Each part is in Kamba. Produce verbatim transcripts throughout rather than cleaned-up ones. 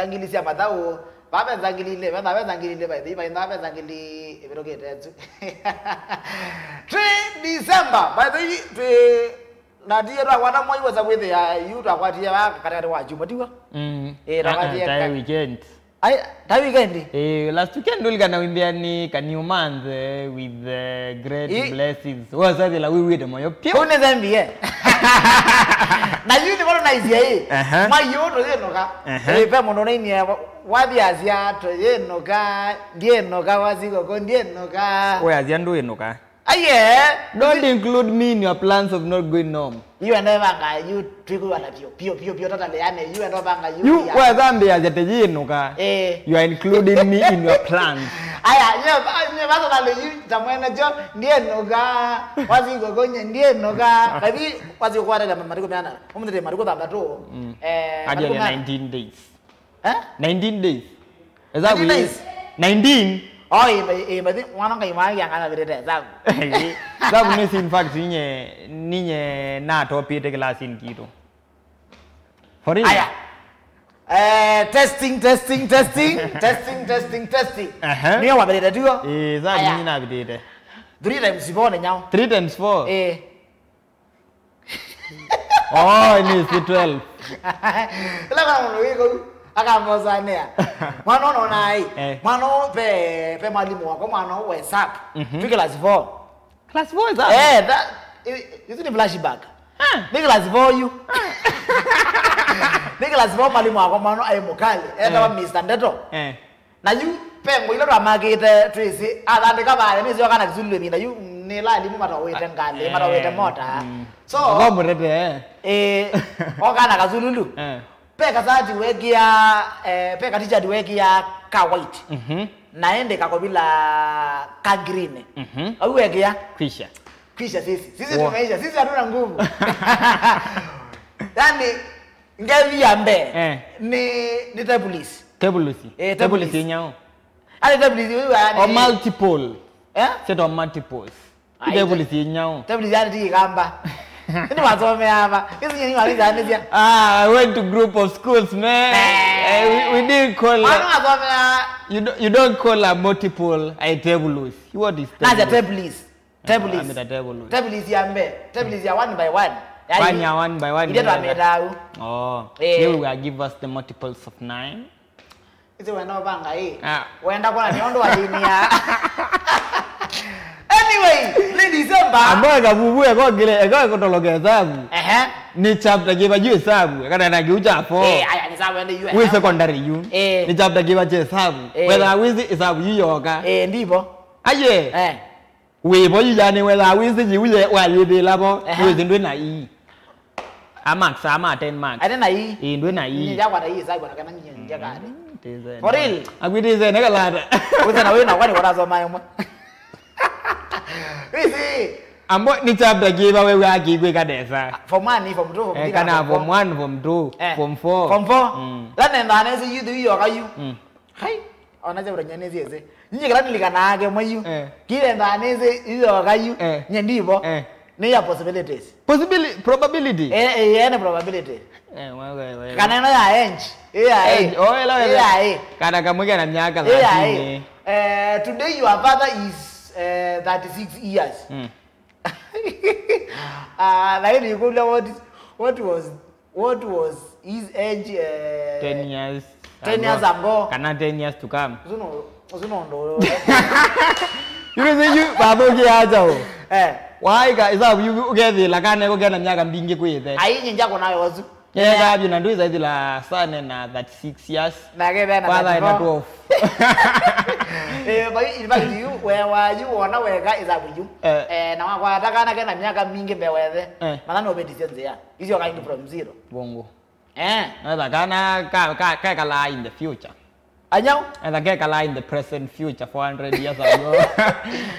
Nzangili sya mathaũ, vaa ve nzangili ilĩ, vethaa ve nzangili ilĩ, by the way, vaithaa ve nzangili ĩvĩtũkĩte tu. Twĩ December, by the way, twĩ na ndiye twakwata mwai wesa kwĩthĩa yu twakwatie vaa katikati wa juma, tiw'o? Mm. Ĩĩ, twakwatie Ah, ah, taĩ ka- weekend. Ai, taĩ weekend? Eh, last weekend ulikana wimbia ni ka new month, eh, with the great Ĩ- blessings. Wasathila wiwite moyo piu. Kũu nĩ thembie. Na yu nĩ valo naisye ĩ. Aha. Mwai ũũ tũyĩnũka. Aha. Ĩ, ve mũndũ nainie wathiasya tũyĩnũka, ndiĩnũka, wasikũkũ ndiĩnũka. Wĩasya ndũĩnũka. Aye. Don't include me in your plans of not going home. Yu enda vanga yu twĩkwĩwana pio pio pio pio totally yani yu enda vanga yu. Yu ya- wethambĩasya tĩyĩnũka. Eh. You are including me in your plans. Aya, nye nye basa na yu tamwene jo ndiĩnũka. Wasikũkũ nye ndiĩnũka. Kathi wasikũkũ atele matukũ meana. Ũmũthĩ matukũ thanthatũ. Mm. Eh, Hadi matukũ ya meana. nineteen days. Eh? nineteen days. Esabu nineteen days? nineteen. Oh, ĩĩ, ĩĩ, mwana Ngai mwaĩ angana vĩtĩte esabu. Esabu nĩ in fact ninye ninye natopite class in kitu. For real? Aya. Eh, testing, testing, testing, testing, testing, testing. Aha. Niyo wambĩrĩte tuo? Eh, esabu Aya. Ninye navĩtĩte. Three times four nĩ nyau. Three times four? Eh. Oh, ni si twelve. Ĩla kana mũndũ wĩ kũu akambosanĩa. Mwana ũnona ai. Eh. Mwana ũũ pe pe mwalimu wakwa mwana ũũ wa hesabu. Mhm. Twĩ class four. Class four is that? Eh, that i- isu ni flashback. Ah. Ni class four yu. Ni class four mwalimu wakwa mwana ai mukali. Etawa Eh. Mister Ndeto. Eh. Na yu pengo ila twamakĩte twĩsĩ athandĩka vaya nĩsĩ okana kisululu ĩvinda yu nĩ la alimũ matawĩte ngalĩ matawĩte mota. Mm. So Okomũrete. Eh, okana kasululu. Eh. Pe kasati wekĩa eh, pe katishati wekĩa ka white. Mhm. Na ende kakovila ka green. Mhm. Au wekĩa Kwisha. Kwisha sisi. Sisi Wo. Tumeisha. Sisi hatuna nguvu. Yani ngevi ya mbee Eh. Ni ni tebulis. Tebulis. Eh, tebulis. Tebulis nyau. Ale tebulis wewe yani. O multiple. Eh? Set of multiples. Ai, tebulis nyau. Tebulis yani ti kamba. Ni wasome hapa. Hizi ni waliza anisia. Ah, I went to group of schools, man. Eh. Eh, we, we didn't call. Mwana wasome. You don't, you don't call a multiple a tebulis. What is tebulis? Naja tebulis. Tebulis. Amita tebulis. Tebulis ya mbe. Tebulis ya one by one. One ya one by one. Ile twamĩta au. Oh. Eh. Here we are, give us the multiples of nine. Isi wenda ũvanga ĩ. Ah. Wenda kũna nĩ ũndũ wa thĩni ya. Anyway, ni December. Ambo ekavuvu ekokile eko ekutoloka esavu. Ehe. Ni chapter kiva yu esavu. Ekana na kiu cha four. Eh, aya ni sawa ende yu. Wi secondary yu. Eh. Ni chapter kiva cha esavu. Eh. Whether wisi esavu yu yoka. Eh, ndipo. Aye. Eh. Wĩvo yu yani wethaa wĩsĩ yĩu ye wayĩthĩla vo. Ehe. Wĩsĩ ndwĩ na ii. A marks, a ma ten marks. Ate na ii. Ĩĩ, ndwĩ na ii. Nyakwata ii sabu na kana nyie nje kade. Mm, tizeni. For real? Akwitizeni kalata. Wĩsĩ na wĩna kwani watasomaye mwe. Wĩsĩ. Ambo ni chapter kiva wewe akikwĩka nesa. Form one, form two, form three, kana form four. Form one, form two, eh, form four. Form four. Mm. Lane ndane zi yu yu yoka yu. Mm. Hai. Ona sya ũtany'a nĩsyĩsĩ. Nyie kĩla nĩlikanaa kĩmwe yu. Eh. Kĩlendaa nĩsĩ ĩyoka yu. Eh. Nye ndivo. Eh. Nĩ ya possibilities. Possibili-, probability? Eh, eh, ene probability. Eh, we, we, we. Kana ĩno ya age. Ĩ ya age. Age, oh, ĩla, ĩ ya age. Kana kamwe kena myaka thirteen. Eh, today your father is, eh, thirty-six years. Mm. Ah, lakini you could know what is, what was What was his age, eh, ten years ten years ago? Kana ten years to come. Ũsu no, ũsu no ũndũ. You know, you, baba, ũkĩacha o. Eh. Waika, isabu, you, ũkethĩla kana eko kena myaka mbingĩ kwĩthe. Ai, nyinja kona yo ũsu. Yeah, yeah. Kabyo na ndũ isaithila sana na thirty-six years. Na kebe na father na thirty-four. Twelve. Eh, but in fact, you, where were you, wona weka isabu you. Eh. Eh, na wakwata kana kena myaka mbingĩ mbewethe. Eh. Mana no beti sense ya. Isyo kaingi from zero. Bongo. Eh. Etha kana ka, ka, kekalaa in the future. Anyau? Etha kekalaa in the present future four hundred years ago.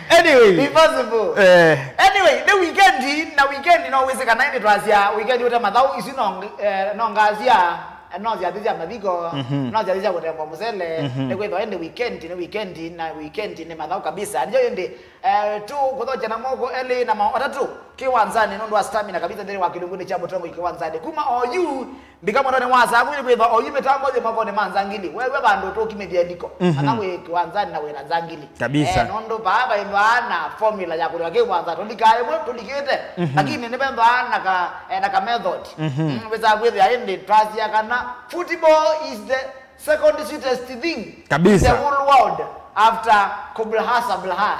Anyway. Impossible. Eh. Anyway, the weekend, na weekend no wĩsĩ kana ĩndĩ twasya weekend ũte mathaũ isu no, eh, no ngasia, no syathi sya mathiko, mhm, no syathi sya kũtemba mũsele, mhm, nĩ kwĩthwa ĩndĩ weekend, nĩ weekend, na weekend nĩ mathaũ kabisa. Ndio ĩndĩ, eh, tu kũthokya na moko elĩ na mao atatũ. kĩwanzanĩ nũndũ wa stamina kabisa nthĩnĩ wa kĩlungunĩ kya mũtongoi kĩwanzanĩ. Kuma oyu mbika mwendonĩ wa saa kũmĩ nĩ kwĩthwa oyu mĩtambo yĩ mokonĩ ma Nzangili. Wewe vandũ tũkimĩthya liko. Mhm. Kana wĩ kĩwanzanĩ na wĩ na Nzangili. Kabisa. Eh, nũndũ vaa vaĩthwaa na formula ya kũlika kĩwanza tũlikaa ĩmwe tũlikĩte. Mhm. Lakini nĩvethwaa na ka, eh, na ka method. Mhm. Mm, wĩsaa kwĩthĩa ĩndĩ twasya kana football is the second sweetest thing Kabisa. in the whole world after Kubla Hasa Blaha.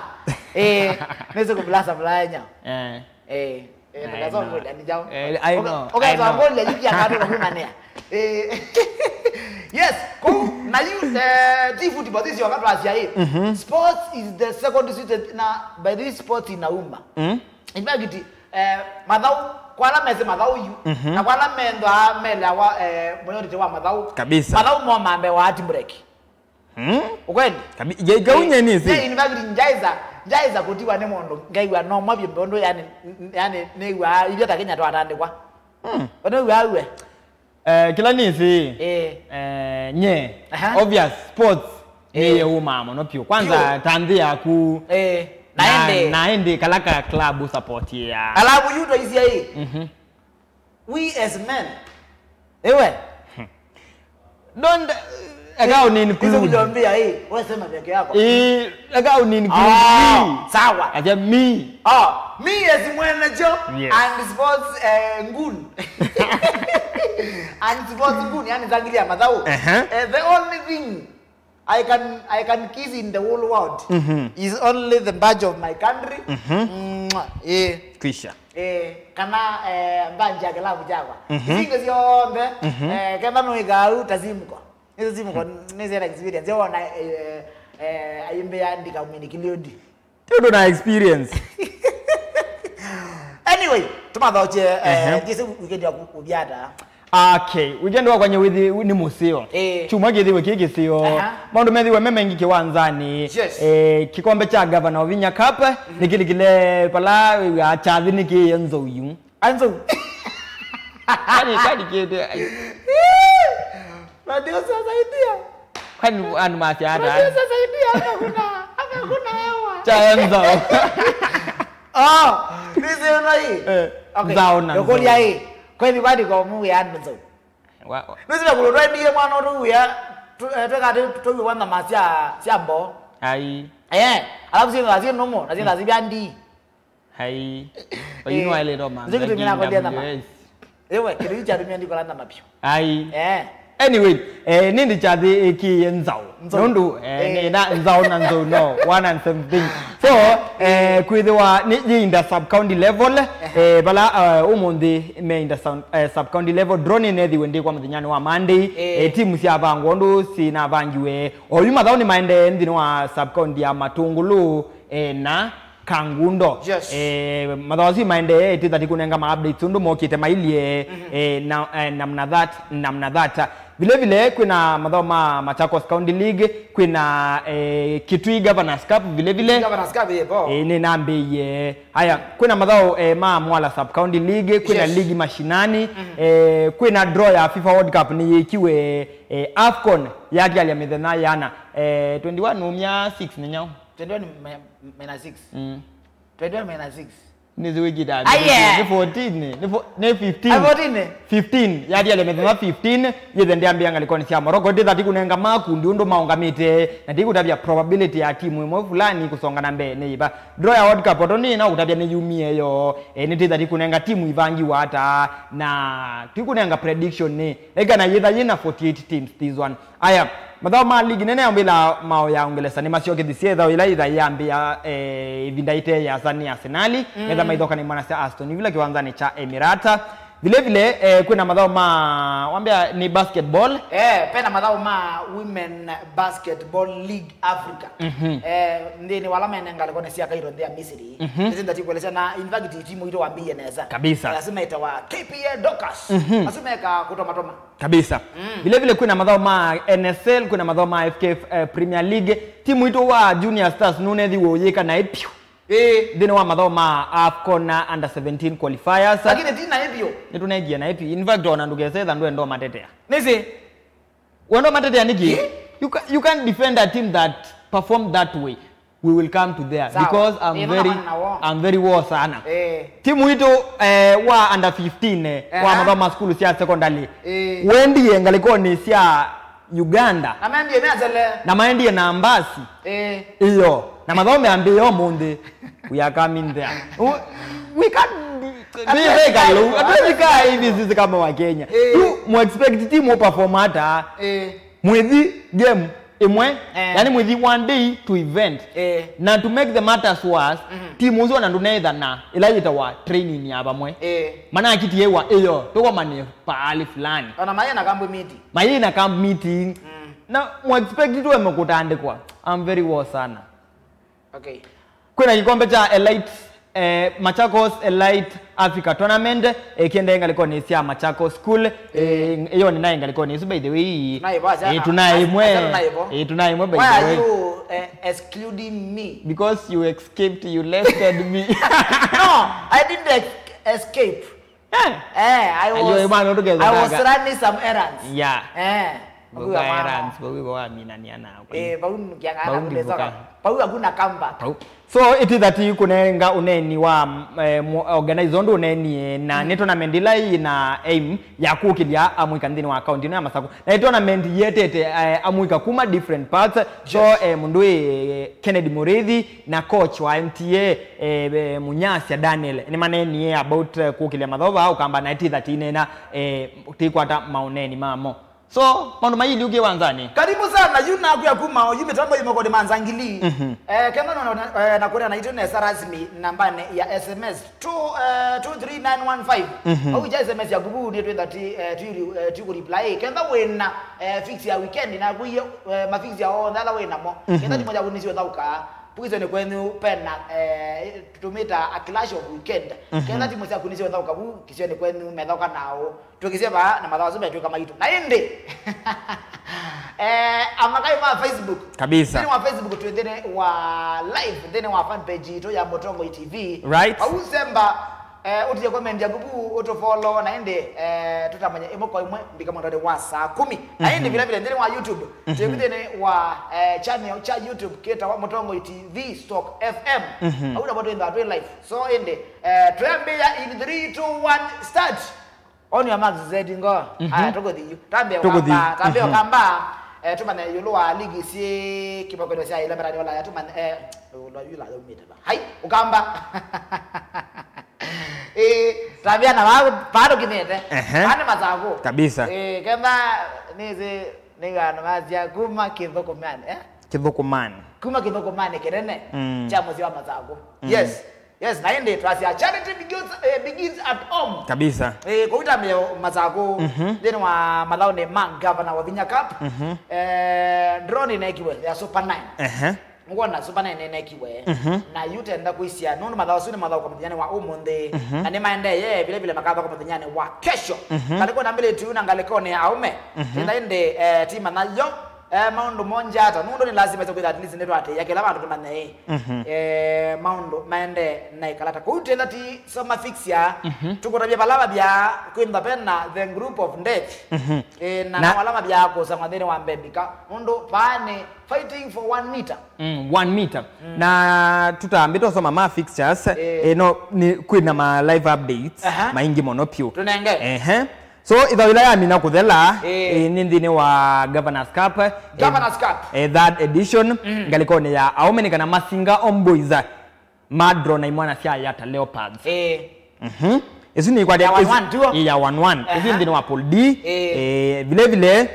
Eh, nĩsĩ Kubla Hasa Blaha nya. Eh. Eh, eh, I know. Ndakasongola ni jao. Eh, I know, I know. Ukasongola yukia katu na humanea. Eh. Yes, ko na you, eh, ti football this yoka twasia eh. Mhm. Sports is the second sweetest na by this sports inauma. Mm. In fact, eh, mathau, kwa ala mesĩ mathau yu, Mhm. na kwa ala mendwa melewa, eh, mũyotete wa mathau. Kabisa. Mathau mo mambe wa heartbreak. Hmm? Ukweli? Kabi-, ye-, ye-, kaunye nĩsĩ. Ye, in fact, njaiza, njaiza kutiwa nĩ mũndũ, ngaiwa no mwa vyũ mbondu, yani, yani, nĩwa, ivyo ta Kenya twatandĩkwa. Hmm. Ũnĩwa uwe. Eh, kĩla nĩsĩ, Eh. eh, nye, Aha. obvious, sports, Eh. nĩyĩũmaa mũno vyũ. Kwanza, Vyũ. ta nthĩ yaku, Eh. Na na, ĩndĩ. na ĩndĩ kala ka club ũsupportiaa. Alafu yu twaisya ĩ. Mhm. We as men. Ewe. Don't, eka uni include. Hizo kujombia, eh, wewe sema peke yako. Eh, eka uni include Ah, me. Sawa. Aja me. Ah, me as mwana jo Yes. and sports, eh, ngun. And sports ngun, yani Nzangili ya mathau. Ehe. Eh, the only thing I can, I can kiss in the whole world Mhm. is only the badge of my country. Mhm. Mwah. Eh. Kwisha. Eh, kana, eh, mbanji ya kĩlavu kyakwa. Mhm. Isinge syonthe, Mhm. eh, ketha no ikau ta Simko. Nĩsĩ Simko, nĩsĩ ena experience. Yo na, eh, eh, aimbĩa ndika mwini kiliodi. Tũndũ na experience. Anyway, tũmathoche, eh, Ehe. Jesse weekend ya ku-, kuvyata. Okay, weekend wakwa nye withi nĩ mũseo. Eh. Chuma kĩthiwe kĩ kĩseo. Aha. Maũndũ methiwe me maingĩ kĩwanzanĩ. Yes. Eh, kĩkombe kya Governor Ovinya Cup, Mhm. nĩkĩlikile pala wĩw'a kyathi nĩkĩĩe nzou yu. Anzou. Kani, kani kĩthiwe. Ndio sasa idea. Kwani andũ masya ata? Ndio sasa idea hapa kuna, hapa kuna hewa. Kya nzou. Oh, nĩsĩ ĩno ĩ. Eh, Okay. nzau na Ndũkũlya nzau. ĩ. Kwĩthi kwandĩka ũmũwĩa andũ nzau. Wa, wa. Nĩsĩ na kũlũ twendie mwana ũtũ wĩa, tu-, eh, tweka tu-, tũwĩ wa nyama sya, sya mboo. Ai. Eh, alafu sĩ na sĩ nũmũ, na sĩ na sĩ bya ndii. Ai. Oyu nĩwaĩlĩte ũmantha Nzĩ kĩtumi nakwendea nyama. K W S. Ewe, kĩndũ kĩu kyatumia ndikola nyama biũ. Ai. Eh. Anyway, eh, nĩndĩ kyathĩ ĩkĩĩe nzau. Nzau. Nũndũ, eh, Eh. nĩ na nzau na nzau no, one and same thing. So, eh, kwĩthĩwa nĩ yĩinda sub county level, eh, vala, eh, ũmũnthĩ meinda sub, eh, sub county level, draw nĩnethiwe ndĩ kwa mũthenyanĩ wa Monday, Eh. eh, timu syavangwa ũndũ sinavangiwe. Oyu mathaũ nĩmaendee nthĩnĩ wa sub county ya Matũngũlũ, eh, na Kangundo. Yes. Eh, mathaũ asu maendee, tĩthati kũnenga ma updates ũndũ mokĩte mailyĩ, eh, na, eh, namna that, namna that. Vile vile, kwĩna mathaũ ma Machakos County League, kwĩna, eh, Kitui Governors Cup, vile vile. Governors Cup, eh, po. Eh, nĩnambĩie. Haya, kwĩna mathaũ, eh, ma Mwala Sub County League, kwĩna Yes. ligi mashinani, eh, kwĩna draw ya FIFA World Cup nĩyĩkiwe, eh, AFCON yatialya mĩthenya yana, eh, twenty-one umya six nĩ nyaũ? Twenty-one mi-, minus six. Mm. Twenty-one minus six. Nĩsĩ wĩkĩte Aye. Nĩ fourteen, nĩ fo-, nĩ fifteen. Ah, fourteen? Fifteen. Yatialya mĩthenya fifteen, yĩthe ndĩambĩa ngalĩkonĩ sya Morocco, ndĩthati kũnenga makundi ũndũ maũngamĩte, na ndikũtavya probability ya timu ĩmwe fulani kũsonga na mbee nĩ yĩva. Draw ya World Cup, oto nĩ na kũtavya nĩ yumie yo, e, nĩ tĩthati kũnenga timu ivangiwa ata, na tikũnenga prediction nĩ, eka na yĩtha yĩna forty-eight teams this one. Aya, mathaũ ma ligi nene ya mũvĩla mao ya Ũngelesa nĩmasyokethisye ĩthaũ yĩla yĩtha yambĩa, eh, ĩvinda ĩte yĩasa nĩ Arsenal, mm, metha maithoka nĩ mwana sya Aston Villa kĩwanzanĩ kya Emirata. Vile vile, eh, kwĩna mathaũ ma, wambĩa nĩ basketball. Eh, pena mathaũ ma Women Basketball League Africa. Mhm. Eh, nthĩnĩ wala mene ngalĩkonĩ sya Cairo nthĩ ya Misiri. Mhm. Nĩsĩ ndatikwelesya na, in fact, timu itũ wambĩie nesa. Kabisa. Eh, asu metawa K P A Dockers. Mhm. Asu meka kũtomatoma. Kabisa. Mm. Vile vile kwĩna mathaũ ma N S L, kwĩna mathaũ ma F K F, eh, Premier League. Timu itũ wa Junior Stars nũnethiwe ũyĩka naĩ piũ. Ĩĩ. Nthĩnĩ wa mathaũ ma AFCON na under seventeen qualifiers. Lakini ti naĩ piũ. Nĩtũnengie naĩ piũ. In fact, ona ndũkese tha ndwenda ũmatetea. Nĩsĩ. Wenda ũmatetea nĩkĩ? Ĩ? You ca-, you can't defend a team that performed that way. We will come to there. Sawa. Because I'm Ĩĩ, very, nona na wao. I'm very war sana. Eh. Timu itũ, eh, wa under fifteen, eh, wa Aha. mathomo ma sukulu sya secondary. Eh. Wendie ngalĩkonĩ sya Uganda. Na maendie mĩatele. Na maendie na mbasi. Eh. Iyo. Na mathomo ambĩĩe ũmũnthĩ. We are coming there. We, we can't be very low. Hatuwezi kaa hivi sisi kama wa Kenya. Eh. You mu expect timu perform hata. Eh. Mwithi game ĩmwe, Eh. yani mwithi one day to event. Eh. Na to make the matters worse, Mhm. timu ũsu ona ndũneethana ĩla yĩtawa training ya vamwe. Eh. Manakitie wa ĩyo, tũkomane pahali fulani. Ona mayĩ na kambu miti. Mayĩ na camp meeting. Mm. Na mu expect tu eme kũtandĩkwa. I'm very war sana. Okay. Kwĩna kĩkombe kya Elite, eh, Machakos Elite Africa Tournament, eh, kĩendee ngalĩkonĩ sya Machakos School, eh, ĩyo nĩ naĩ ngalĩkonĩ ĩsu, by the way. Tunaĩ vo, eh, tunaĩ ĩmwe, eh, tunaĩ ĩmwe, by the way. Why are you, eh, excluding me? Because you escaped, you left me. No, I didn't ex- escape. Eh. Eh, I was, Ayo, bwana, ũtũketheka. I was running some errands. Yeah. Eh. Vau Kuka errands, vau iko waminania nao. Eh, vau ngianga Vau na kulezoka. ndivuka. Vau hakuna comeback. Vau. So, it is that kunenga ũneeni wa, eh, mu-, organize ũndũ ũneenie na nĩ tournament ĩla ĩna aim ya kũkĩlya amũika nthĩnĩ wa county ĩno ya Masakũ. Na nĩ tournament yetete, eh, amũika kuma different parts. So, eh, mũndũ ĩ Kennedy Mũrĩithi na coach wa M T A, eh, eh, Munyasya Daniel, nĩmaneenie about, eh, kũkĩlya mathomo vaa Ũkamba na ĩtitha tinena, eh, tikwata maũneeni mamo. So, maũndũ maili ũkĩ wanzani. Karibu sana, yu nakwĩa kuma oyu mĩtambo yu mokoni ma Nzangili. Mhm. Eh, kenda na, na, eh, na kũrĩa naitũ nesa rasmi nambani ya S M S two, eh, two three nine one five. Mhm. Au ja S M S ya kubu nĩ twenda ti, eh, ti, eh, ti ku reply. Kenda wĩna, eh, fix ya weekend na kuiye, eh, mafix ya onthe ala wĩnamo. Mhm. Kenda timoja kunisi ũthauka. Pukisio nĩ kwenyu pena, eh, tũmĩta a clash of weekend. Mhm. Kenda timu syaku nĩsyo thauka vu kĩsionĩ kwenyu methoka nao. Tũkĩsye vaa na mathawa asu metwĩka maitũ. Na ĩndĩ, eh, amakai ma Facebook. Kabisa. Nthĩnĩ wa Facebook twĩ nthĩnĩ wa live, nthĩnĩ wa fan page itũ ya Mũtongoi T V. Right. Vau semba, eh, ũtie comment yaku vu, ũtũfollow, na ĩndĩ, eh, tũtamanya ĩmwe kwa ĩmwe mbika mwendonĩ wa saa kumi. Na ĩndĩ Mhm. vile vile nthĩnĩ wa YouTube, Mhm. twĩ nthĩnĩ wa, eh, channel cha YouTube kĩtawa Mũtongoi T V Stock F M. Mhm. Au namo twĩthaa twĩ live. So ĩndĩ, eh, twĩambĩĩa in three, two, one, start. On your marks, Z, go. Mhm. Aya, tũkũthi yu. Tambĩa Tũkũthi. Ũkamba, tambĩa Mhm. Ũkamba, eh, tũmanye ĩũlũ wa ligi syĩ kĩvaũkĩlyo sya ĩla mĩtani Ulaya, tũmanye, eh, ũla yu la yaumĩte va. Hai, Ũkamba. Eh, tambĩa na vaa, vaa tũkinyĩte. Ehe. Vaa nĩ Masakũ. Kabisa. Eh, kenda nĩsĩ nĩ andũ masya kuma kĩthũkũmanĩ, eh? Kĩthũkũmanĩ. Kuma kĩthũkũmanĩ kĩnene Mm. kya mũsyĩ wa Masakũ. Mm. Yes. Yes, na ĩndĩ twasya charity begins, eh, begins at home. Kabisa. Eh, kũu tambĩa Masakũ, Mhm. nthĩnĩ wa mathaũnĩ ma Governor Wavinya Cup. Mhm. Eh, draw nĩneekiwe ya Super Nine. Ehe. Ngwona Super Nine nĩneekiwe. Mhm. Na yu tenda kwĩsya, nũndũ mathaũ asu nĩ mathaũka mũthenyanĩ wa ũmũnthĩ. Mhm. Na nĩmaendee, vile vile makathaũka mũthenyanĩ wa kesho. Mhm. Ngalĩkonĩ ya mbĩlĩtu na ngalĩkonĩ ya aũme. Mhm. Ĩla ĩndĩ, eh, timanya yo, eh, maũndũ monje ata. Nũndũ nĩ lazima kwĩtha at least nĩtwatĩĩa kĩla vandũ tũmanye, Mhm. eh, maũndũ maendee na ĩkalata. Kũu twĩtha ti soma fixture, Mhm. tũkũtavya vala vavya kwĩntha vena the group of death. Mhm. Eh, na, Na- na vala vavya kũsangwa nthĩnĩ wa mbembika. Nũndũ vaa nĩ fighting for one meter. Mm, one meter. Mm. Na tũtambĩte ũsoma ma fixtures, Eh. eh, no, nĩ, kwĩna ma live updates Aha. maingĩ mũno piũ. Tũnenge. Ehe. So, ĩthaũ ĩla yamina kũthela, Eh. eh, nĩ nthĩnĩ wa Governors Cup, eh, Governors Cup. eh, third edition, Mm. ngalĩkonĩ ya aũme nĩ kana Masinga Homeboys, madro na imwana sya Yata Leopards. Eh. Mhm. Ĩsu nĩ ikwate Ya one one, tuo? Ĩ, ya one one. Ĩsu Aha. nthĩnĩ wa Pool D. Eh. Eh, vile vile,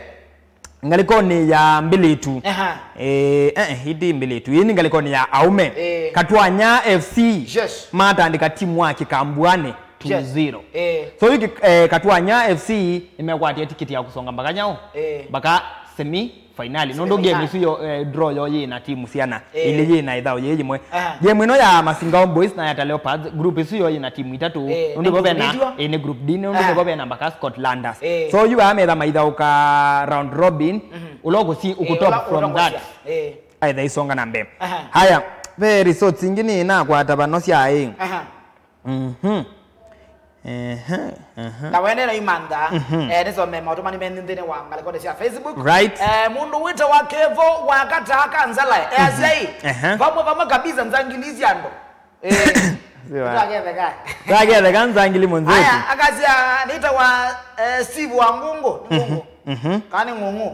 ngalĩkonĩ ya mbĩlĩtu. Aha. Eh, eh, ĩti mbĩlĩtu. Ĩĩ nĩ ngalĩkonĩ ya aũme. Eh. Katwanya F C. Yes. Matandĩka timu wa Kĩkambuanĩ two zero. Yes. Eh. So, yu ki-, eh, Katwanya F C nĩmekwatie tikiti ya kũsonga mpaka nyau. Eh. Mpaka semi finali. Semi Nũndũ game final. Ĩsu yo, eh, draw yo yĩ na timu syana. Eh. Ilĩ yĩ na ĩthaũ yĩ yĩmwe. Aha. Game ĩno ya Masinga Homeboys na Yata Leopards, group ĩsu yo yĩ na timu itatũ. Eh, Nũndũ nĩ vo group vena, D tu? Eh, nĩ group D, nũndũ Aha. nĩ vo vena mpaka Scotlanders. Eh. So, yu aa metha maithaũka round robin, Mhm. ũla ũkũsi, Eh, ũkũtop ũla from that. ũtongosya. Eh. Aitha isonga na mbee. Aha. Haya, ve results ingĩ nĩ nakwata vano sya ĩ. Aha. Mhm. Ehe, ehe. Na wene na imantha, eh, nĩsome maũndũ manĩ me nthĩnĩ wa ngalĩkonĩ sya Facebook. Right. Eh, mũndũ wĩtawa Kevo wa Kataa Kanzala, eh, easya ĩ, ehe, vamwe, vamwe kabisa nzangili sya andũ. Eh, ndaketheka. Ndaketheka nzangili mũnzĩti. Aya, akasya, nĩtawa, eh, Steve wa Ngũngũ, nĩ Ngũngũ. Mhm. Kana nĩ Ng'ung'u.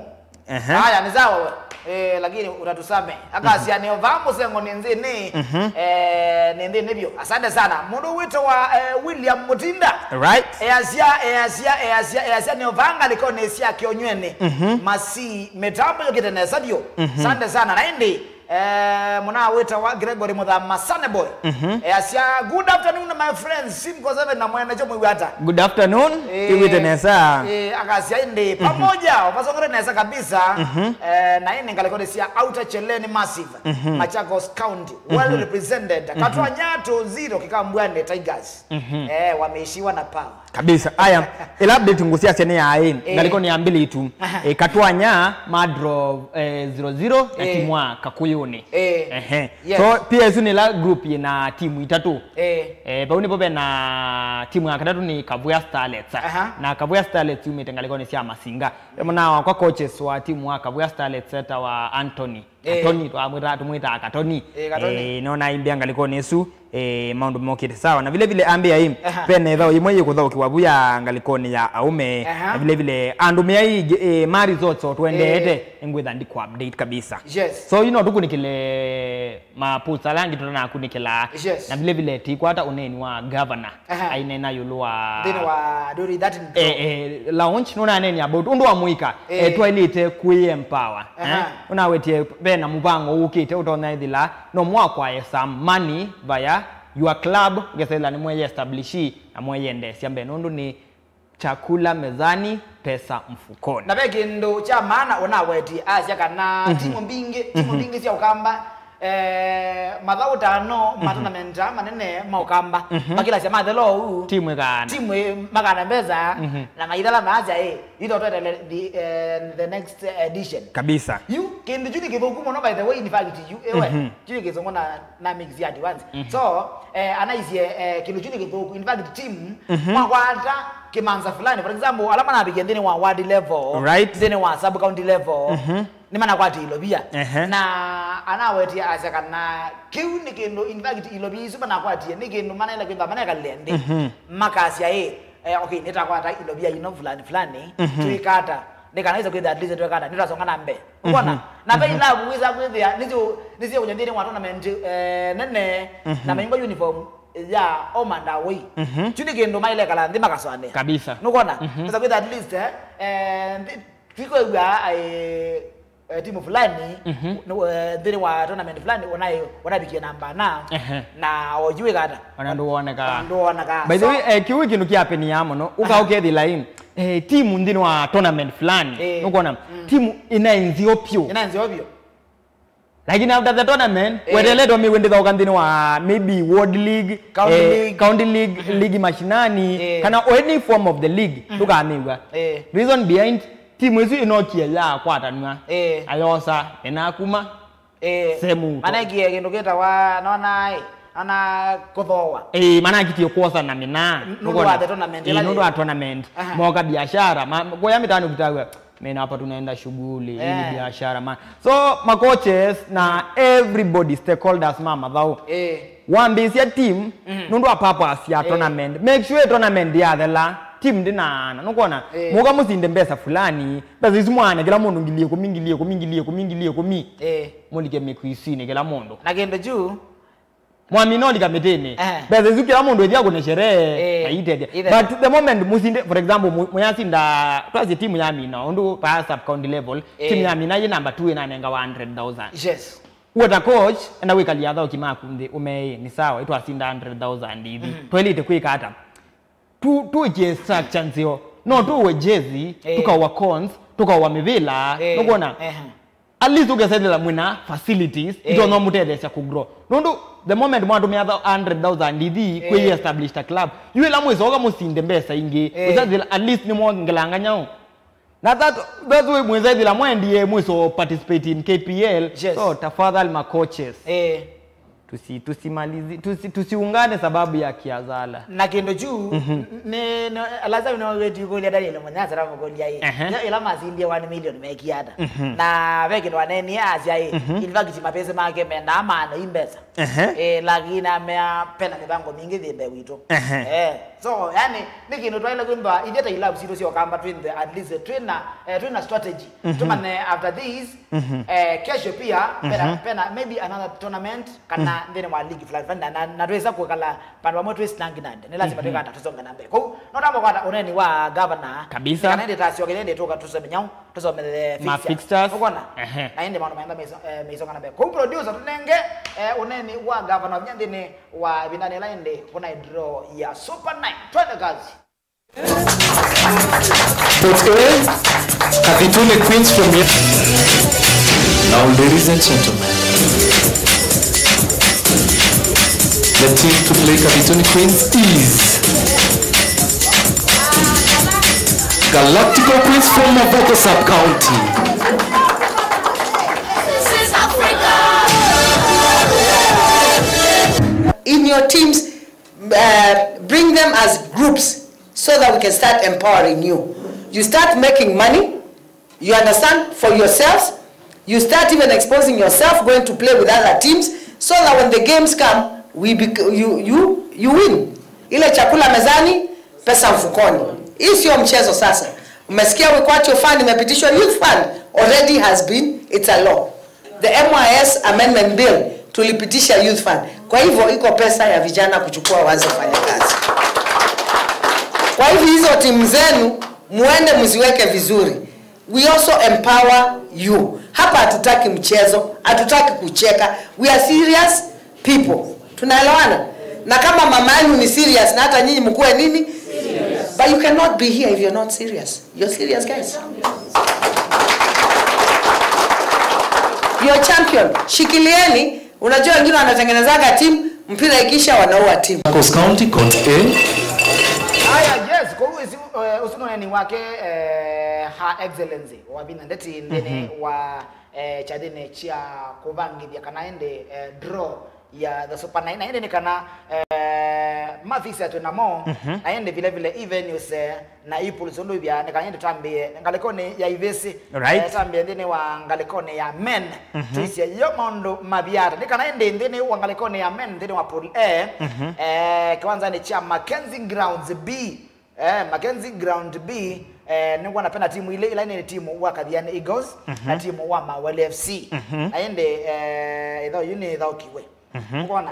Ehe. Haya, ni sawa we. Eh, lakini utatusamehe. Akasya nĩovaa mũsengo nĩ nthĩnĩ. Mhm. Eh, nĩ nthĩnĩ vyũ. Asante sana. Mũndũ wĩtawa, eh, William Mutinda. Right. Easya, easya, easya, easya nĩovaa ngalĩkonĩ sya Kĩonyweni. Mhm. Masi, mĩtambo yũkĩte nesa vyũ. Mhm. Asante sana. Na ĩndĩ, eh, mũna wĩtawa Gregory Muthama Sunny Boy. Mhm. Easya, "Good afternoon, my friends. Simko seven na mwene cho mwĩw'ata." Good afternoon. Eh, iwite nesa. Eh, akasya ĩndĩ, pamoja, vasongere nesa kabisa. Mhm. Eh, na ĩndĩ ngalĩkonĩ sya Outer Cheleni Massive, mhm, Machakos County, well, mhm, represented. Mhm. Katwanya two zero Kikambwani Tigers. Mhm. Eh, wameishiwa na power. Kabisa. Aya, ĩla update ngũsiasya nĩ yaĩ, eh, ngalĩkonĩ ya mbili tu. Aha. Eh, Katwanya, madro, eh, zero zero, na, eh, timu wa Kakuyuni. Eh. Ehe. Yes. So, P S U nĩ ĩla group yĩna timu itatũ. Eh. Eh, vau nĩvo ve na timu ya katatũ nĩ Kavua Starlets. Aha. Na Kavua Starlets yumĩte ngalĩkonĩ sya Masinga. Ve mũna wakwa coaches wa timu wa Kavua Starlets etawa Anthony. Eh. Katoni, twamwĩta, tũmwĩtaa Katoni. Eh, Katoni. Eh, nona aimbĩa ngalĩkonĩ ĩsu, eh, maũndũ mokĩte sawa. Na vile vile ambĩa ĩ, aha, ve na ĩthaũ yĩmwe yĩkũthaũkĩwa vu ya ngalĩkonĩ ya aũme. Aha. Na vile vile andũ meaingĩ, eh, ma results o twendeete, eh, nĩngwĩtha ndikũ update kabisa. Yes. So, ino tũkunĩkĩle mapost ala angĩ tũtanakunĩkĩla. Yes. Na vile vile tĩkwata ũneeni wa governor. Aha. Aineena ĩũlũ wa nthĩnĩ wa Dori thirteen Pro. Eh, eh, launch, nũnaneeni about ũndũ wa mũika, eh, eh, twaĩlĩte kwĩ empower. Aha. Eh? Ũnawetie ve na mũvango ũkĩte ũtonya ĩthĩla no mwakwae some money via your club, ũkesa ĩthĩla nĩ mweye establish na mweye endeesya mbee, nũndũ nĩ chakula mezani, pesa mfukoni. Na ve kĩndũ kya maana ũnawetie, asya kana, mhm, timu mbingĩ, timu, mhm, mbingĩ sya Ũkamba, eh, mathaũ tano, mhm, ma tournament aa manene ma Ũkamba, mhm, makilasya mathela ũu, timu ĩkaana. Timu ĩ-, makaana mbesa, mhm, na maithela maasya, ĩ, itho twetele the, eh, the next edition. Kabisa. Yu, kĩndũ kyu nĩ kĩthũku mũno, by the way, in fact, yu, ewe, mhm, kyu nĩ kĩthũku na na mix ya advance. Mhm. So, eh, anaisye, eh, kĩndũ kyu nĩ kĩthũku. In fact, team, mhm, mwakwata kĩmanza fulani. For example, ala manavikie nthĩnĩ wa ward level, right, nthĩnĩ wa sub county level, mhm, nĩmanakwatie ilovia. Ehe. Na anawetie asya kana kĩu nĩ kĩndũ, in fact, ilovia isu manakwatie nĩ kĩndũ manaĩle kwĩthwa manekalĩle nthĩ. Mhm. Makasya, ĩ, eh, okay, nĩtakwata ilovia ino fulani fulani, mhm, twĩkata. Nĩ kana ĩsa kwĩthĩa at least twekana, nĩtasonga na mbee. Ũkona? Mhm. Na ve, mhm, ilavu wĩsa kwĩthĩa, nĩsyo, nĩsyo kũnya nthĩnĩ wa tournament, eh, nene, mhm, na maingwa uniform ya Home and Away. Mhm. Kyu nĩ kĩndũ mailekala nthĩ makaswanĩa. Kabisa. Nũkona? Mhm. Wĩsa kwĩthĩa at least, eh, eh, nthĩ, twikwĩw'a, eh, eh, timu fulani, mhm, nĩ, eh, nthĩnĩ wa tournament fulani, ũnaĩ-, ũnavikie namba na, ehe, na oyu wĩkata. Ona ndũwoneka. Ona ndũwoneka. By the way, eh, kĩu kĩndũ kĩapenia mũno. Ũka, aha, ũkethĩla ĩ, eh, timu nthĩnĩ wa tournament fulani. Eh. Nũkwona? Mm. Timu ĩnaĩ nzeo pyũ. Ĩnaĩ nzeo vyũ. Lakini after the tournament, eh, weteletwa mĩw'e ndĩthaũka nthĩnĩ wa maybe World League, county, eh, league, county league, mhm, league mashinani, eh, kana o any form of the league, mhm, ndũkamĩw'a. Eh. Reason behind timu ĩsu ĩnokie yakwatanw'a. Eh. Ayosa, ĩnakuma. Eh, semu. Manekie kĩndũ kĩtawa, nona, ĩ, nona kũthooa. Eh, manakitie kwosa na mĩnaa. N-, nũndũ wa the tournament, eh, ĩla nũndũ wa yĩ tournament. Aha. Moka biashara, ma-, kũya mĩtaani ũkitaw'a, mena hapa tunaenda shughuli, hii ni, eh, biashara, man. So, ma coaches na everybody, stakeholders ma mathaũ. Eh. Wambĩĩsya team, mhm, nũndũ wa purpose ya, eh, tournament. Make sure tournament yathela, team ndĩnaana. Nũkwona? Eh. Mũka mũsinde mbesa fulani, mbesa isu mwaane kĩla mũndũ ngili ĩkũmi, ngili ĩkũmi, ngili ĩkũmi, ngili ĩkũmi. Eh. Mũlike mĩkwisinĩ kĩla mũndũ. Na kĩndũ kyu mwamina ũlika mĩtĩnĩ. Eh. Mbesa isu kĩla mũndũ ĩthia kũne sherehe, eh, na itethya. Itethya. But the moment mũsinde, for example, mũ-, mũyasinda, twasye timu yamina, ũndũ pa sub county level, eh, timu yamina yĩ number two ĩnanengawa hundred thousand. Yes. We ta coach, enda wĩkalya athaũki maku nthĩ, ũmee, nĩ sawa, ĩtwasinda hundred thousand ithi. Mhm. Twaĩlĩte kwĩka ata? Tu-, tuĩkĩe structure nzeo. No tũwe jersey, eh, tũkawa cons, tũkawa mĩvĩla, eh, nũkwona? Ehe. At least ũkesethela mwĩna facilities, eh, itonya mũtetheesya kũgrow. Nũndũ the moment mwatũmĩa tha-, hundred thousand ithi, eh, kwĩ established a club, yu ĩla mwĩsoka mũsinde mbesa ingĩ, eh, ũsethela at least nĩmwongelanga nyaũ. Na that, that's why mwĩsethela mwendie mwĩso participate in K P L. Yes. So, tafadhali ma coaches. Eh. Tusi, tusimalizi, tusi, tusiungane sababu ya kiazala. Na kĩndũ kyu, n- nĩ, nĩ, Lazarus nĩwawĩtie kũlya Daniel Monyasa na mũkũlya ĩ. Ehe. Yo ĩla masindie one million mekie ata. Na ve kĩndũ anenie asya ĩ, in fact mapesa make mendaa maana i mbesa. Ehe. Eh, lakini amea pena mĩvango mingĩ thĩ mbee witũ. Ehe. Eh, so yani nĩ kĩndũ twaĩle kwĩthwa ithyĩ ta ilab sitũ sya Ũkamba twĩthwe at least twĩna, eh, twĩna strategy. Tumane after this, eh, kesho pia pena, pena maybe another tournament kana nthĩnĩ wa league fulani fulani, na, na, na twĩsa kwĩkala vandũ vamwe twĩ stagnant. Nĩ lazima twĩkata tũsonge na mbee. Kũu no tamũkwata ũneni wa governor. Kabisa. Kana ĩndĩ tasyoke ĩndĩ tũka tũsome nyau, tũsome the ma fixtures. Fixtures. Ũkona? Ehe. Na ĩndĩ maũndũ maenda meiso- eh, meisonga na mbee. Kũu producer tũnenge, eh, ũneni wa governor vinya nthĩnĩ wa ĩvindanĩ ĩla ĩndĩ kuna draw ya Super Nine. Twende kazi. Put A, Kavituni Queens from here. Now, ladies and gentlemen, the team to play Kavituni Queens is Galactical Queens from Mavoko Sub-County. In your teams, uh, bring them as groups so that we can start empowering you. You start making money, you understand, for yourselves. You start even exposing yourself, going to play with other teams, so that when the games come, we bec- you, you, you win. Ile chakula mezani, pesa mfukoni. Hii sio mchezo sasa. Umesikia we got your fund imepitishwa, youth fund already has been, it's a law. The M Y S Amendment Bill tulipitisha youth fund. Kwa hivyo iko pesa ya vijana kuchukua waanze kufanya kazi. Kwa hivyo hizo timu zenu muende mziweke vizuri. We also empower you. Hapa hatutaki mchezo, hatutaki kucheka. We are serious people. Tunaelewana? Na kama mama yenu ni serious na hata nyinyi mkuwe nini? But you cannot be here if you're not serious. You're serious, guys. You're champion. Shikilieni. Unajua wengine wanatengenezaga timu, mpira ikisha wanaua timu. Machakos County got A. Aya, yes, kwoou ĩsu, eh, ũsu nĩ ũneni wake, eh, Her Excellency Wavinya Ndeti nthĩnĩ wa, eh, kyathĩnĩ kya kũvangĩthya kana ĩndĩ, eh, draw ya the Super Nine. Na ĩndĩ nĩ kana, eh, mafixtures twĩ namo, na ĩndĩ vile vile i venues, eh, na i pools ũndũ ivyaa, nĩ kana ĩndĩ twambĩe ngalĩkonĩ ya ivĩsĩ. Right. Eh, twambĩe nthĩnĩ wa ngalĩkonĩ ya men. Tũisye yo maũndũ mavyaa ata. Nĩ kana ĩndĩ nthĩnĩ wa ngalĩkonĩ ya men, nthĩnĩ wa pool A, eh, kĩwanzanĩ kya Mackenzie Grounds B, eh, Mackenzie Ground B, eh, nĩw'ona pena timu ilĩ, ila nĩ timu wa Kathiani Eagles na timu wa Mawali F C. Na ĩndĩ, eh, ĩthaũ yu nĩthaũkiwe. Ũkona?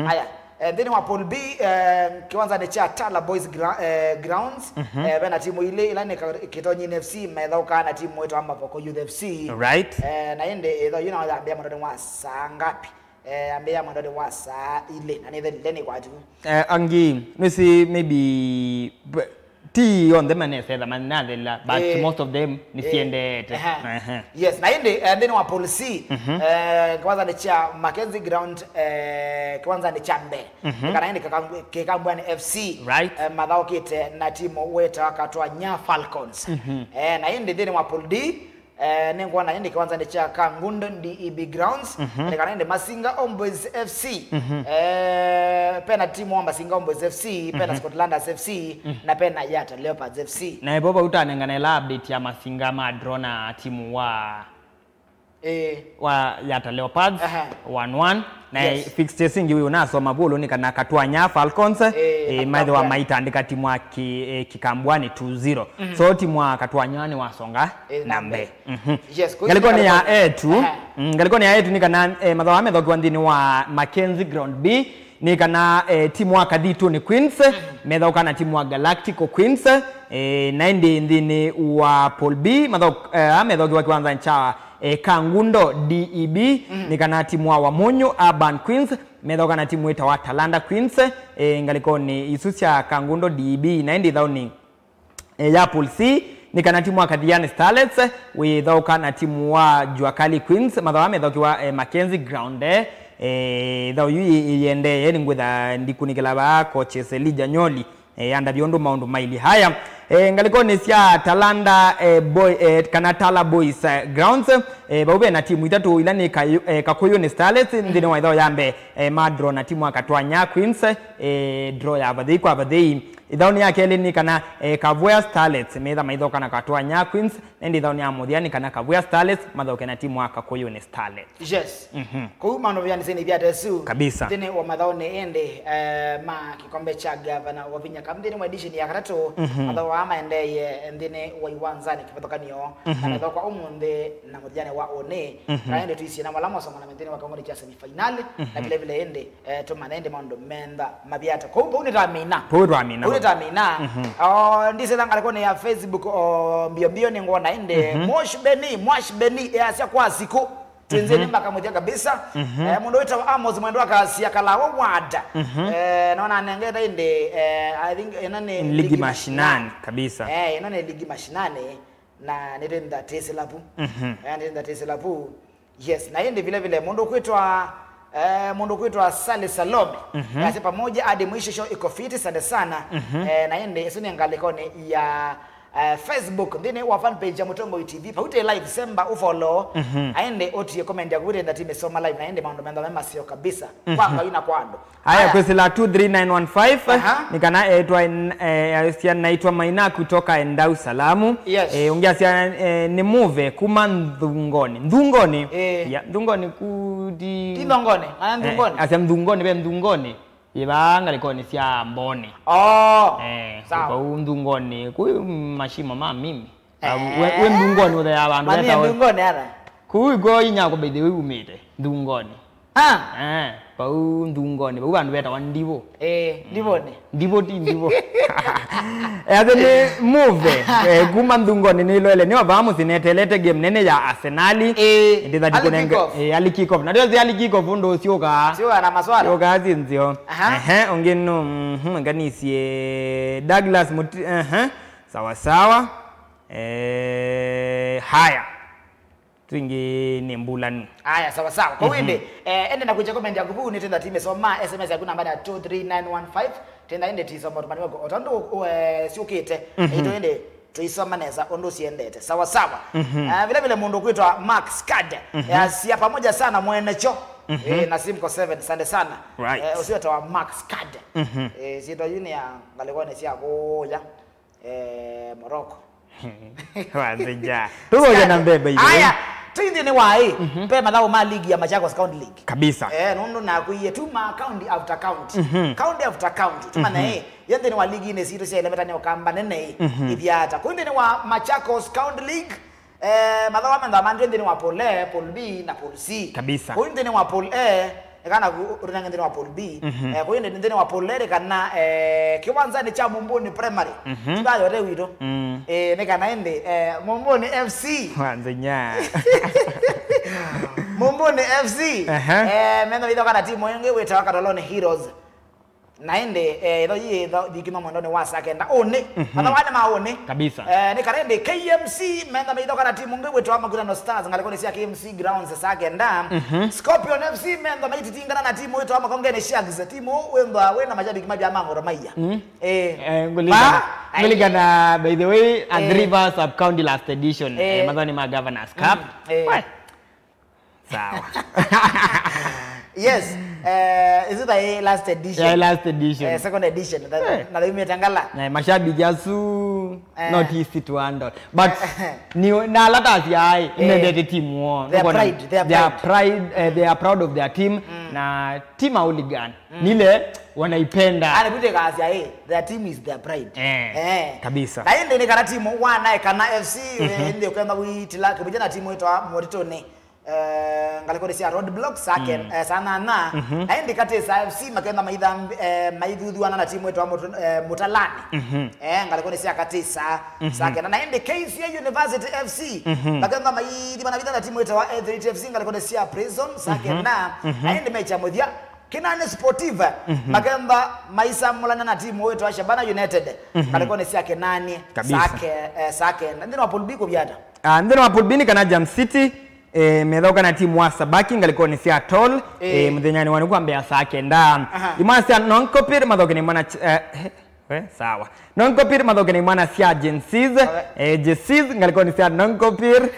Aya, eh, nthĩnĩ wa pool B, eh, kĩwanzanĩ kya Tala Boys gra eh, Grounds, eh, vena timu ilĩ, ila nĩ Ka- Kĩtonyinĩ F C methaũkaa na timu ĩtawa Mavoko Youth F C. Right. Eh, na ĩndĩ ĩthaũ yu nayo yambĩa mwendonĩ wa saa ngapi? Eh, yambĩa mwendonĩ wa saa ilĩ, na nĩthelile nĩkwatiku. Eh, angĩ, nĩsĩ maybe b- ti onthe manesetha manathela, but eh, most of them nĩsiendete. Ehe. Yes, na ĩndĩ, eh, nthĩnĩ wa pool C, eh, kĩwanzanĩ kya Mackenzie Ground, eh, kĩwanzanĩ kya mbee, kana ĩndĩ kĩkambwani F C, right, eh, mathaũkĩte na timu wĩtawa Katwanya Falcons. Eh, na ĩndĩ nthĩnĩ wa pool D, eh, nĩngwona ĩndĩ kĩwanzanĩ kya Kangundo D E B Grounds, nĩ kana ĩndĩ Masinga Homeboys F C, eh, pena timu wa Masinga Homeboys F C, pena Scotlanders F C, na pena Yata Leopards F C. Na ĩvo vau tanengana ĩla update ya Masinga ma draw na timu wa, eh, wa Yata Leopards, one one. Na fixtures ingĩ wĩ ũnasoma vũlũ nĩ kana Katwanya Falcons, eh, maithe wa maitandĩka timu wa ki, eh, Kikambwani two zero. So timu wa Katwanya nĩwasonga na mbee. Ngalĩkonĩ ya A two, mm, ngalĩkonĩ ya A two nĩ kana, eh, mathaũ aa methaũkiwa nthĩnĩ wa Mackenzie Ground B, nĩ kana, eh, timu wa Kathitũnĩ Queens methaũka na timu wa Galactical Queens, eh, na ĩndĩ nthĩnĩ wa pool B, mathaũ, eh, aa methaũkiwa kĩwanzanĩ kya, eh, Kangundo D E B, nĩ kana timu wa Wamunyu Urban Queens methaũka na timu ĩtawa Talanta Queens, eh, ngalĩkonĩ isu sya Kangundo D E B, na ĩndĩ ĩthaũnĩ, eh, ya pool C, nĩ kana timu wa Kathiani Starlets, eh, wĩthaũka na timu wa Jua Kali Queens, mathaũ aa methaũkiwa, eh, Mackenzie Ground, eh, eh, ĩthaũ yu yĩ- yĩendee, nĩngwĩtha ndikunĩkĩla vaa coaches Elijah Nyoli, eh, andavya ũndũ maũndũ mailyĩ. Haya, E, ngalĩkonĩ sya Talanta, e, boy, e, kana Tala Boys, e, grounds, e, vau ve na timu itatũ, ila nĩ Kayu-, e, Kakuyuni Starlets nthĩnĩ wa ĩthao ya mbee, e, ma draw na timu wa Katwanya Queens, e, draw ya vathei kwa vathei. Ĩthaonĩ ya kelĩ nĩ kana, e, Kavwea Starlets metha maithoka na Katwanya Queens, na ĩndĩ ĩthaonĩ ya mũthya nĩ kana Kavwea Starlets mathoke na timu wa Kakuyuni Starlets. Yes. Mhm. Kũu maũndũ mĩvanĩsyenĩ vya tesu. Kabisa. Nthĩnĩ wa mathaũnĩ ĩndĩ, eh, ma kĩkombe kya gavana wa Vinya Cup nthĩnĩ wa edition ya katatũ, mhm, mathaũ aa maendeeye nthĩnĩ wa iwanzanĩ kĩvathũkanio, mhm, na methokwa ũmũnthĩ na mũthyanĩ wa ũnĩ, mhm, na ĩndĩ tũisie na vala mosongana nthĩnĩ wa kaũngũnĩ kya semifinali, na, mhm, vile vile ĩndĩ, eh, tũmanya ĩndĩ maũndũ menda mavyata. Kũu, kũu nĩtamina. Kũu twamina. Kũu nĩtamina. Mhm. O, ndisĩla ngalĩkonĩ ya Facebook, o, mbio mbio nĩngwona ĩndĩ. Mhm. Mosh Beni, Mwash Beni, easya kwa sikũ. Twĩnzĩnĩ, mhm, mpaka mũthya kabisa. Mhm. Eh, mũndũ wĩtawa Amos Mwendwa Kasia Kalawa Wada. Mhm. Eh, nona anengete ĩndĩ, eh, I think, ĩno nĩ ligi mashinani. Ligi mashinani, kabisa. Eh, ĩno nĩ ligi mashinani, na nĩtwĩnthatĩsĩla vu. Mhm. Eh, nĩtwĩnthatĩsĩla vu. Yes, na ĩndĩ vile vile mũndũ kwĩtwa, eh, mũndũ kwĩtwa Sally Salome. Mhm. Yasya pamoja hadi mwisho, show iko fiti, asante sana. Mhm. Eh, na ĩndĩ ĩsu nĩ ngalĩkonĩ ya, eh, Facebook, nthĩnĩ wa fan page ya Mũtongoi T V, vau twĩ live, semba ũfollow. Mhm. Na ĩndĩ ũtie comment yaku, wĩtenda timĩsoma live, na ĩndĩ maũndũ menda me maseo kabisa. Mhm. Kwa Ngai na kwa andũ. Aya, aya, kwĩsĩla two three nine one five, aha, nĩ kana etwa, eh, sya naitwa Maina kutoka Endau Salamu. Yes. Eh, ũngĩ asya, eh, nĩ Muve kuma Nthungoni. Nthungoni? Eh. Ya, Nthungoni ku ti... Ti Nthongoni, kana eh, Nthungoni? Asya Nthungoni, ve Nthungoni. Yĩ vaa ngalĩkonĩ sya Mboni. Oh, eh, sawa. Kũu Nthungoni, kũu mashimo ma mimi. Ah, eh, we, we Nthungoni ũtheaa vandũ mami vetawa Nthungoni ara. Kũu iko inyako by the way umĩte, Nthungoni. Ah. Eh, vau Nthungoni, vau vandũ vetawa Ndivũ. Eh, Ndivũnĩ. Ndivũ ti Ndivũ. Ethĩ nĩ Muve, eh, kuma Nthungoni nĩ Loele. Nĩ ovaa mũsĩ netelete game nene ya Arsenal. Eh, ndĩthati early kũnenge-, kick off. Eh, early kick off. Na ndĩosi early kick off ũndũ ũsyũkaa. Syũkaa na maswala. Syũkaa syĩ nzeo. Aha. Ehe, ũngĩ nũ, mhm, nganisie Douglas Muti-, ehe. Sawa sawa. Eh, haya. Twingĩ nĩ mbulanu. Aya, sawa sawa. Kwa, mhm, wĩndĩ, eh, ende na kuja comment yaku vu, nĩtenda timĩsoma S M S yaku namba ya two three nine one five. Tenda ende tisoma ũtũmani waku. O tondũ, eh, syũkĩte. Mhm. Ito ende tuisoma nesa ũndũ siendete. Sawa sawa. Mhm. Eh, vile vile mũndũ kwĩtwa Max Card. Mhm. Eh, sia pamoja sana mwenecho. Mhm. Eh, na Simco seven, asante sana. Right. Eh, ũcio wĩtawa Max Card. Mhm. Eh, sitwa yu nĩ ya ngalĩkonĩ sya kũya. Eh, Morocco. Wanzĩja. Tũvoya na mbembe igũrũ. Aya, twĩ nthĩnĩ wa ĩ, mhm, pe mathaũ ma ligi ya Machakos County League. Kabisa. Eh, nũndũ nakwĩie tuma county after county. Mhm. County after county. Tuma, mhm, na ĩ, ye nthĩnĩ wa ligi-inĩ sitũ sya ileveta nĩ Ũkamba nene ĩ, mhm, ithiata. Kwĩ nthĩnĩ wa Machakos County League, eh, mathaũ mendaa mandĩwe nthĩnĩ wa Pool A, Pool B na Pool C. Kabisa. Kwĩ nthĩnĩ wa Pool A, Eka na ku-, ũtũnenge nthĩnĩ wa Pool B. Mhm. Eh, kũi nthĩnĩ wa Pool A nĩ kana, eh, kĩwanzanĩ kya Mumbuni Primary. Mhm. Ti vayo te witũ. Mm. Eh, nĩ kana ĩndĩ, eh, Mumbuni F C. Wanzĩnya. Mumbuni F C. Aha. Eh, metha wĩthoka na timu ĩngĩ wĩtawa Katoloni Heroes. Na ĩndĩ, eh, ĩtho yĩ ĩtho thikima mwendonĩ wa saa kenda ũnĩ. Mhm. Mathaũ aa nĩ ma ũnĩ. Kabisa. Eh, nĩ kana ĩndĩ K M C metha meithoka na timu ĩngĩ wĩtawa Makutano Stars ngalĩkonĩ sya K M C Grounds saa kenda. Mhm. Scorpion F C metha maititingana na timu wĩtawa Makongeni Sharks. Timu wĩthwa wĩna mashabiki mavya ma Gor Mahia. Mm. Eh. Eh, ngũlikana, ba-, ngũlikana, by the way, Athi River Sub County last edition, eh, mathaũnĩ ma Governors Cup. Mm, eh. Wai. Sawa. Yes. Eh, is it the last edition? Yeah, last edition. Eh, second edition. Na, eh, na theyumĩte ngala. Na mashabiki asu, eh, not easy to handle. But, eh, ni, na ala ta asyai, eh, nĩmendete timu woo. They are proud, they are proud, eh, they are proud of their team. Mm. Na team a hooligan. Mm. Nile wanaipenda. Ale bute kasia, eh, their team is their pride. Eh, eh, kabisa. Na ĩndĩ nĩ kana timu wana kana F C, mhm, eh, ĩndĩ ũkenda wĩtila kĩvũja na timu ĩtwa Moritoni. Eh, ngalĩkonĩ sya Roadblocks saa ken-, mm, eh, saa nana. Mhm. Na ĩndĩ Katĩsa F C makenda maithambi-, eh, maithuthuana na timu ĩtwa Mũtu-, eh, Mũtalani. Mhm. Eh, ngalĩkonĩ sya Katĩsa, mhm, saa kenda. Na ĩndĩ K C A University F C, mhm, makenda maithimana vitha na timu ĩtawa Athlete F C ngalĩkonĩ sya Prison saa, mhm, kenda. Mhm. Na ĩndĩ mecha mũthya, Kinani Sportive, mhm, makenda maisamũlana na timu ĩtawa Shabana United, mhm, ngalĩkonĩ sya Kinani. Kabisa. Saa ke-, eh, saa kenda. Nthĩnĩ wa Pool B kũvyata. Ah, nthĩnĩ wa Pool B nĩ kana Jam City, eh, methaũka na timu wa Sabaki ngalĩkonĩ sya Toll, eh, eh, mũthenyanĩ wa nĩ kwambĩa saa kenda. Aha. Imwana sya Nonkopir mathaũke na imwana ch-, eh, We, sawa. Nonkopir mathaũke na imwana sya Gen Zs, eh, Gen Zs, ngalĩkonĩ sya Nonkopir.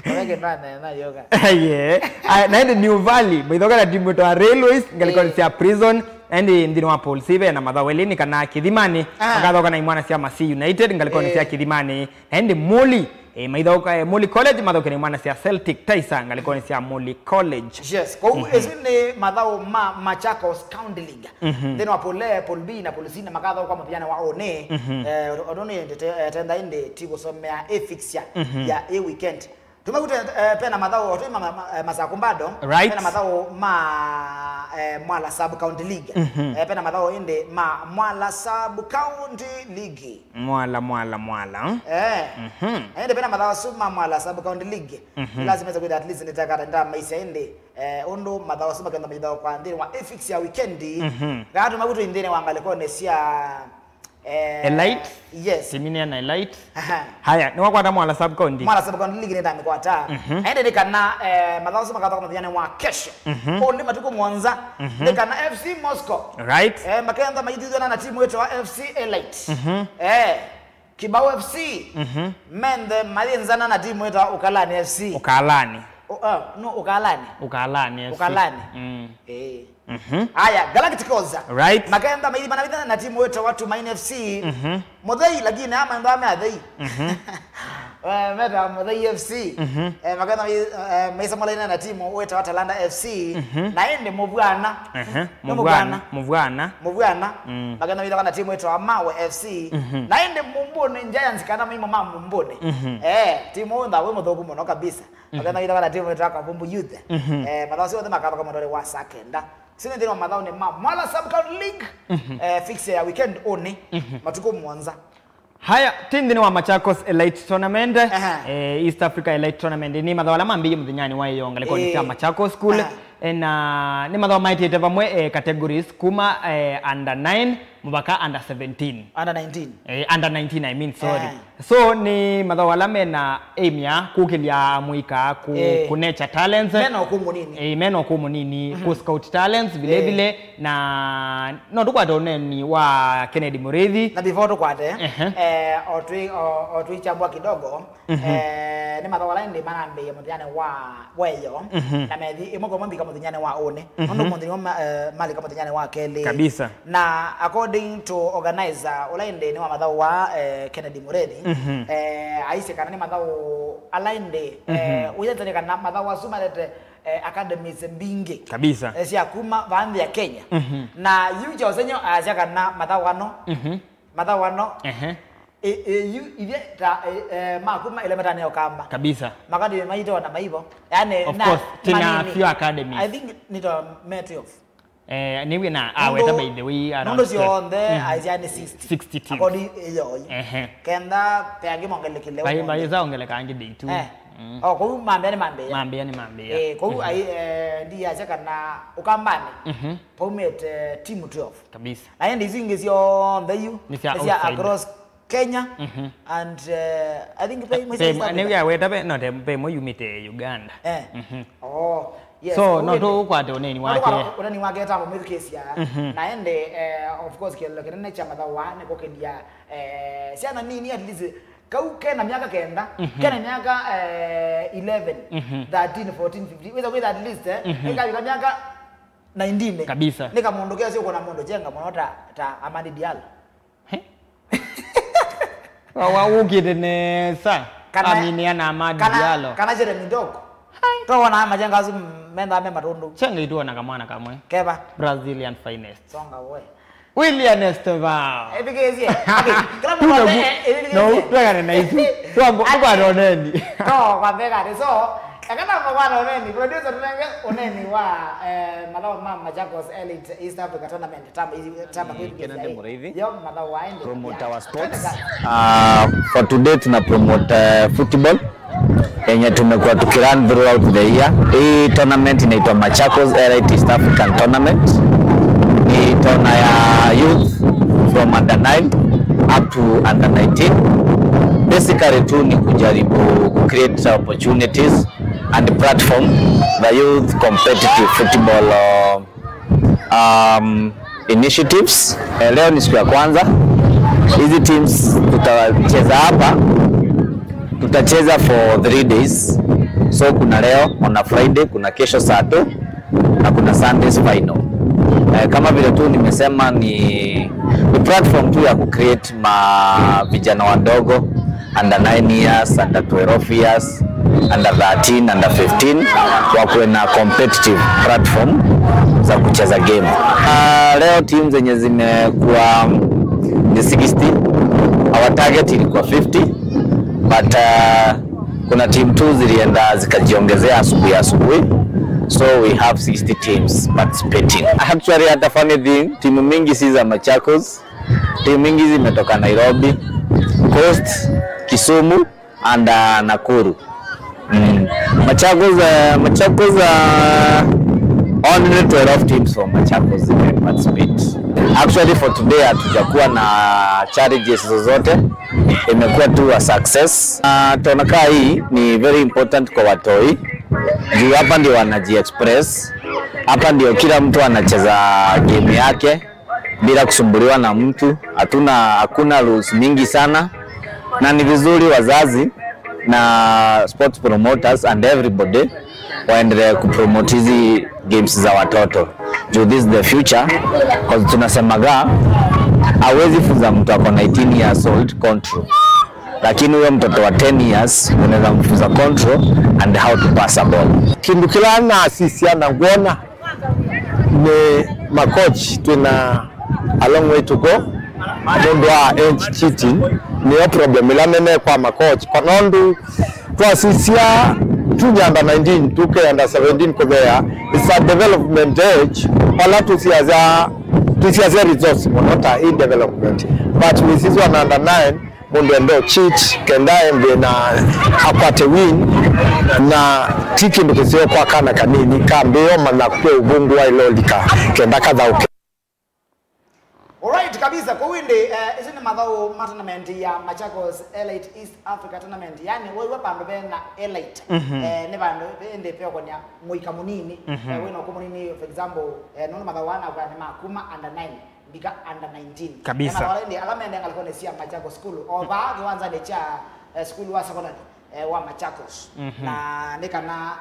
Weke nane na yoga. Yeah. Aya, na ĩndĩ New Valley, maithaũka na timu ĩtawa Railways, ngalĩkonĩ sya Prison, na ĩndĩ nthĩnĩ wa Pool C ve na mathaũ elĩ nĩ kana Kĩthimanĩ, makathaũka na imwana sya Masii United, ngalĩkonĩ sya Kĩthimanĩ, na ĩndĩ Muli, eh, maithaũka, eh, Muli College, mathaũke na imwana sya Celtic Taisa, ngalĩkonĩ sya Muli College. Yes, kwoou ĩsu nĩ mathaũ ma Machakos County League. Nthĩnĩ wa Pool A, Pool B na Pool C na makathaũka mũthenyanĩ wa ũnĩ. Eh, ũndũ nĩ ndete-, eh, tenda ĩndĩ ti kũsomea ĩ fixture ya ĩ weekend. Tuma kute, eh, pena mathaũ, otwi ma, ma, eh, Masaku bado. Right. Pena mathaũ ma, eh, Mwala Sub County League. Eh, pena mathaũ ĩndĩ ma Mwala Sub County League. Mwala, Mwala, Mwala. Eh. Ĩndĩ pena mathaũ asu ma Mwala Sub County League. Lazima ĩse kwĩtha at least nĩtakata ndamaisya ĩndĩ, eh, ũndũ mathaũ asu makenda maithaũka nthĩnĩ wa ĩ fixture ya weekend. Gatuma kute nthĩnĩ wa ngalĩkonĩ sya Eh, Elite? Yes. Timu nĩ ya na Elite. Aha. Haya, nĩwakwata Mwala Sub County? Mwala Sub County League nĩndamĩkwata. Ende nĩ kana, eh, mathaũ asu makathaũka mũthenyanĩ wa kesho. Ũndĩ matukũ mũonza. Nĩ kana F C Moscow. Right. Eh, makenda maithuthana na timu ĩtawa F C Elite. Eh, Kibau F C. Menthe mayĩnzana na timu ĩtawa Ukalani F C. Ukalani. O, ah, no, Ukalani. Ukalani F C. Ukalani. Mm. Eh. Aya, Galacticos. Right. Makenda maithi manavitha na timu wĩtawa Tumaini F C. Mũthei, lakini ama ndo ame athei. Eh, meta Mũthei F C. Eh, makenda mai-, eh, maisa malaina na timu wĩtawa Talanta F C. Na ĩndĩ Mũvwana. Nĩ Mũvwana. Mũvwana. Mũvwana. Makenda maithawa na timu wĩtawa Mawe F C. Na ĩndĩ Mumbuni Giants kana maimo ma Mumbuni. Eh, timu ũũ ntha wĩ mũthũku mũno kabisa. Makenda maithawa na timu wĩtawa Kavumbu Youth. Eh, mathaũ asu onthe makathoka mũtole wa saa kenda. Sine nthĩnĩ wa mathaũnĩ ma Mwala Sub County League, eh, fixture ya weekend ũnĩ, matukũ mũonza. Haya, ti nthĩnĩ wa Machakos Elite Tournament, eh, East Africa Elite Tournament, nĩ mathaũ ala mambĩie mũthenyanĩ wa ĩyoo ngalĩkonĩ sya Machakos School. Eh, na nĩ mathaũ maetĩte vamwe, eh, categories kuma, eh, under nine mũvaka under seventeen. Under nineteen. Eh, under nineteen, I mean, sorry. So, nĩ mathaũ ala mena aim ya kũkĩlya mũika kũ, kũ nurture talents. Mena ũkũũ mũnini. Eh, mena ũkũũ mũnini, kũ scout talents vile vile, na no tũkwate ũneni wa Kennedy Mũrĩithi. Na before tũkwate, eh, o twi-, o, o tũichambua kidogo, eh, nĩ mathaũ ala ĩndĩ manambĩĩe mũthenyanĩ wa weyo, na methi ĩmwe kwa ĩmwe mbika mũthenyanĩ wa ũnĩ. Nũndũ mũthenya ũmwe, eh, malika mũthenyanĩ wa kelĩ. Kabisa. Na according to organizer, ũla ĩndĩ nĩ wa mathaũ wa, eh, Kennedy Mũrĩithi, eh, aisye kana nĩ mathaũ ala ĩndĩ, eh, ũyetani kana mathaũ asu malete, eh, academies mbingĩ. Kabisa. Eh, sya kuma vaa nthĩ ya Kenya. Na yu kya ũsenyo aasya kana mathaũ ano, mathaũ ano, ĩ, ĩ, yu, ithe ta, eh, eh, makuma ĩla mataneo kamba. Kabisa. Makadĩ maitona maivo. Yani, of course, tina manini. Few academies. I think nito me twelve. Eh, nĩw'e na aweta, by the way, around nũndũ syonthe aisya nĩ sixty. Sixty teams. According, eh, yo, yo. Ehe. Kenda peangi mongelekile. Vai, vai za ongeleka angi day two. Eh. Mm. Oh, kũu mambĩa nĩ mambĩa. Mambĩa nĩ mambĩa. Eh, kũu ai, eh, ndiasya kana Ũkambanĩ. Paumĩte timu twelve. Kabisa. Na ĩndĩ isu ingĩ syonthe yu nĩ sya outside. Across Kenya, and, uh, I think pe, mwĩsĩ East Africa. Nĩw'e aweta pe, no, te, pe mwe yumĩte Uganda. Eh. Oh, yes. So, no tũkwate ũneni wake. Ũneni wake ta mũmĩthukĩsya. Na ĩndĩ, eh, of course, kĩlelo kĩnene kya mathaũ aa nĩ kũkĩlya, eh, syana nini, at least, kau kena myaka kenda, kena myaka, eh, eleven, thirteen, fourteen, fifteen. Wĩsa kwĩtha at least, eh, ĩkavika myaka nineteen. Kabisa. Nĩ kamũndũ kesĩ ũkona mũndũ kyenga mũno ta, ta Amadi Diallo. He? Wa, wa, ũkĩte nesa. Aminia na Amadi Diallo. Kana Jeremy Doku. Hai. Towona majenga asu mendaa me matũndũ. Chenga ituona kamwana kamwe. Keva. Brazilian finest. Songa we. William Estevao. Ĩthikĩĩsye. Okay, kĩla mũndũ no, twegane na isu. Twambo, tũkwata ũneni. To, kwa mbega, so, eka na mũkwata ũneni. Producer, tũnenge ũneni wa, eh, mathaũ ma Machakos Elite East Africa Tournament. Tamba, tamba. Kennedy Mũrĩithi. Yo, mathaũ wa ĩndĩ. Promote our sports. Uh, for today tuna promote, uh, football yenye tumekuwa tukirun throughout the year. Hii tournament inaitwa Machakos Elite East African Tournament. Ni tournament ya youth from under nine up to under nineteen. Basically tu ni kujaribu create opportunities and platform the youth competitive football, uh, um, initiatives. Eh, leo ni siku ya kwanza. Hizi teams tutacheza hapa, tutacheza for three days. So kuna leo on a Friday, kuna kesho Sato, na kuna Sundays final. Eh, kama vile tu nimesema, ni, ni platform tu ya kucreate ma vijana wadogo, under nine years, under twelve years, under thirteen, under fifteen, wakuwe na competitive platform za kucheza game. Uh, leo team zenye zimekuwa ni sixty, our target ilikuwa fifty, but uh, kuna team tu zilienda zikajiongezea asubuhi asubuhi, so we have sixty teams participating. Actually, hata funny thing, timu mingi si za Machakos, timu mingi zimetoka Nairobi, Coast, Kisumu and uh, Nakuru. Mm. Machakos, uh, Machakos, uh, only twelve teams from Machakos can participate. Actually, for today hatujakuwa na challenges zozote, imekuwa tu a success. Uh, tunakaa hii ni very important kwa watoi juu hapa ndio wanaji express, hapa ndio kila mtu anacheza game yake bila kusumbuliwa na mtu. Hatuna, hakuna rules mingi sana, na ni vizuri wazazi na sports promoters and everybody waendelee kupromote hizi games za watoto juu this is the future, cause tunasemaga hawezi funza mtu ako na eighteen years old control, lakini huyo mtoto wa ten years unaweza mfunza control and how to pass a ball. Kĩndũ kĩla nasisya na ngwona nĩ makochi twĩna a long way to go nũndũ wa age cheating. Nĩyo problem ĩla nene kwa makochi, kwa nũndũ twasisya tunya under nineteen tuke under seventeen kũthea, it's a development age, vala tũsiasya tũsiasya results mũno ta in development, but wĩsiswa na under nine mũndũ enda cheat kenda ende na akwate win, na ti kĩndũ kĩseo kwa kana kanini ka mbĩo mana kwĩ ũvũngũ wa ilolika kenda kathaũke. Alright kabisa. Kwoou ĩndĩ, eh, isu nĩ mathaũ ma tournament ya Machakos Elite East Africa Tournament, yani waiwa vandũ vena elite. Mhm. Eh, nĩ vandũ ĩndĩ peũkonya mũika mũnini. Mhm. Eh, wĩna ũkũ mũnini, for example, eh, nũndũ mathaũ aa nakwĩa nĩ ma kuma under nine mbika under nineteen. Kabisa. Na mathaũ ala ĩndĩ ala mende ngalĩkonĩ sya Machakos School, o vaa kĩwanzanĩ kya, eh, school wa secondary, eh, wa Machakos. Mhm. Na nĩ kana,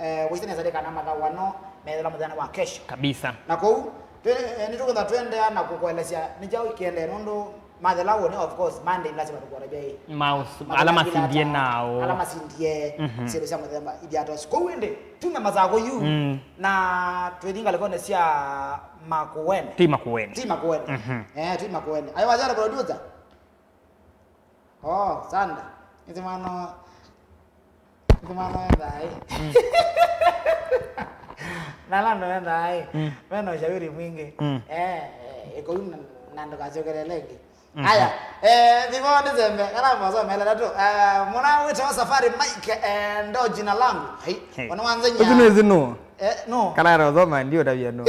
eh, wĩsĩ nesa nĩ kana mathaũ ano methela mũthenya wa kesho. Kabisa. Na kwoou, twĩ-, eh, nĩtũkwĩtha tũendeea na kũkũelesya nĩ kyaũ kĩendee nũndũ mathela wone, of course, Monday lazima tũkuelesya ĩ. Maũs-, mathela ala masindie nao. Ala masindie, mhm, syĩndũ sya mũthemba ithiatwa. Kwoou ĩndĩ, tume Masaku yu, mm, na twĩthi ngalĩkonĩ sya Makueni. Ti Makueni. Ti Makueni. Mhm. Eh, ti Makueni. Ayo wazara producer. Oh, Sanda. Ĩthĩ mwana, ĩthĩ mwana wethaa ĩ. Mm. Na ala andũ methaa ĩ. Mm. Mena ushauri mwingĩ. Mm. Eh, eh, ĩkũu na, na ndũkasyokerere ĩngĩ. Mhm. Aya, eh, Thimo Ndizembe, kana mwazo mele tatu. Eh, mwana wĩtawa Safari Mike, eh, ndo jina langu. Hai, hey, wana wanzenya. Ũsu nĩ zinu. Eh, no. Kana rozo mandi ũtavya no.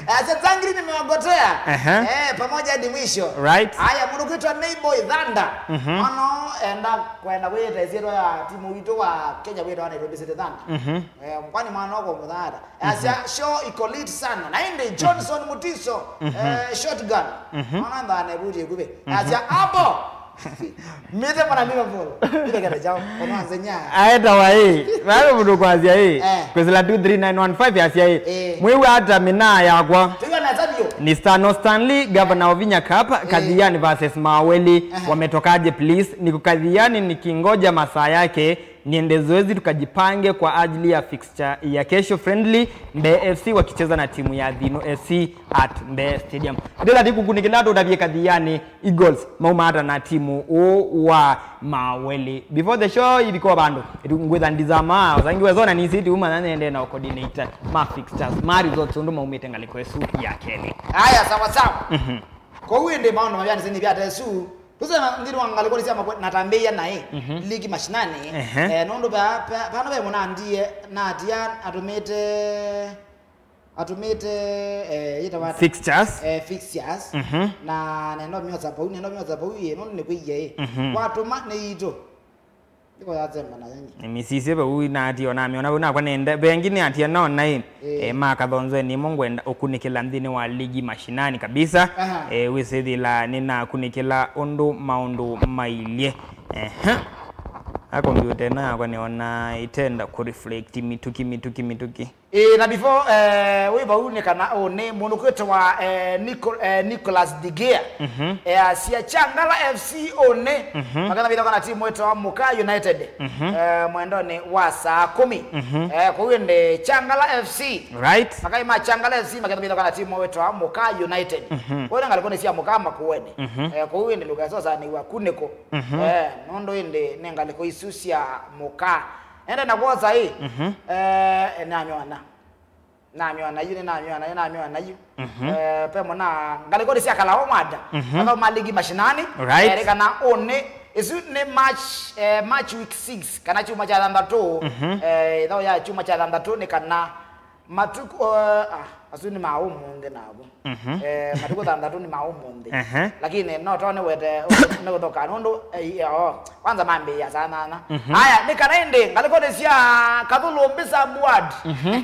Eh, Senzangiri nimewagotea. Aha. Eh, pamoja hadi mwisho. Right. Aya, mũndũ kwĩtwa Neiboy Thunder. Mhm. Ono enda kwenda kwĩta ĩsyĩtwa ya timu witũ wa Kenya wĩtawa Nairobi City Thunder. Mhm. Eh, kwani mwana wako mũthada. Asya, mhm, show iko lit sana. Na ĩndĩ Johnson Mutiso, mhm, eh, shotgun. Mhm. Ona nthane buti ĩkuvĩ. Mhm. Asya, hapo. Mite mwana Liverpool. Mite kete chao. Ona nzenya. Aetawa ĩ. Vale mũndũ kwasya ĩ. Eh. Kwĩsĩla two three nine one five asya ĩ. Eh. Mwĩw'a ata mĩnaa yakwa? Tuiwa na Zabio. Ni Stano Stanley, Governor Ovinya Cup, eh, Kathiani versus Maweli. Aha. Wametokaje, please? Niko Kathiani nikingoja masaa yake. Niende zoezi tukajipange kwa ajili ya fixture ya kesho, friendly, Mbeya F C wakicheza na timu ya Thino F C at Mbeya Stadium. Ndĩla ti kukunĩkĩla tũtavye Kathiani Eagles mauma ata na timu ũũ wa Maweli. Before the show ivika vandũ, ngwĩtha ndizama, ũsangi wezona nĩsĩ tiuma na nende na coordinator ma fixtures, ma results ũndũ maumĩte ngalĩko ĩsu ya kelĩ. Aya, sawa sawa. Mhm. Kwoou ĩndĩ maũndũ mavyanĩsye nĩ vyata ĩsu, tũsema nthĩnĩ wa ngalĩkonĩ sya makwe, natambĩĩa naĩ, mhm, ligi mashinani, ehe, eh, nũndũ pa, pa, pano ve mũnandie, natia atũmĩte, atũmĩte, eh, yĩtawa ata? Fixtures. Eh, fixtures. Mhm. Na nenda ũmyosa pau, nenda ũmyosa pau ĩ, nũndũ nĩ kwĩie ĩ. Mhm. Watũma nĩ itũ. Nĩko yathemba na yengi. Nĩmĩsisye vau, natia onamĩona vau, nakwa nĩnde vengi nĩatia nona ĩ. Ĩĩ. Eh, ma Kathonzweni ĩmwe ngwenda ũkunĩkĩla nthĩnĩ wa ligi mashinani kabisa. Aha. Eh, wĩsĩthĩla nĩnakunĩkĩla ũndũ maũndũ mailyĩ. Ehe. A kompyuta ĩno yakwa nĩona ĩtenda kũ reflect mĩtũkĩ, mĩtũkĩ, mĩtũkĩ. Ĩĩ, na before, eh, wĩ vau nĩ kana ũnĩ mũndũ kwĩtawa, eh, Nico-, eh, Nicholas De Gea. Mhm. Eh, asia Kyangala F C ũnĩ. Mhm. Maketha mĩthoka na timu wĩtawa Mũka United. Mhm. Eh, mwendonĩ wa saa kũmi. Mhm. Eh, kũu ĩndĩ Kyangala F C. Right. Makai ma Kyangala F C maketha mĩthoka na timu wĩtawa Mũka United. Mhm. Kũu nĩ ngalĩkonĩ sya Mũka Makueni. Mhm. Eh, kũu ĩndĩ lũkesosanĩw'a kunĩko. Mhm. Eh, nũndũ ĩndĩ nĩ ngalĩko isu sya Mũka. Ende na kwosa ĩ. Mhm. Eh, nanywana. Nanywana yu, nĩ nanywana yu, nanywana yu. Mhm. Eh, pemo na ngalĩkonĩ sya Kalawa Ward. Mhm. Mathaũ ma ligi mashinani. Right. Eh, kana ũnĩ. Isu nĩ match, eh, match week six, kana kyumwa kya thanthatũ. Mhm. Eh, ĩthaũ ya kyumwa kya thanthatũ nĩ kana matukũ, eh, ah, asu nĩ ma ũmũnthĩ navo. Mhm. Eh, matukũ thanthatũ nĩ ma ũmũnthĩ. Ehe. Lakini no tone wete nĩ kũthoka nũndũ, eh, oh, kwanza mambĩĩa saa nana. Mhm. Aya, nĩ kana ĩndĩ ngalĩkonĩ sya Kathũlũmbĩ sub ward. Mhm.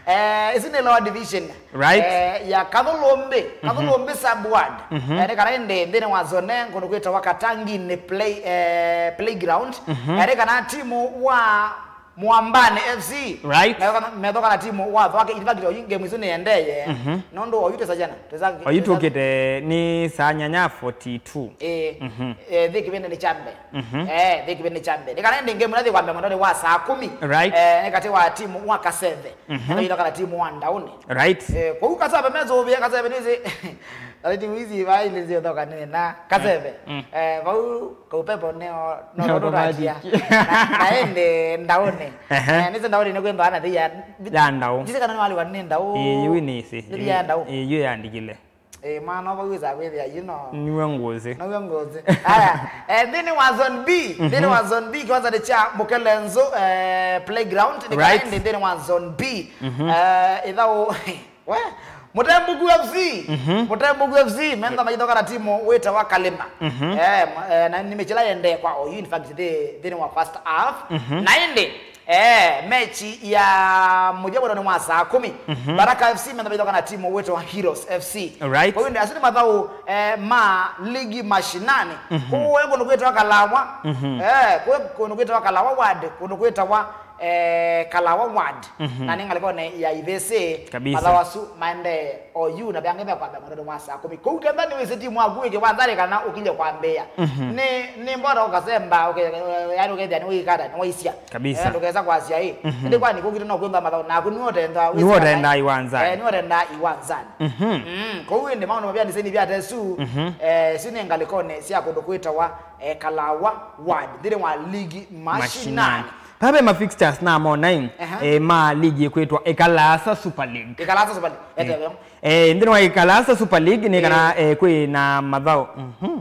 Eh, ĩsu nĩ lower division. Right. Eh, ya Kathũlũmbĩ, mhm, Kathũlũmbĩ sub ward. Mhm. Eh, nĩ kana ĩndĩ nthĩnĩ wa zone kũndũ kwĩtawa Katanginĩ play, eh, playground. Mhm. Eh, nĩ kana timu wa Mwambani F C. Right. Methoka na, methoka na timu wa Thwake. In fact, oyu game isu nĩendeye. Mhm. Nũndũ oyu twĩsa jana. Twĩsa, oyu twĩsa tũkĩte nĩ saa nyanya forty-two. Eh, mhm, eh, thi kĩvĩndĩ nĩ kyambe. Mhm. Eh, thi kĩvĩndĩ nĩ kyambe. Nĩ kana ĩndĩ game nathi kwambia mwendonĩ wa saa kũmi. Right. Eh, nĩ katĩ wa timu wa Kaseve. Mhm. Kana ĩthoka na timu wa Ndaũnĩ. Right. Eh, kũu Kaseve mezũvĩa Kaseve nĩsĩ. Kana timu ici vai nĩsĩ thoka nene na Kaseve. Mm. Eh, vau Kaupepo neo, no, no, automatic. Na, na ĩndĩ Ndaũnĩ. Ehe. Eh, nĩsĩ Ndaũnĩ nĩ kwĩmba na thia. Ya Ndaũ. Ndisi kana nĩwaliwa nĩ Ndaũ. Ĩĩ, yu nĩsĩ. Nĩ thia ya Ndaũ. Ĩĩ, yu yandikile. Eh, mwana ũva wĩsa kwĩthĩa, you know. Niwe ngũsĩ. Niwe ngũsĩ. Aya, eh, nthĩnĩ wa zone B, mhm, nthĩnĩ wa zone B, kĩwanza nĩ kya Mũkelenzo, eh, playground, nĩ right, kana ĩndĩ nthĩnĩ wa zone B. Mhm. Eh, ĩthaũ, we, Mũtembuku F C. Mhm. Mũtembuku F C, mentha maithoka na timu wĩtawa Kalĩma. Mhm. Eh, ma-, eh, na nĩ mĩchila yendee kwa oyu, in fact, thi-, nthĩnĩ wa first half. Mhm. Na ĩndĩ, eh, mechi ya mũthya mwendonĩ wa saa kũmi, mhm, Baraka F C mentha maithoka na timu wĩtawa Heroes F C. Right. Kwa hiyo, asu nĩ mathaũ, eh, ma ligi mashinani. Mhm. Kũu kũndũ kwĩtawa Kalawa. Mhm. Eh, kũu kũndũ kwĩtawa Kalawa Ward, kũndũ kwĩtawa eh, Kalawa Ward, mhm, na nĩ ngalĩkonĩ ya Ivĩsĩ. Kabisa. Mathaũ asu maendee oyu na veangĩ mekwambĩa mwendonĩ wa saa kũmi. Kũu kenda nĩwĩsĩ timu waku wĩ kĩwanzanĩ kana ũkilye kwambĩĩa. Mhm. Nĩ, nĩ mbota ũkasemba, ũke-, yani ũkethĩa nĩwĩkata, nĩwaisya. Kabisa. Eh, ndũkesa kwasya ĩ. Mhm. Ĩndĩ kwani kũkitũ no kwĩmba mathaũ naku nĩwe ũtendaa, nĩwe ũtendaa iwanzanĩ. Eh, nĩwe ũtendaa iwanzanĩ. Mhm. Mm, kũu ĩndĩ maũndũ mavyanĩseni vya tesu, mhm, eh, si nĩ ngalĩkonĩ sya kũndũ kwĩtawa, eh, Kalawa Ward, nthĩnĩ wa ligi mashinani. Mashinani. Vaa ve ma fixtures namona ĩ, aha, eh, ma ligi ĩkwĩtwa Ĩkalaasa Super League. Ĩkalaasa Super League. Eh. Eteve. Eh, nthĩnĩ wa Ĩkalaasa Super League nĩ kana, eh, kwĩ na mathaũ. Mhm.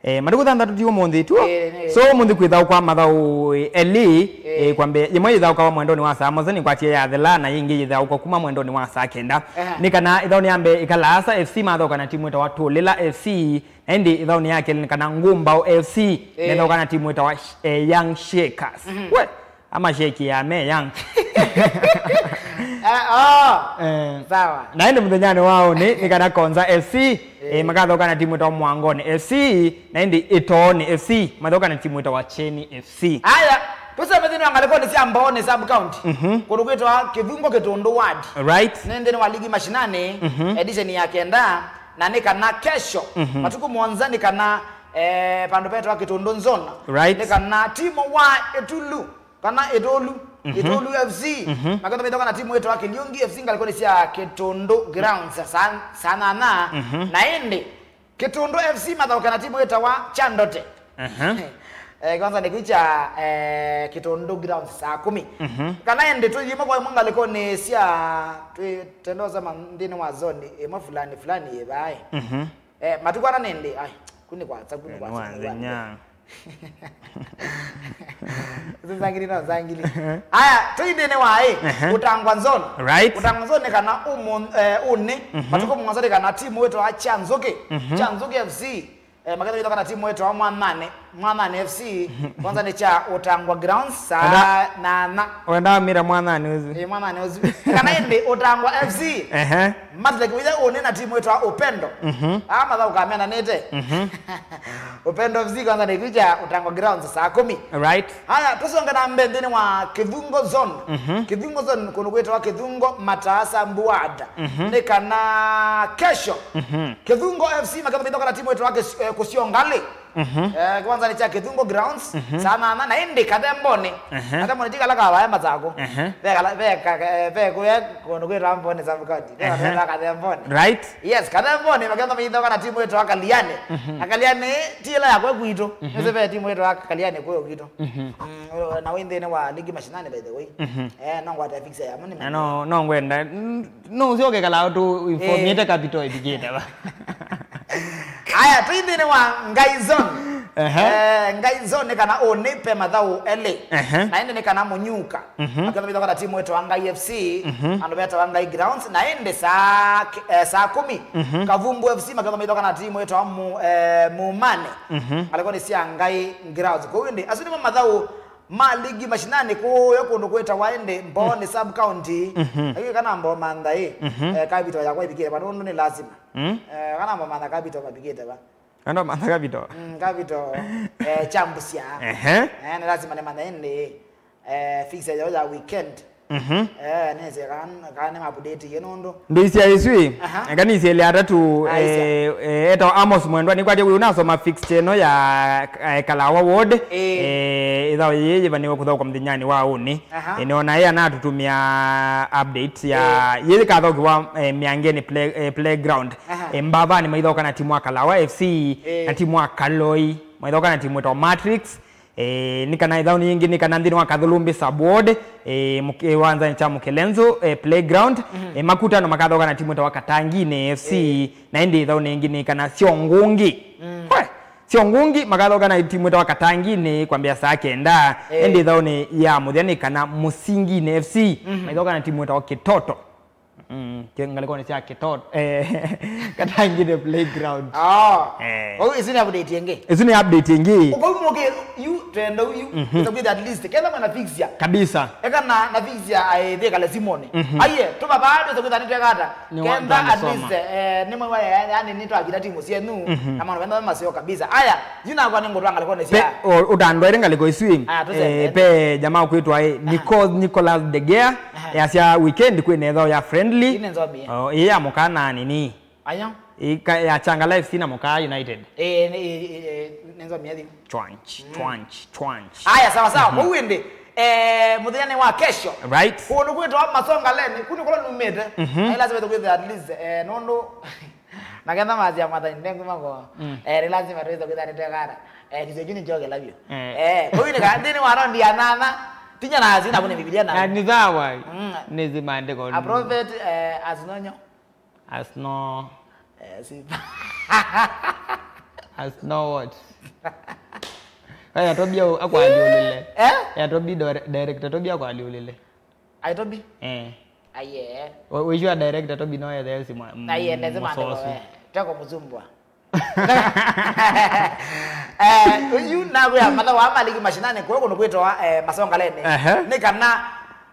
Eh, matukũ thanthatũ ti ũmũnthĩ tu. Eh, eh. So ũmũnthĩ kwĩthaũkwa mathaũ, eh, elĩ, eh, eh, kwambĩa, yĩmwe yĩthaũkawa mwendonĩ wa saa mũonza nĩkwatie yathela, na yĩngĩ yĩthaũkwa kuma mwendonĩ wa saa kenda. Aha. Nĩ kana ĩthaũnĩ ya mbee Ĩkalaasa F C mathaũka na timu ĩtawa Tũlĩla F C, na ĩndĩ ĩthaũnĩ ya kelĩ nĩ kana Ngũmbaũ F C, eh, methaũka na timu ĩtawa Sh-, eh, Young Shakers. Mhm. We, ama shake ya me young. Eh, oh. Eh. Sawa. Na ĩndĩ mũthenyanĩ wa ũnĩ nĩ kana Konza F C, eh, eh, makathaũka na timu ĩtawa Mwangoni F C, na ĩndĩ Ĩtoonĩ F C mathaũka na timu ĩtawa Kyeni F C. Aya, tũseme nthĩnĩ wa ngalĩkonĩ sya Mbooni sub county. Mhm. Kũndũ kwĩtawa Kĩvungo Kĩtũndũ ward. Right. Nĩ nthĩnĩ wa ligi mashinani, mhm, edition ya kenda. Na nĩ kana kesho, mhm, matukũ mũonza nĩ kana, eh, vandũ vetawa Kĩtũndũ Nzona. Right. Nĩ kana timu wa Ĩtulu, kana Ĩtũlu, mhm, Ĩtũlu F C, mhm, maketha maithoka na timu ĩtawa Kĩliungi F C ngalĩkonĩ sya Kĩtũndũ Grounds saa, saa nana. Mhm. Na ĩndĩ, Kĩtũndũ F C mathaũka na timu ĩtawa Kyandote. Aha. Eh, kwanza nĩ kĩu kya, eh, Kĩtũndũ Grounds saa kũmi. Mhm. Kana ĩndĩ tũyĩma kwa ĩmwe ngalĩkonĩ sya, twĩ, tendosema nthĩnĩ wa zone ĩmwe fulani, fulani yĩvaĩ. Mhm. Eh, matukũ ana nĩ ndĩ, ai, kuni kwatsa, kuni kwatsa, kuni kwatsa. Nzangili no nzangili. Aya, tũindĩnĩ wa ĩ, ehe, Ũtangwa Zone. Right. Ũtangwa Zone nĩ kana ũmũ-, eh, ũnĩ, mhm, matukũ mũonza nĩ kana timu wĩtawa Kyanzũkĩ, mhm, Kyanzũkĩ F C, eh, maketha ĩthoka na timu wĩtawa Mwanane, Mwanani F C, kwanza nĩ kya Ũtangwa Grounds, saa Wenda- nana. Wenda mira mwanani ũsu. Ĩ, Mwanani ũsu. Kana ĩndĩ Ũtangwa F C, Ehe. Matlek wĩya ũnĩ na timu ĩtwa Upendo. Mhm. Aa mathaũ kamenanĩte. Mhm. Upendo F C kwanza nĩ kya Ũtangwa Grounds saa kũmi. Right. Haya, tũsonge na mbee nthĩnĩ wa Kĩthungo Zone. Mhm. Kĩthungo Zone kũndũ kwĩtawa Kĩthungo Mataasa Mbuada. Mhm. Nĩ kana kesho. Mhm. Kĩthungo F C makĩmĩthoka na timu ĩtwa Kĩs- eh, Kũsio Ngalĩ. Mhm. Eh, kĩwanzanĩ kya Kĩthungo Grounds, Mhm. saa nana, na ĩndĩ Kathembonĩ. Ehe. Kathembonĩ ti kala kavae Matsakũ. Ehe. Ve kala- ve ka- eh, ve kũya kũndũ kwĩtawa Mboni Sub County. Ve Ehe. kala Kathembonĩ. Right. Yes, Kathembonĩ makĩtha maithoka na timu ĩtwa Kaliani. Mhm. Na Kaliani ti ĩla yakwa kwitũ. Mhm. Nĩsĩ ve timu ĩtwa Kaliani kwĩ kwitũ. Mhm. Mm, na wĩ nthĩnĩ wa ligi mashinani, by the way. Mhm. Eh, no ngwate fixture ya muni. Na no, no ngwenda, n- no ũsyoke kala tu informĩte Eh. Capital ĩvikĩte va. Aya, twĩ nthĩnĩ wa Ngai Zone. Ehe. Eh, Ngai Zone nĩ kana ũnĩ pe mathaũ elĩ. Ehe. Na ĩndĩ nĩ kana Mũnyuka. Mhm. Akĩtha mĩthako na timu ĩtawa Ngai F C, Mhm. andũ metawa Ngai Grounds, na ĩndĩ saa, eh, saa kũmi, Mhm. Kavumbu F C makĩtha mĩthako na timu ĩtawa Mu- eh, Mumane. Mhm. Ngalĩkonĩ sya Ngai Grounds. Kwoou ĩndĩ, asu nĩmo mathaũ ma ligi mashinani kũũya kũndũ kwĩtawa ĩndĩ Mbooni sub county. Mhm. Lakini kana Mbomantha ĩ, Mhm. eh, capital yakwa ĩvikĩte va, nũndũ nĩ lazima. Mm. Eh, kana Mbomantha capital mavikĩte va. Kana Mbomantha capital. Mm, capital, eh, kya Busia. Ehe. Eh, nĩ lazima nĩmanye ĩndĩ, eh, fixture yao ya weekend. Mhm. Eh, nĩsĩ kana, kana nĩ update ye nũndũ. Ndũisya isu ĩ, Aha. eka nĩsĩele atatũ, Aisya. eh, eh, etawa Amos Mwendwa, nĩkwatya wĩ unasoma fixture ĩno ya, eh, Kalawa Ward, Ĩĩ. eh, ĩthao yĩĩ yĩvanĩwe kũthaũka mũthenyanĩ wa ũnĩ. Aha. Eh, nĩona ĩ anatũtũmĩa update ya Ĩĩ. yĩĩ kathaũkĩwa, eh, Mĩangenĩ play, eh, playground. Aha. Eh, Mbavanĩ maithaũka na timu wa Kalawa F C Ĩĩ. na timu wa Kaloi maithaũka na timu ĩtawa Matrix. Eh, nĩ kana ĩthaũnĩ yĩngĩ nĩ kana nthĩnĩ wa Kathulumbi sub ward, eh, mũk- eh, kĩwanzanĩ kya Mũkelenzo, eh, playground, Mhm. eh, Makutano makathaũka na timu ĩtawa Katangini F C, Ĩĩ. na ĩndĩ ĩthaũnĩ yĩngĩ nĩ kana Syongungi. Mm. Hwe! Syongungi makathaũka na timu ĩtawa Katangini kwambĩa saa kenda, Ĩĩ. ĩndĩ ĩthaũnĩ ya mũthya nĩ kana Mũsingini F C Mhm. maithaũka na timu ĩtawa Kĩtoto. Mm, kĩ- ngalĩkonĩ sya Kĩtoto. Eh, Katangini playground. Oh. Eh. Kwoou isu nĩ update ĩngĩ. Isu nĩ update ĩngĩ. Kwoou mũke yu twenda yu Mhm. tũkwĩtha at least ketha mwana fixture. Kabisa. Eka na na fixture aĩ thĩ kale Simoni. Mhm. Aiye, tũma bado tũkwĩtha nĩ twekata. Nĩ wa- Kenda at twandĩsoma. least, eh, nĩ mwe yani nĩ twakita timu syenu. Mhm. Na maũndũ menda maseo kabisa. Aya, yu nakwa nĩ ngũtwa ngalĩkonĩ Pe- sya. o- ũtandwaĩre ngalĩko isu ĩ. Aya, tũsembeni. Eh, pe jamaa kwĩtwa ĩ, Aha. Nico- Nicholas De Gea. Aha. Yasya weekend kwĩ na ĩthao ya friendly. Ĩĩ nĩ nzomie. Oh, ĩĩ ya mũkaa na nini. Aya. Ĩĩ ka- ya Changala F C na Mũkaa United. Ĩĩ, nĩ- ĩĩ, ĩĩ, ĩĩ, nĩ nzomie thimu. Chwanch, Mm. chwanch, chwanch. Aya, sawa, sawa. Mhm. Kwoou ĩndĩ, eh, mũthenya nĩ wa kesho. Right. Kũndũ kwĩtawa Masongaleni, kũndũ kũla numĩte. Mhm. Ai lazima tũkwĩthe at least, eh, nũndũ na ketha masya mwathani ndenguma ko. Mm. Eh, nĩ lazima tũwĩthe kwĩtha nĩ twekara. Eh, kĩsio kĩu nĩ kyo kĩla vyũ. Eh. Eh, kwoou nĩ ka- nthĩnĩ wa raundi ya nana, tinya na azina kũne Biblia na. Na nĩ sawa. Mm. Nĩ zi maandĩko. A prophet, eh, as no nyo. As no. Eh, si. As no what? Aya Tobi au akwaliulile. Eh? Ya Tobi dire- director Tobi akwaliulile. Ai Tobi? Eh. Aye. We- we sure director Tobi no ya there si mwa. Aye, ndeze mande mũsosu. Kwa. Teko muzumbwa. Eh, yu nakwĩa mathaũ aa ma ligi mashinani kũũ kũndũ kwĩtawa, eh, Masongaleni. Ehe. Nĩ kana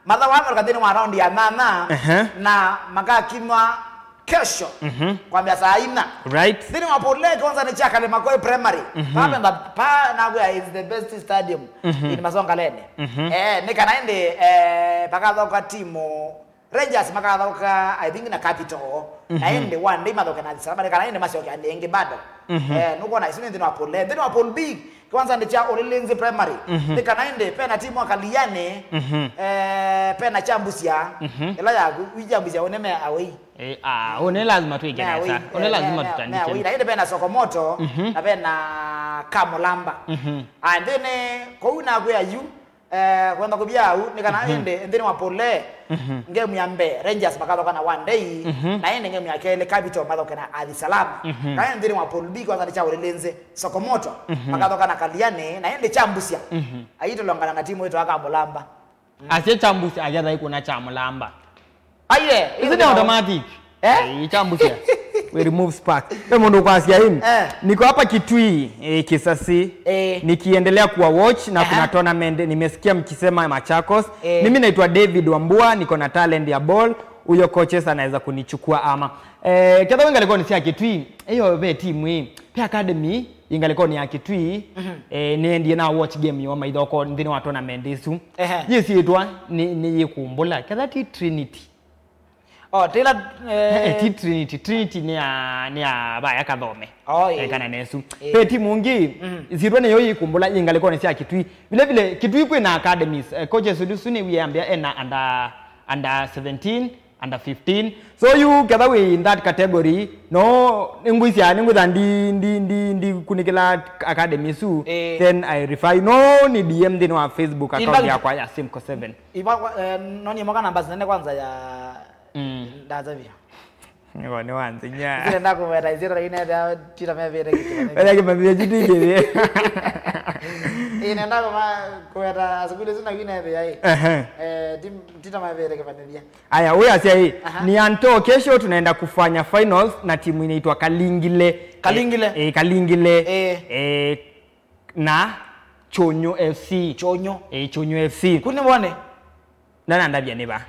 mathaũ aa matoka nthĩnĩ wa raundi ya nana Ehe. na makakimwa kesho Mhm. kwambĩa saa ina. Right. Nthĩnĩ wa Pole kĩwanzanĩ kya Kalemakoi Primary. Mhm. Papenda pa nakwĩa is the best stadium Mhm. in Masongaleni. Mhm. Eh, nĩ kana ĩndĩ, eh, pakathoka timu Rangers makathaũka, I think, na Capital. Na Mhm. ĩndĩ one day mathoke na Addis Ababa, nĩ kana ĩndĩ masyoke ĩngĩ bado. Mhm. Eh, nũkwona, isu nĩ nthĩnĩ wa Pool A. Nthĩnĩ wa Pool B, kĩwanzanĩ kya Ulilinzi Primary. Mhm. Nĩ kana ĩndĩ, pena timu wa Kaliani, Mhm. eh, pena Kyambusia, Mhm. ĩla yaku, wi Kyambusia, ũne me away. Eh, ah, ũne lazima twĩke Me away, nesa. Ũne eh, lazima me- me- me tutandike. away. Na ĩndĩ pena Sokomoto, Mhm. na pena Kamulamba. Mhm. Ah, nthĩnĩ, kũu nakwĩa yu, Eh, kwenda kũvia au, nĩ kana Mhm. ĩndĩ, nthĩnĩ wa Pool A, Mhm. ngemu ya mbee, Rangers makathoka na One Day, Mhm. na ĩndĩ ngemu ya kelĩ, Capital mathoke na Addis Salam. Mhm. Kana nthĩnĩ wa Pool B, kwanza nĩ kya Ulilinzi, Sokomoto, Mhm. makathoka na Kaliani, na ĩndĩ Kyambusia. Mhm. Aitulongana na timu ĩtwa Kamulamba. Mm. Asye Kyambusia, agethai kuna Kyamulamba. Aye, Isn't it automatic? Eh? Eh, Kyambusia. We remove spark. Pe mundu kwasya hii. Eh. Niko hapa Kitui, eh, Kisasi. Eh. Nikiendelea kuwa watch na Aha. kuna tournament nimesikia mkisema Machakos. Eh. Mimi naitwa David Wambua, niko na talent ya ball. Huyo coaches anaweza kunichukua ama. Eh, ketha we ngalĩkonĩ sya Kitui, iyo ve timu ii. Pe academy, ĩ ngalĩkonĩ ya Kitui, Mhm. eh, nĩendie na watch game yo maithoko nthĩnĩ wa tournament isu. Ehe. Yĩsyĩtwa nĩ, nĩ yĩkumbũla. Ketha ti Trinity. Oh, Taylor, Eh, eh, ti Trinity. Trinity nĩ ya, nĩ ya vaya Kathome. Oh, ĩĩ. Eh, kana nesu. Ĩĩ. Pe timu ngi, Mhm. isyĩtwa nĩyo yĩkumbũla yĩ ngalĩkonĩ sya Kitui. Vile vile, Kitui kwĩ na academies. Eh, coaches ũsu nĩ wĩambĩa ena under, under seventeen, under fifteen. So you ketha wĩ in that category, no, nĩngwĩsya, nĩngwĩtha ndi, ndi, ndi, ndi kunikĩla academy isu, Ĩĩ. then I refer you. No, ni D M nthĩnĩ wa Facebook In account fact, yakwa ya Simco seven. Iva, eh, no ni mwaka namba zinene kwanza ya Mm. Ndazavia. Niko ni wanzi nya. Zile ndako weta, zile ina ya tita mevere kitu. Wala kimambia kitu kile. Ina ndako ma kuweta asukule zina wina ya. Ehe. Eh, tim-, tita mevere kifamilia. Aya, huyu asya hii, Aha. ni Anto, kesho tunaenda kufanya finals na timu inaitwa Kalingile. Kalingile. Eh, eh, Kalingile. Eh. Eh, na Chonyo F C. Chonyo. Eh, Chonyo F C. Kuni wone? Nana ndavya niva.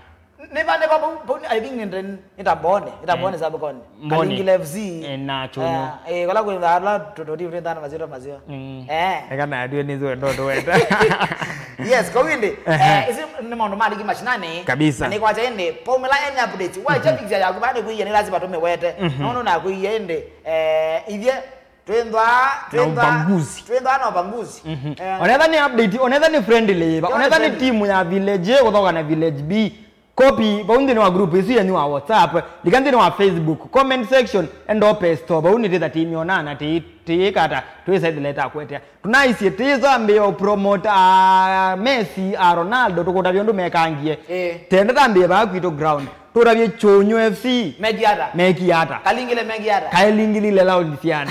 Niva, niva, bu-, bu-, I think nĩ, nĩ ta Mbone, nĩ ta Eh, Mbone sub county. Mbone. Kalingile F C. Eh, na Chonyo. Eh, eh, kala kwĩ ndala tũtũti, tũtũti ndana mazito mazio. Mm. Eh. Eka na adue nizo ndo tuweta. Yes, kwa windi. Ehe. Eh, isi nĩ maũndũ ma ligi mashinani. Kabisa. Na nĩ kwacha indi, paumila any updates. Wa Mhm. cha fixture yaku bani kuiya ni lazima tumewete. Mhm. Nono na kuiya indi, eh, ivye twendwa, Na twendwa, ubaguzi. twendwa na ubaguzi. Mhm. Eh. Onetha ni update, onetha ni friendly, va. Onetha ni friendly. Timu ya village A kuthoka na village B. Copy, vau nthĩnĩ wa group isu yenyu wa WhatsApp, lika nthĩnĩ wa Facebook, comment section, enda ũpaste o vau nĩtĩtha tĩmyona na tĩ-, tĩyĩkata, twĩsaithĩle ta kwetea. Tũnaisye tĩsambĩe ũpromote a Messi, a Ronaldo, tũkũtavya ũndũ mekangie. Ĩĩ. Tenda tambĩe vaa kwitũ ground. Tũtavye Chonyo F C. Meki ata? Meki ata? Kalingile meki ata? Kailingilile laundi syana.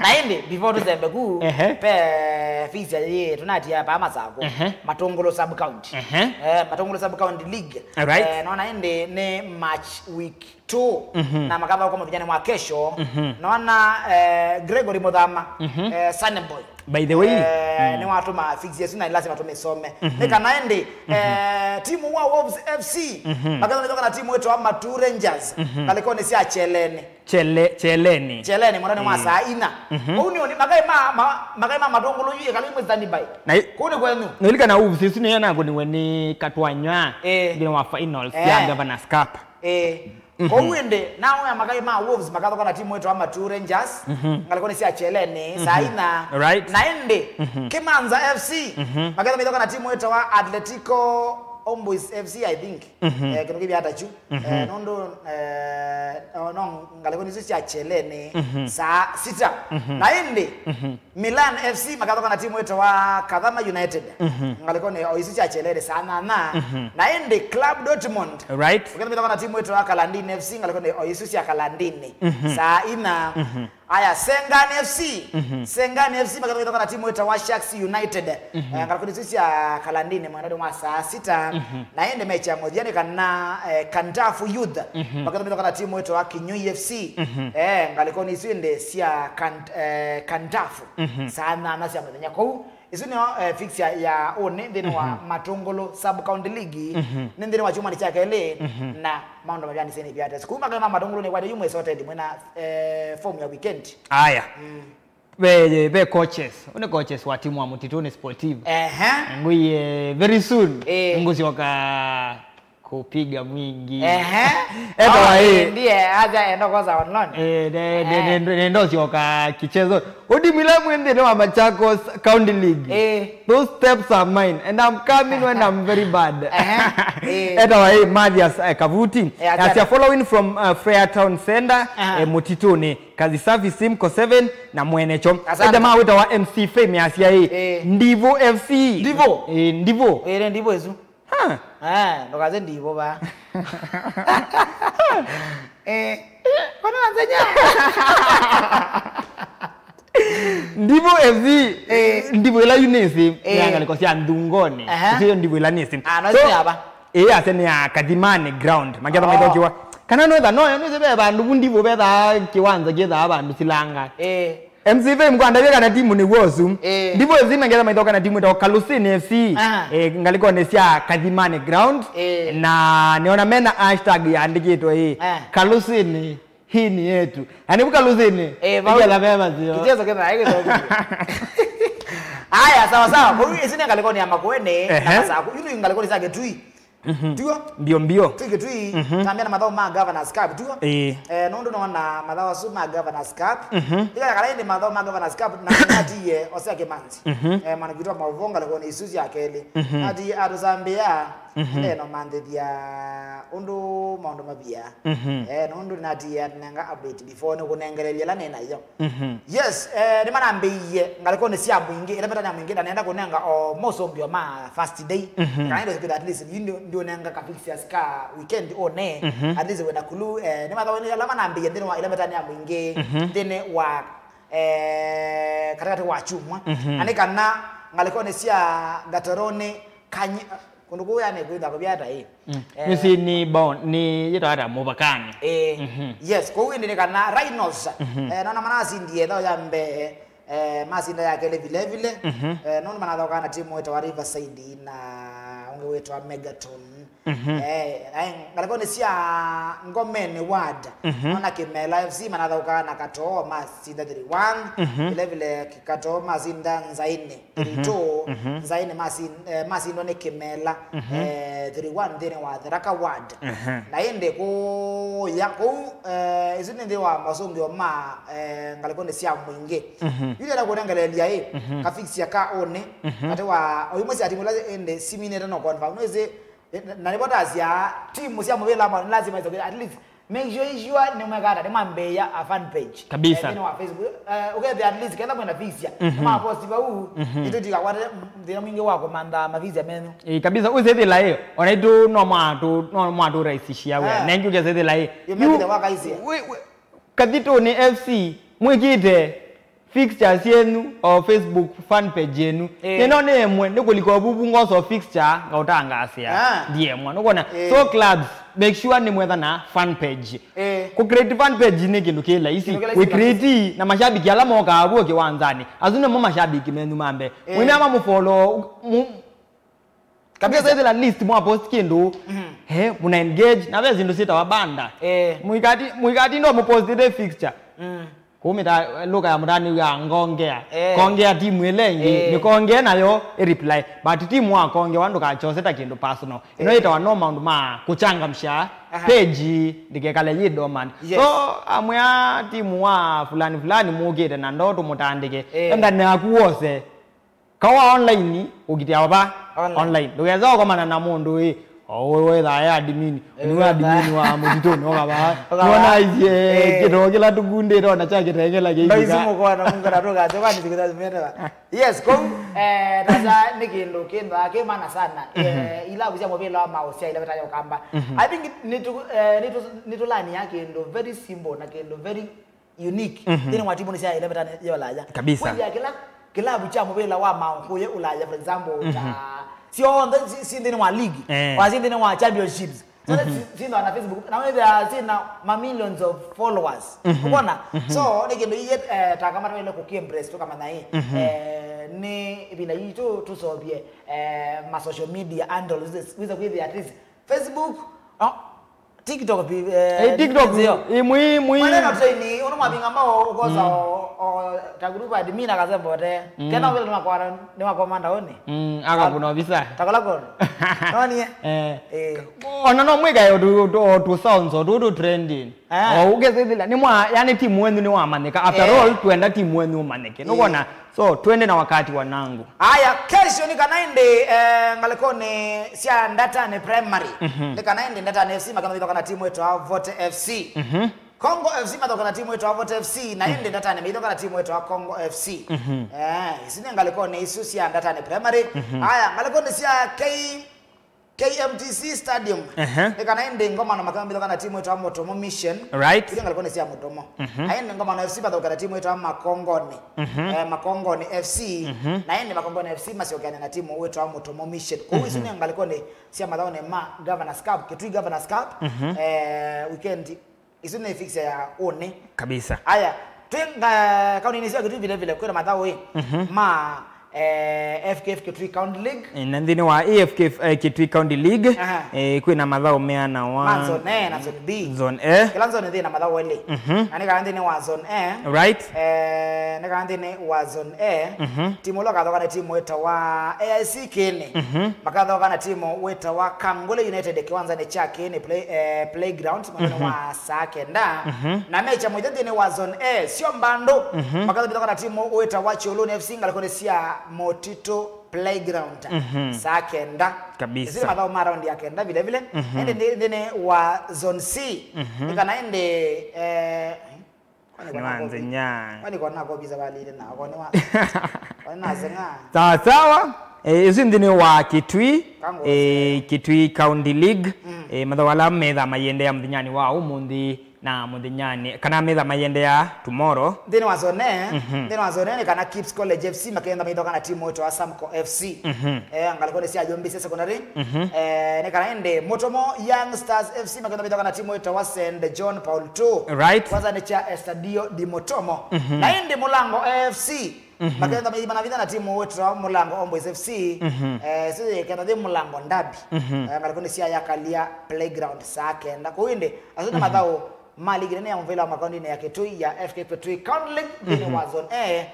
Na ĩndĩ, before tũsembe ku, Ehe. pe fixture yĩ, tũnatia paa Masako. Ehe. Matũngũlũ sub county. Ehe. Eh, Matũngũlũ sub county league. All right. Eh, nona ĩndĩ nĩ match week two. Mhm. Na makatha kwa mũthenyanĩ wa kesho. Mhm. Nona, eh, Gregory Muthama, Mhm. eh, Sunny Boy. By the way, Eh, mm. nĩwatũma fixture ĩsu na lazima tũmĩsome. Mhm. Nĩ kana ĩndĩ, Mhm. eh, timu wa Wolves F C, Mhm. makatha mĩthoka na timu ĩtwa Matu Rangers, Mhm. ngalĩkonĩ sya Cheleni. Chele-, Cheleni. Cheleni, mwandanĩ wa Mm. saa ina. Mhm. Ũu nĩ ũni, makai ma, ma, makai ma Matũngũlũ yu ĩkalai mwĩ standby. Na i-, Kũu nĩ kwenyu. Nĩlikana Wolves ĩsu nĩyo nakũniwe nĩ Katwanywa, Eh. nthĩnĩ wa finals Eh. ya Governor's Cup. Eh. Mhm. Kwoou ĩndĩ, naoya makai ma Wolves makathoka na timu ĩtawa Matu Rangers, Mhm. ngalĩkonĩ sya Cheleni, saa Mhm. ina. Right. Na ĩndĩ, Mhm. Kimanza F C, Mhm. maketha maithoka na timu ĩtawa Atletico Ombois F C, I think. Mhm. Eh, kĩndũ kĩvya ata kyu. Mhm. Eh, nũndũ, eh, no, no ngalĩkonĩ isu sya Cheleni, Mhm. saa sita. Mhm. Na ĩndĩ, Mhm. Milan F C makathoka na timu ĩtawa Kathama United. Mhm. Ngalĩkonĩ o isu sya Cheleni saa nyanya. Mhm. Na ĩndĩ Club Dortmund Right. maketha maithoka na timu ĩtawa Kalandini F C ngalĩkonĩ o isu sya Kalandini. Mhm. Saa ina. Mhm. Aya, Sengani F C. Mhm. Sengani F C maketha maithoka na timu ĩtawa Sharks United. Mhm. Eh, ngalĩkonĩ isu sya Kalandini mwandanĩ wa saa sita. Mhm. Na ĩndĩ mecha mũthya nĩ kana, eh, Kantafu Youth. Mhm. Maketha maithoka na timu ĩtawa Kinyui F C. Mhm. Eh, ngalĩkonĩ isu ĩndĩ sya Kan-, eh, Kantafu. Mhm. Saa nyanya sya mũthenya kũu. Isu nĩyo, eh, fixture ya ũnĩ nthĩnĩ wa Mhm. Matũngũlũ Sub County League. Mhm. Nĩ nthĩnĩ wa kyumwanĩ kya kelĩ Mhm. na maũndũ mavyanĩsye nĩ Pirates. Kuma kana Matũngũlũ nĩ kwate yu mwĩ sorted mwĩna, eh, form ya weekend. Aya. Mm. Ve, ve coaches. Ũnĩ coaches wa timu wa Mũtitũnĩ Sportive. Ehe. Ngũie very soon. Eh. Ngũsyoka kupiga mwingi. Ehe. Etawa Oh, ĩ. Ndiye aja enda kwanza on loan. Eh, ne, ne, Eh. ne, ne, ndosyoka kichezo. Ũdimila mwĩ nthĩnĩ wa Machakos County League. Eh. Those steps are mine and I'm coming when I'm very bad. Ehe. Eh. Etawa ĩ Mathias, eh, Kavuti. Eh, asante. As you're following from, uh, Freya Town Center, Aha. eh, Mũtitũnĩ. Kazi Safi, Simco seven na Mwenecho. Asante. Etawa wĩtawa M C Fame asya ĩ. Eh. Ndivo F C. Ndivo? Eh, Ndivo. Eh, Ndivo isu. Ha. Eh, ndũkaze Ndivo va. Eh, kona nzenya. Ndivo F C, Eh. Ndivo ĩla yu nĩsĩ, Eh. nĩ ngalĩko sya Nthungoni. Aha. Ĩsĩ yo Ndivo ĩla nĩsĩ. Ah, no So, sĩ ava. Ĩĩ, ase nĩ ya Kathimani ground. Maketha Oh. maithokiwa. Kana nwĩtha noyo, nĩsĩ ve vandũ vu ndivũ vethaa kĩwanza kĩthaa vandũ silanga. Eh. M C Fame kwandavya kana timu nĩ wosu. Eh. Ndivũ F C mengeza maitho kana timu ĩtawa Kalusini F C. Aha. Eh, ngalĩkonĩ sya Kathimani Ground. Eh. Na nĩona mena hashtag yaandĩkĩtwe ĩ. Eh. Kalusini, hii ni yetu. Yaani vu Kalusini. Eh, vau. Ĩketha ve vaseo. Kĩteso kĩthaa ĩgĩthokio. Aya, sawa sawa. Kwa hiyo, ĩsi nĩ ngalĩkonĩ ya Makueni, na Ehe. Masaku. Yu nĩ ngalĩkonĩ sya Kĩtui. Mhm. Tiw'o? Mbio, mbio. Twĩ Kĩtui, Mhm. tambĩa na mathaũ ma Governor's Cup, tiw'o? Ĩĩ. Eh, nũndũ nona mathaũ asu ma Governor's Cup. Mhm. Ĩkaya kana ĩndĩ mathaũ ma Governor's Cup, na natiie Osea Kĩmanzi. Mhm. Eh, mwana kwitũ wa maũvoo ngalĩkonĩ isu sya kelĩ. Mhm. Natiie atũsambĩa, Mhm. neno manthĩthya ũndũ maũndũ mavia. Mhm. Eh, nũndũ natiie atũnenga update before nĩkũnengerelia ĩla nĩ nayo. Mhm. Yes, eh, nĩmanambĩie ngalĩkonĩ sya Mwingĩ, ĩla mĩtani ya Mwingĩ, na nenda kũnenga o mosũngĩo ma first day. Mhm. Kana ĩndo kwĩtha at least, yu ndi-, ndiũnenga ka fixtures ka weekend one, Mhm. at least wĩna kulu, eh, nĩmathaũnĩ ala manambĩie nthĩnĩ wa ĩla mĩtani ya Mwingĩ, Mhm. nthĩnĩ wa, eh, katikati wa kyumwa. Mhm. Na nĩ kana ngalĩkonĩ sya Gatorone, Kanyi-, kũndũ kũu yani kwĩtha kũvya ata ĩ? Mm. Eh, Nĩsĩ nĩ bao-, nĩ yĩtawa ata mũvakanĩ. Eh, Mhm. yes, kũu ĩndĩ nĩ kana Rhinos, Mhm. eh, nona manasindie ĩthao ya mbee, eh, masinda ya kelĩ vile vile. Mhm. Eh, nũndũ manathokaa na timu wĩtawa Riverside na ũngĩ wĩtawa Megaton. Mhm. Eh, na ngalĩkonĩ sya Ngomeni Ward, Mhm. nona Kĩmela F C manathokaa na Katoo masinda three one. Mhm. Vile vile Katoo masinda Nzainĩ. Three two, Mhm. Nzainĩ masin-, eh, masindwa nĩ Kĩmela, Mhm. eh, three one nthĩnĩ wa Tharaka Ward. Mhm. Na ĩndĩ kũya kũu, eh, isu nĩ nthĩ wa masũngĩo ma, eh, ngalĩkonĩ sya Mwingĩ. Mhm. Yu nĩenda kũnengeleelya ĩ, Mhm. kafixture ka ũnĩ, Mhm. katĩ wa, o imwe sya timu ila ĩndĩ siminĩte no confirm. Nĩwĩsĩ, eh, na, na nĩvo ndasya, timu sya mũvĩla ma, lazima isogee, at least, make sure, sure nĩmweka ata, nĩmwambĩĩa a fan page. Kabisa. Eh, nthĩnĩ wa Facebook. Eh, ũkethĩa at least ketha mwĩna fixture. Mhm. Nĩmaposti vau, Mhm. nĩtũtikakwate thĩna mwingĩ wa kũmantha ma fixture menyu. Ĩĩ, kabisa, ũsethĩla ĩ, ona itũ no mwatũ, no mwatũraisishia wĩa. Eh. Nengi ũkesethĩla ĩ. Yu mekĩte wakaisia. Yu, we, we, Kathitũnĩ F C, mwĩkĩte fixtures yenyu o Facebook fan page yenyu. Eh. Nĩno nĩ ĩmwe, nĩ kũlika ũvuvu ngoso fixture ngaũtangaasĩa. Ah. Ndiemwa. Nũkwona? Eh. So clubs, make sure nĩ mwetha na fan page. Eh. Kũ create fan page nĩ kĩndũ kĩ laisi. Kĩndũ kĩ laisi kabisa. Wĩ create na mashabiki ala mokaa vuo kĩwanzanĩ. Asu nĩmo mashabiki menyu ma mbee. Eh. Mwĩna mamũfollow, mu-, Kabisa. Ũkethĩla at least mwa post kĩndũ, Mhm. eh, mũna engage, na ve syĩndũ syĩtawa banda. Eh. Mũikati-, mũikatinda mũpostĩte fixture. Mm. Kũu mĩta-, lũka ya mũtani ya ngongea. Eh. Kongea timu ĩla ĩngĩ, Eh. nĩ kongea nayo ĩ reply. But timu wa kongea wa ndũkachose ta kĩndũ personal. Ĩno Eh. yĩtawa no maũndũ ma kũchangamsha Aha. page ndĩkekale yĩ dormant. Yes. So, amwe a timu wa fulani fulani mũkĩte na ndo tũmũtandĩke. Eh. Enda naku wose. Kawa online, ũkitĩa ova Online. Online. Ndũkesa ũkomana na mũndũ ĩ, o we wethaa e admin. Eh, nĩwe wethaa. Admin wa mũtitũnĩ, ũkavaa. Ũkavaa. Nĩwona isie Eh. kĩtoo kĩla tũkundĩte ona kya kĩtengela kĩithi. Ndoisi mũkona mũngana tũkatũka nĩ sikutha zimetera. Yes, kũu, eh, tata nĩ kĩndũ kĩndũ kĩ maana sana. Eh, ilabu cia mũvĩla wa maũ sya ila vetayo kamba. Mhm. I think nĩtũ-, eh, nĩtũ-, nĩtũlania kĩndũ very simple na kĩndũ very unique. Mhm. Nthĩnĩ wa timu nĩ sya ĩlemeta ya Ulaya. Kabisa. Kwĩthĩa kĩla kĩlavu kya mũvĩla wa maũkũyũ Ulaya, for example, Mhm. ta syonthe si, si nthĩnĩ wa league, Eh. wa si nthĩnĩ wa championships. So Mhm. si, si na Facebook, na wĩthĩa si na ma millions of followers. Mhm. Ũkona? Mhm. So nĩ kĩndũ iye, eh, ta kama twĩle kũkĩembrace tũkamanya ĩ. Mhm. Eh, nĩ ĩvinda yitũ tũsovie, eh, ma social media handles, wĩza kwĩthĩa at least Facebook, oh, TikTok, eh, Eh, TikTok, nzeo. Imwe, imwe. Mwana na train, uno mabinga mbao ukosa Mm. o, o, ta group admin akasema bote. Mm. Kena vile ni wakwana, ni wakoma ndaoni. Mm, akavuna visa. Takola kono. Noni eh? Eh. Eh. Ona no mwika yo tu, tu, tu sounds, tu, tu trending. Ah. O, ukethethila, ni mwa, yani timu wenyu ni wamanyika. After Eh. all, twenda timu wenyu umanyike. Eh. Nukona, So, twende na wakati wanangu. Aya, kesho nĩ kana ĩndĩ, eh, ngalĩkonĩ sya Ndatani Primary. Mhm. Nĩ kana ĩndĩ Ndatani F C makĩmavitha kana timu ĩtwa Vote F C. Mhm. Congo F C mathoka na timu ĩtwa Vote F C, na Mhm. ĩndĩ Ndatani maithoka na timu ĩtwa Congo F C. Mhm. Eh, isu nĩ ngalĩkonĩ isu sya Ndatani Primary. Mhm. Aya, ngalĩkonĩ sya K K M T C Stadium. Ehe. Nĩ kana ĩndĩ ngomano makambĩthũka na timu ĩtawa Mutomo Mission. Right. Kũlya ngalĩkonĩ sya Mutomo. Mhm. Na ĩndĩ ngomano F C mathũka na timu ĩtawa Makongoni. Mhm. Eh, Makongoni F C. Mhm. Na ĩndĩ Makongoni F C masyokeana na timu ĩtawa Mutomo Mission. Kũu isu nĩ ngalĩkonĩ sya mathaũnĩ ma Governors Cup, Kitui Governors Cup. Mhm. Eh, weekend isu nĩ fixture ya ũnĩ. Kabisa. Aya, twĩ nga-, kaũntĩnĩ sya Kitui vile vile kwĩna mathaũ ĩ, mhm, ma, eh, F K F Kitui County League. Eh, na nthĩnĩ wa A F K F, eh, Kitui County League, aha, eh, kwĩna mathaũ meana wa ma zone A na zone B. Zone A. Kĩla zone yĩna mathaũ elĩ. Mhm. Na nĩ kana nthĩnĩ wa zone A. Right. Eh, nĩ kana nthĩnĩ wa zone A. Mhm. Timu ũla ũkathoka nĩ timu wĩtawa A I C Kĩnĩ. Mhm. Makathoka na timu wĩtawa Kangũle United kĩwanzanĩ kya Kĩnĩ play, eh, playground, mũthenya wa saa kenda. Mhm. Na mecha mũthya nthĩnĩ wa zone A, syo mbandũ, mhm, makathoka na timu wĩtawa Choloni F C ngalĩkonĩ sya Motito playground, mhm, saa kenda. Kabisa. Ĩsu nĩ mathaũ ma raundi ya kenda vile vile. Mhm. Ĩndĩ nthĩ-, nthĩnĩ wa zone C, mhm, nĩ kana ĩndĩ, eh, Kwani kona kopi? Nĩwanzenya. Kwani kona kopi za valile na kona wa. Kwani nasenga. Sawa sawa. Eh, isu nthĩnĩ wa Kitui, Kango eh, Kitui County League. Mm. Eh, mathaũ ala metha mayĩendeea mũthenyanĩ wa ũmũnthĩ na mũthenyanĩ, kana metha mayĩendeea tomorrow. Nthĩnĩ wa zone, mhm, nthĩnĩ wa zone nĩ kana Kipps College F C makenda maithoka na timu wĩtawa Samco F C. Mhm. Eh, ngalĩkonĩ sya Yombise Secondary. Mhm. Eh, nĩ kana ĩndĩ Mutomo Young Stars F C makenda maithoka na timu wĩtawa Saint John Paul two. Right. Kwanza nĩ kya Estadio di Mutomo. Mhm. Na ĩndĩ Mulango F C, mhm, makenda maimana vitha na timu wĩtawa Mulango Homeboys F C. Mhm. Eh, sisi kenda thi Mulango Derby. Mhm. Eh, ngalĩkonĩ sya Yakalia Playground saa kenda. Kũu ĩndĩ, asu nĩ, mhm, mathaũ ma ligi nene ya mũvĩla wa makaũntĩnĩ ya Kitui ya F K Kitui County League, nthĩnĩ, mhm, wa zone A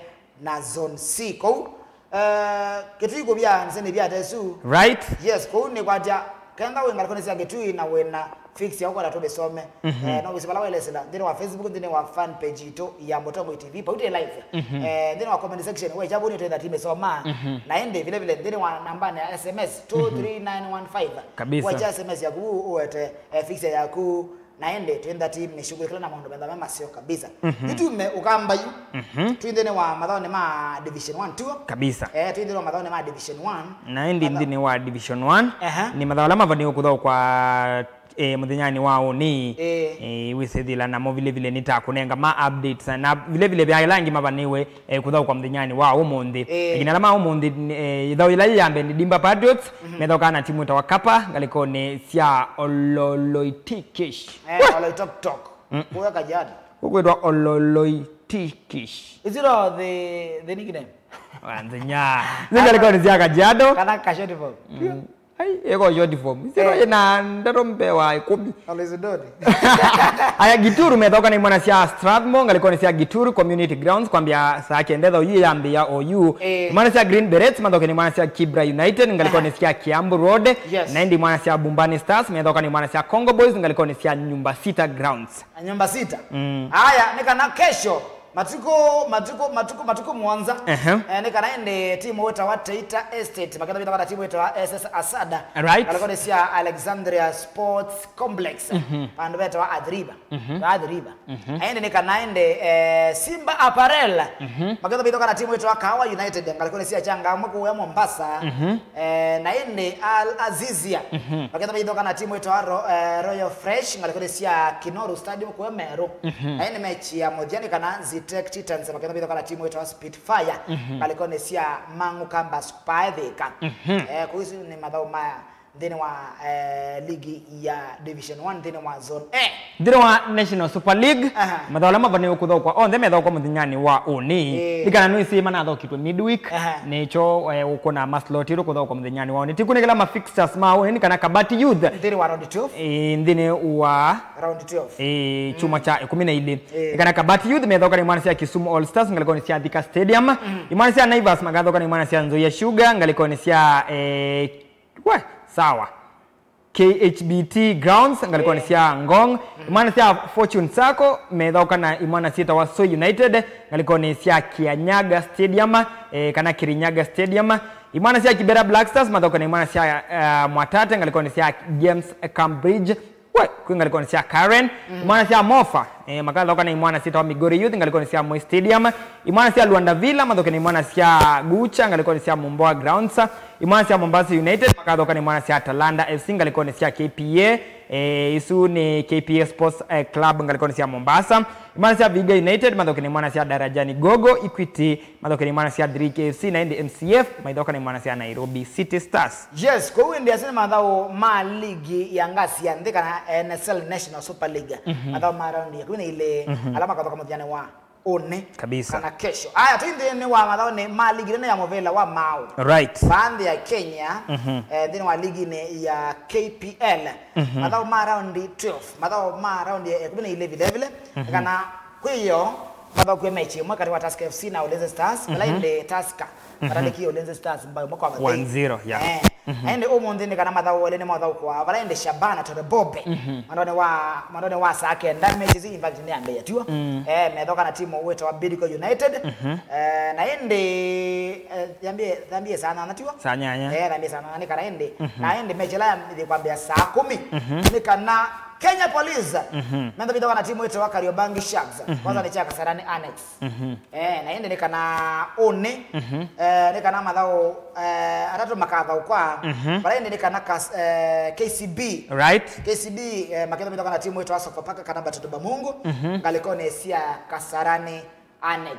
na zone C. Kũu, eh, Kitui kũvya nzene vya tesu. Right. Yes, kũu nĩ kwatya, kenda wĩ ngalĩkonĩ sya Kitui na wĩna fixture ũkwenda tũmĩsome. Mhm. Eh, no wĩsĩ vala welesela, nthĩnĩ wa Facebook, nthĩnĩ wa fan page itũ ya Mũtongoi T V, pau twĩ live. Mhm. Eh, nthĩnĩ wa comment section, wecha vau nĩtwĩtha timĩsoma. Mhm. Na ĩndĩ vile vile, nthĩnĩ wa nambanĩ ya S M S, mhm, two three nine one five. Kabisa. Wecha S M S yaku, ũwete, eh, fixture yaku, na ĩndĩ twĩtha timĩshughulikila na maũndũ metha me maseo kabisa. Mhm. Nĩtume ũkamba yu. Mhm. Twĩ nthĩnĩ wa mathaũnĩ ma Division one tuo. Kabisa. Eh, twĩ nthĩnĩ wa mathaũnĩ ma Division one. Na ĩndĩ matha- nthĩnĩ wa Division one, aha, nĩ mathaũ ala mavaniwe kũthaũkwa, eh, mũthenyanĩ wa ũnĩ. Eh. Eh, wĩsĩthĩla namo vile vile nĩtakũnenga ma updates na vile vile vya ĩla angĩ mavaniwe, eh, kũthaũkwa mũthenyanĩ wa ũmũnthĩ. Eh. Lakini ala ma ũmũnthĩ, eh, ĩthaũ yĩla yĩ ya mbee nĩ Dimba Patriots, mhm, methaũkaa na timu ĩtawa Kapa, ngalĩkonĩ sya Ololoitikish. Eh, Oloitoktok. Mm. Kũya Kajiado. Ũkwĩtwa Ololoitikish. Is it all the, the nickname? Wanzinya. Nĩ ngalĩkonĩ sya Kajiado. Kana ka short form. Mm. Ai, ĩko short form. Sio, eh, ĩna ndeto mbee wa ĩkũmi. Oloisidoni. Aya, Gituru methaũka na imwana sya Strathmore, ngalĩkonĩ sya Gituru Community Grounds, kwambĩa saa kenda ĩthaũ yĩ yambĩĩa oyu. Eh. Imwana sya Green Berets mathaũke na imwana sya Kibra United, ngalĩkonĩ, aha, sya Kiambu Road. Yes. Na ĩndĩ imwana sya Bumbani Stars methaũka na imwana sya Congo Boys, ngalĩkonĩ sya Nyumba Sita Grounds. Na Nyumba Sita. Mm. Aya, nĩ kana kesho, matukũ, matukũ, matukũ, matukũ mũonza. Ehe. Eh, nĩ kana ĩndĩ timu wĩtawa Taita Estate, makenda vita kana timu wĩtawa S S Asada. Right. Ngalĩkonĩ sya Alexandria Sports Complex. Mhm. Vandũ vetawa Athi River. Mhm. Athi River. Mhm. Na ĩndĩ nĩ kana ĩndĩ, eh, Simba Apparel. Mhm. Makenda vita kana timu wĩtawa Kahawa United. Ngalĩkonĩ sya Changamwe kũya Mombasa. Mhm. Eh, na ĩndĩ Al Azizia. Mhm. Makenda vita kana timu wĩtawa Ro-, eh, Royal Fresh. Ngalĩkonĩ sya Kinoru Stadium kũya Meru. Mhm. Na ĩndĩ mechi ya mũthya nĩ kana Zitek Titans makenda vita kana timu wĩtawa Spitfire. Mhm. Ngalĩkonĩ sya Mang'u Campus kũya Thika. Mhm. Eh, kũu isu nĩ mathaũ maya nthĩnĩ wa, eh, ligi ya Division one nthĩnĩ wa Zone A. Nthĩnĩ wa National Super League, aha, mathaũ ala mavaniwe kũthaũkwa onthe methaũkwa mũthenyanĩ wa ũnĩ. Ĩĩ. Nĩ kana nĩwĩsĩ manathaũkĩtwe midweek, aha, nĩkyo, eh, ũkũna maslot ĩtũ kũthaũkwa mũthenyanĩ wa ũnĩ. Tikunĩkĩla ma fixtures ma ũnĩ nĩ kana Kabati Youth. Nthĩnĩ wa round twelve. Ĩĩ, nthĩnĩ wa round twelve. Ĩĩ, mm, kyumwa kya ĩkũmi na ilĩ. Ĩĩ. Nĩ kana Kabati Youth methaũka na imwana sya Kisumu All Stars ngalĩkonĩ sya Thika Stadium. Mm. Imwana sya Naivas makathaũka na imwana sya Nzoia Sugar ngalĩkonĩ sya, eh, we, sawa. K H B T Grounds, ngalĩkonĩ, yeah, sya Ngong. Mm. Imwana sya Fortune Sacco methaũka na imwana syĩtawa So United ngalĩkonĩ sya Kianyaga Stadium, eh, kana Kirinyaga Stadium. Imwana sya Kibera Black Stars mathaũka na imwana sya, eh, Mwatate ngalĩkonĩ sya James Cambridge. We, kwĩ ngalĩkonĩ sya Karen, imwana sya Mofa, eh, makathaũka na imwana syĩtawa Migori Youth ngalĩkonĩ sya Moi Stadium, imwana sya Luanda Villa mathũke na imwana sya Gucha ngalĩkonĩ sya Mumboa Grounds, imwana sya Mombasa United makathaũka na imwana sya Talanta F C ngalĩkonĩ sya K P A, eh, isu nĩ K P A Sports, eh, Club ngalĩkonĩ sya Mombasa, imwana sya Vihiga United mathũke na imwana sya Darajani Gogo, Equity, mathokene imwana sya three K F C na ĩndĩ M C F maithoka na imwana sya Nairobi City Stars. Yes, kwoou ĩndĩ asu nĩ mathaũ ma ligi ya ngasi ya nthĩ kana N S L, National Super League. Mathaũ ma raundi ya ĩkũmi na ilĩ ala makathoka mũthenya wa ũnĩ kabisa, kana kesho. Aya, twĩ nthĩnĩ wa mathaũnĩ ma ligi nene ya mũvĩla wa maaũ. Right. Vaa nthĩ ya Kenya, eh, nthĩnĩ wa ligi-inĩ ya K P L. Mathaũ ma raundi twelve, mathaũ ma raundi ya ĩkũmi na ilĩ vilevile, kana kwĩyo mathaũkwe mechi ĩmwe katĩ wa Tusker F C na Ulinzi Stars, vala ĩndĩ Tusker matandĩkie Ulinzi Stars mbao ĩmwe kwa vathei. One zero, yeah. Eh. Na ĩndĩ ũmũnthĩ nĩ kana mathaũ elĩ nĩ mathaũkwa, vala ĩndĩ Shabana Torebobe, mwandonĩ wa, mwandonĩ wa saa kenda, mechi isu, in fact, nĩ yambĩĩa tiwa. Eh, methoka na timu wĩtawa Bidco United. Eh, na ĩndĩ, eh, yambie, yambie saa nyanya tiwa? Saa nyanya. Eh, yambie saa nyanya nĩ kana ĩndĩ. Na ĩndĩ mechi ĩla yambĩĩa kwambĩĩa saa kũmi nĩ kana Kenya Police, mhm, menda vithoka na timu ĩtawa Kariobangi Sharks. Mhm. Kwanza nĩ kya Kasarani Annex. Mhm. Eh, na ĩndĩ nĩ kana ũnĩ, mhm, eh, nĩ kana mathaũ, eh, atatũ makathaũkwa. Mhm. Vala ĩndĩ nĩ kana kas-, eh, K C B. Right. K C B, eh, maketha vithoka na timu ĩtawa Sofapaka kana Batoto ba Mungu. Mhm. Ngalĩkonĩ sya Kasarani Annex.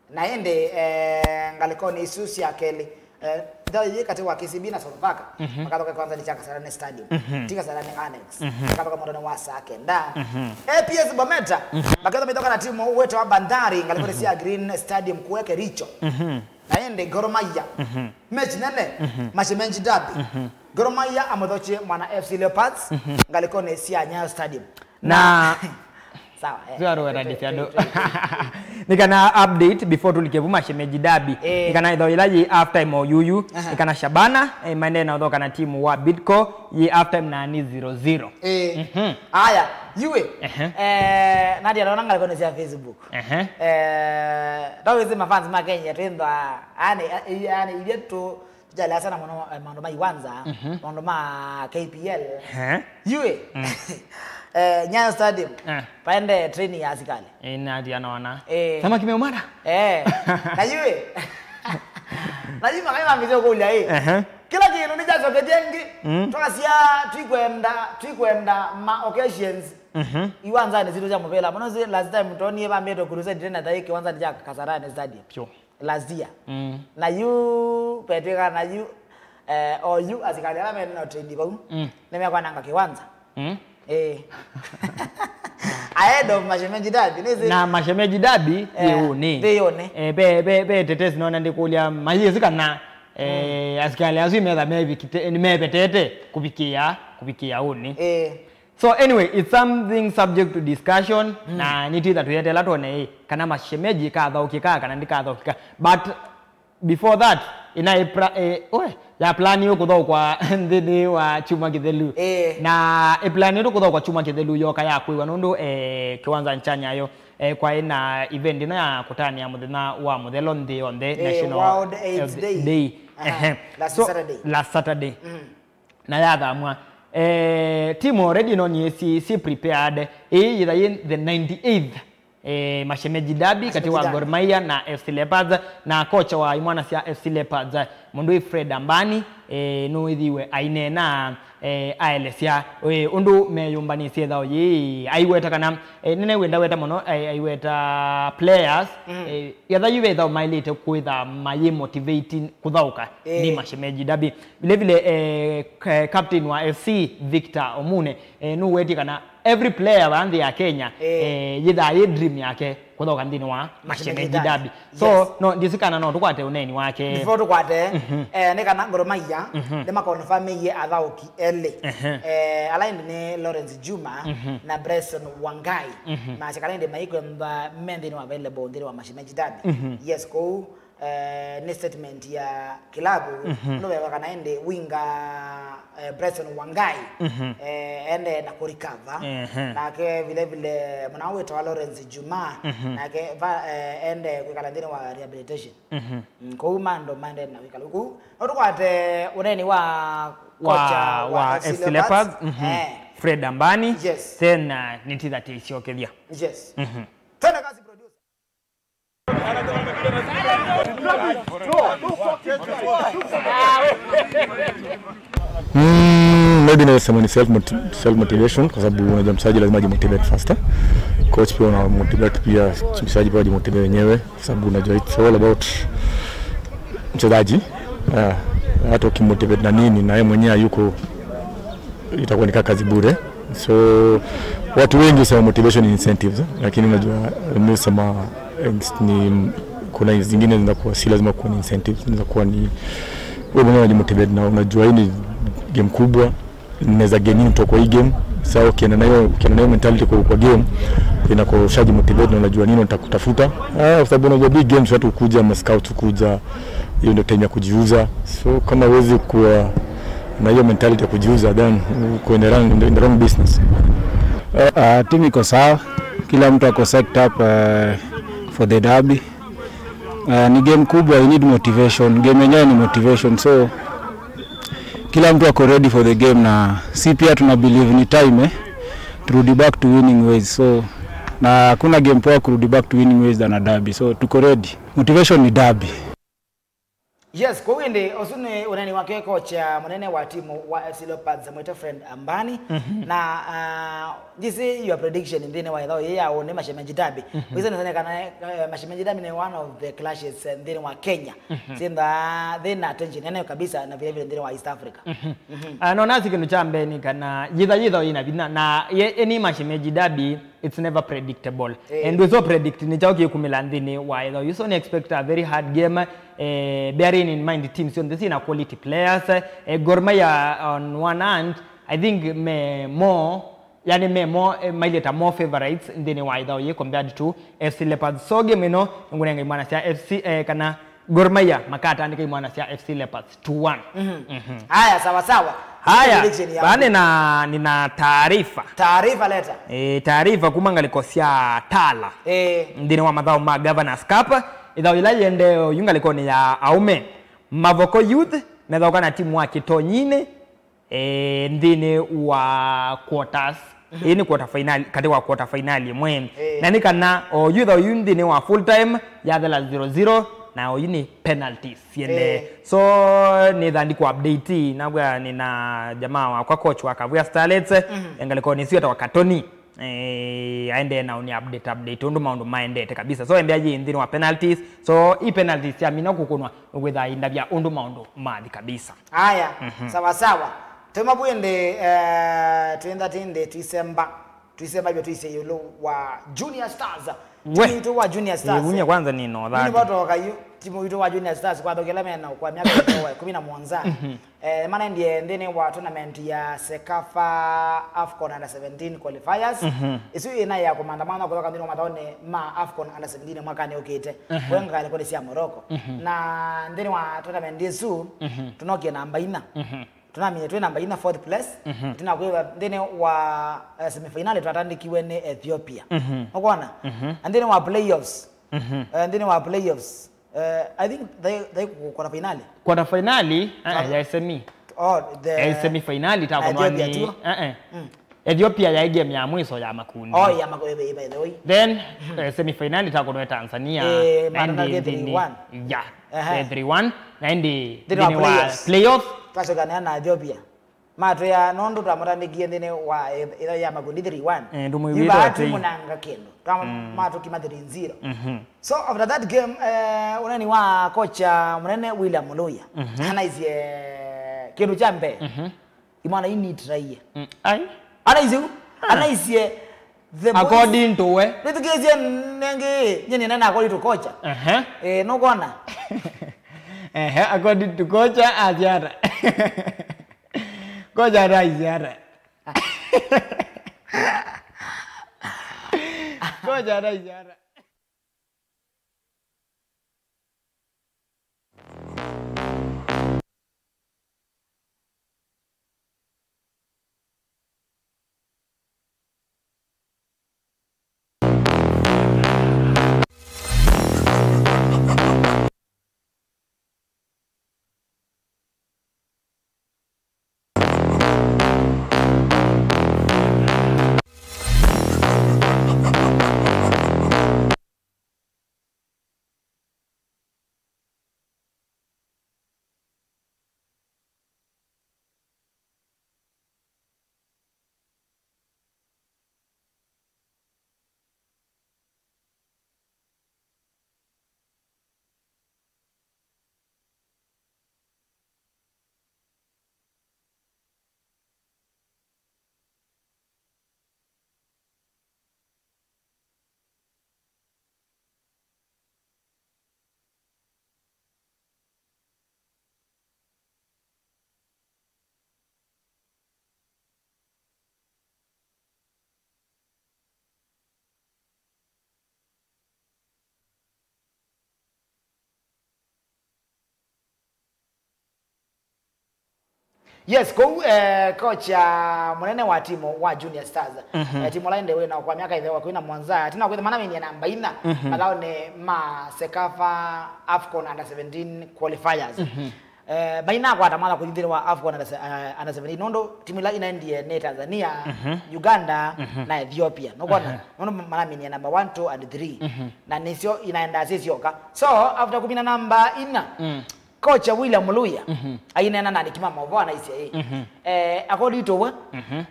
Na ĩndĩ, eh, ngalĩkonĩ isu sya kelĩ, eh, ĩthaũ yĩ katĩ wa K C B na Sofapaka, mhm, makathoka kĩwanzanĩ kya Kasarani Stadium, mhm, ti Kasarani Annex. Mhm. Makathoka mwandonĩ wa saa kenda. Mhm. A P S Bometa, mhm, maketha mĩthoka na timu wĩtawa Bandari ngalĩkonĩ sya Green Stadium kũe Kericho. Mhm. Na ĩndĩ Gor Mahia, mhm, mechi nene, mhm, Mashemeji Derby. Mhm. Gor Mahia amũthokie mwana F C Leopards, mhm, ngalĩkonĩ sya Nyayo Stadium. Na sawa, eh. Sio aro wera disi ando. Nĩ kana update before tulike vu Mashemeji Derby. Eh. Nĩ kana ĩthaũ yĩla yĩ half time o yuyu. Aha. Nĩ kana Shabana, eh, maendee na ũthoka na timu wa Bidco, yĩ half time na nĩ zero zero. Eh. Mhm. Aya, yuwe. Ehe. Eh, Nadia, naona ngalĩkonĩ sya Facebook. Ehe. Eh, tawĩsĩ mafans ma Kenya twĩnthwa, yani, yani, ithyĩ tu Tũjalea sana mũno, eh, maũndũ ma iwanza, mhm, maũndũ ma K P L. He? Yuĩ? Mm. Eh, Nyayo Stadium. Eh. Paende train ya asikali. Eh, natia naona. Eh. Samaki meumana? Eh. Na yuĩ? Na yuĩ makai mambĩte kũlya ĩ. Ehe. Kĩla kĩndũ nĩ kyacokethya ĩngĩ. Mm. Twasya twikwenda, twikwenda ma occasions. Mhm. Iwanzanĩ sitũ sya mũvĩla. Mũno si last time tonie vambĩte crusade tena thai kĩwanzanĩ kya Kasarani Stadium. Sure. Last year. Mm. Na yu petwĩka na yu, eh, o yu asikali ala mene na train vau, mm, nĩmekwananga kĩwanza. Mm. Eh. Ahead of Mashemeji Derby, nĩsĩ? Na Mashemeji Derby, eh, yĩ ũnĩ. Ndĩ ũnĩ. Eh, be, be, be tetesi nona ndĩkũlya mayĩsĩ kana, eh, mm, asikali asu metha mevikite, nĩmepetete kũvikĩa, kũvikĩa ũnĩ. Eh. So anyway, it's something subject to discussion, mm, na nĩtwĩtha tũyetela tuone, eh, kana Mashemeji kathaũkĩka kana ndikathaũkĩka. But before that, ĩna ĩpra-, eh, oe, ya plan yo kũthaũkwa nthĩnĩ wa kyumwa kĩthelu. Eh. Na ĩplan yo kũthaũkwa kyumwa kĩthelu yoka ya kwĩwa nũndũ, eh, kĩwanzanĩ kya Nyayo, eh, kwaĩ na event ĩno ya kũtanĩa mũthenya wa mũthelo nthĩ yonthe, eh, National World AIDS Health Day. Day. Aha, ehe. Last Saturday. So, last Saturday. Mm. Na yathamwa. Eh, timu already no nĩ si, si prepared. Ĩĩ yĩtha yĩ the ninety-eighth, eh, Mashemeji Derby katĩ wa Mashemeji Derby. Gor Mahia na F C Leopards, na kocha wa imwana sya F C Leopards, mũndũ wĩ Fred Ambani, eh, nũĩthiwe aineena, eh, aelesya, eh, ũndũ meyũmbanĩsye ĩthaũ yĩĩ. Aiweta kana, eh, nene wenda weta mũno, eh, aiweta players, mm, eh, yatha yu ve ĩthaũ maĩlĩte kwĩtha mayĩ motivating kũthaũka. Eh. Nĩ Mashemeji Derby. Vile vile, eh, k-, captain wa F C, Victor Omune, eh, nũwetie kana every player wa nthĩ ya Kenya, eh, eh, yĩthaa yĩ dream yake kũthaũka nthĩnĩ wa Mashemeji Derby. Yes. So, no, ndĩsĩ kana no tũkwate ũneeni wake. Before tũkwate, mhm, eh, nĩ kana Gor Mahia, mhm, nĩmakonfamĩie athaũki elĩ. Ehe. Eh, ala ĩndĩ nĩ Lawrence Juma, mhm, na Bryson Wangai. Mhm. Masya kana ĩndĩ maikwenda me nthĩnĩ wa available nthĩnĩ wa Mashemeji Derby. Mhm. Yes, kũu eh, nĩ statement ya kilabu, mhm, nũveva kana ĩndĩ winga, eh, Bryson Wangai, mhm, eh, ende na kũrecover. Ehe. Nake vile vile mwana wĩtawa Lawrence Juma, mhm, nake va, eh, ende kwĩkala nthĩnĩ wa rehabilitation. Mhm. Mm, kũu mando maende na wĩkalo. Kũu no tũkwate ũneeni wa kocha wa, wa F C Leopards. Leopards. Mhm. Eh. Fred Ambani, yes, then, uh, nĩtitha tĩisyokethya. Yes. Mhm. Twende kazi, producer. Mm, maybe naweza sema ni self moti-, self motivation, kwa sababu unajua mchezaji lazima ajimotivate first, eh. Coach pia una motivate pia, mchezaji pia ajimotivate wenyewe, kwa sababu unajua it's all about mchezaji. Ah, hata ukimotivate na nini, na yeye mwenyewe hayuko, itakuwa ni kaa kazi bure. So watu wengi husema motivation ni incentives, eh, lakini unajua, mimi husema, eh, ni, kuna zingine zinakuwa si lazima kuwa ni incentives, zinakuwa ni wewe mwenyewe unajimotivate na unajua hii ni game kubwa, naweza gain nini kutoka kwa hii game. Sasa ukienda na hiyo, ukienda na hiyo mentality kwa, kwa game, inakuwa ushaji motivate na unajua nini unataka kutafuta. Ah, kwa sababu unajua big games watu hukuja, ma scouts hukuja, hiyo ndio time ya kujiuza. So kama huwezi kuwa na hiyo mentality ya kujiuza, then uko in the wrong, in the wrong business. Uh, timu iko sawa, kila mtu ako set up, uh, for the derby. Uh, ni game kubwa, you need motivation. Game yenyewe ni motivation, so kila mtu ako ready for the game, na si pia tuna believe ni time, eh, turudi back to winning ways. So na hakuna game poa kurudi back to winning ways than a derby, so tuko ready. Motivation ni derby. Yes, kwa wende, ũsu nĩ ũneeni wake kocha mũnene wa timu wa F C Leopards, mwĩte Fred Ambani. Mhm. Na, uh, this is your prediction nthĩnĩ wa ĩthau yĩĩ ya ũnĩ Mashemeji Derby. Mhm. Wĩsĩ nĩsene kana, uh, Mashemeji Derby nĩ one of the clashes, uh, nthĩnĩ wa Kenya. Mhm. Sinda thĩna attention nene kabisa na vile vile nthĩnĩ wa East Africa. Mhm. Mhm. Ah, no nasi kĩndũ kya mbee nĩ kana yĩtha yĩtha ĩna vinya na ye, any Mashemeji Derby, it's never predictable. Eh. And we so predict nĩ kyaũ kĩkumĩla nthĩnĩ wa ĩthau. You so expect a very hard game, eh, bearing in mind teams syonthe syĩna quality players. Eh, Gor Mahia on one hand, I think me more, yani me more, eh, maileta more favorites nthĩnĩ wa ĩthau yĩ compared to F C Leopards. So game ĩno ngũnenga imwana sya F C, eh, kana Gor Mahia makatandĩka imwana sya F C Leopards two one. Mhm. Mhm. Haya, sawa sawa. Haya, prediction ya bane na nina taarifa. Taarifa leta. Eh, taarifa kuma ngalĩko sya Tala. Eh. Nthĩnĩ wa mathaũ ma Governors Cup, ĩthau yĩla yĩendee yu ngalĩkonĩ ya aũme. Mavoko Youth methaũka na timu wa Kĩtonyinĩ, eh, nthĩnĩ wa quarters. Mhm. Ĩĩ nĩ quarter final, katĩ wa quarter final ĩmwe. Eh. Na nĩ kana oyu ĩthau yu nthĩnĩ wa full time yathela zero zero, na oyu nĩ penalties siendee. Eh. So nĩtha ndiku update, nakwĩa nĩna jamaa wakwa coach wa Kavwĩa Starlets, mhm, ngalĩkonĩ ĩsu etawa Katoni. Eh, aendee na ũni update, update ũndũ maũndũ maendete kabisa. So embea yĩ nthĩnĩ wa penalties. So i penalties syamina kũkũnwa, ũkwĩtha indavya ũndũ maũndũ mathi kabisa. Aya, mhm, sawa sawa. Twĩma bwĩndĩ, eh, twĩntha tĩndĩ twisemba. Twisemba vyo twise ĩũlũ wa Junior Stars. We. Timu itũ wa Junior Stars. Ĩvunya kwanza nĩ no thati. Nĩ vatoka yu, timu itũ wa Junior Stars kwa thokela mena kwa myaka ĩkũmi na mũonza. Mhm. Eh, manendie nthĩnĩ wa tournament ya CECAFA AFCON under seventeen qualifiers. Mhm. Ĩsu ĩna ya kũmantha mwana kũthoka nthĩnĩ wa mathaũnĩ ma AFCON under seventeen mwakanĩ ũkĩte. Mhm. Kwenga ngalĩkonĩ sya Morocco. Mhm. Na nthĩnĩ wa tournament ĩsu, mhm, tũnokie namba ina. Mhm. Tũnamie twĩ namba ina, fourth place. Mhm. Tũnakwĩwa nthĩnĩ wa, eh, semifinali twatandĩkiwe nĩ Ethiopia. Mhm. Ũkwona? Mhm. Na nthĩnĩ wa playoffs, mhm, eh, nthĩnĩ wa playoffs, Eh, I think they, they quarter finale. Quarter finale, eh, ah, ya semi. Oh, the ya semi finale itakonwa Ethiopia ni, tu. Eh, eh. Mm. Ethiopia ya game ya mwiso ya makundi. Oh, ya makundi, by the way. Then, mhm, eh, semi finale itakonwa Tanzania. Eh, na indi matandĩkie nthĩnĩ three one. Ya. Aha. Eh, three one. Na indi nthĩnĩ wa nthĩnĩ wa playoffs. Playoff. Twacokana na Ethiopia. Matwĩa nũndũ twamũtandĩkie nthĩnĩ wa ĩtha ya makundi three one. Eh, ndũmwĩw'ĩte yu vaa atei. Tũmũnanga kĩndũ. Twa-, mm, matũkima three zero. Mhm. So after that game, eh, ũneni wa kocha mũnene William Muluya, mhm, anaisye kĩndũ kya mbee. Mhm. Imwana initiraie. Mm, ai. Anaisye u? Ah. Anaisye the boys. According to we. Nĩthukĩĩsye nengĩ, nyie nĩnena according to kocha. Ehe. Eh, nũkwona? Ehe, according to kocha, asyata. Kocha ataisye ata? Kocha ataisye ata? Yes, kũu eh, kocha mũnene wa timu wa Junior Stars. Mhm. Eh, timu ĩla ĩndĩ wĩ na kwa myaka ĩtheo wa kũina mũonza, tina kwĩtha manaminie namba ina Mhm. mathaonĩ ma Cecafa AFCON under seventeen qualifiers. Mhm. Eh, mainakwata mwanya kũthi nthĩnĩ wa AFCON under se- eh, under seventeen nũndũ timu ila inaendie nĩ Tanzania, Mhm. Uganda Mhm. na Ethiopia. Nũkwona? Mhm. Nũndũ manaminie namba one, two and three. Mhm. Na nĩsyo inaendaa syĩ syoka. So after kũmina namba ina, Mm. Kocha William Luya Mhm. aineena na andĩki ma maũvoo anaisye ĩĩ, Mhm. eh, according to we, Mhm.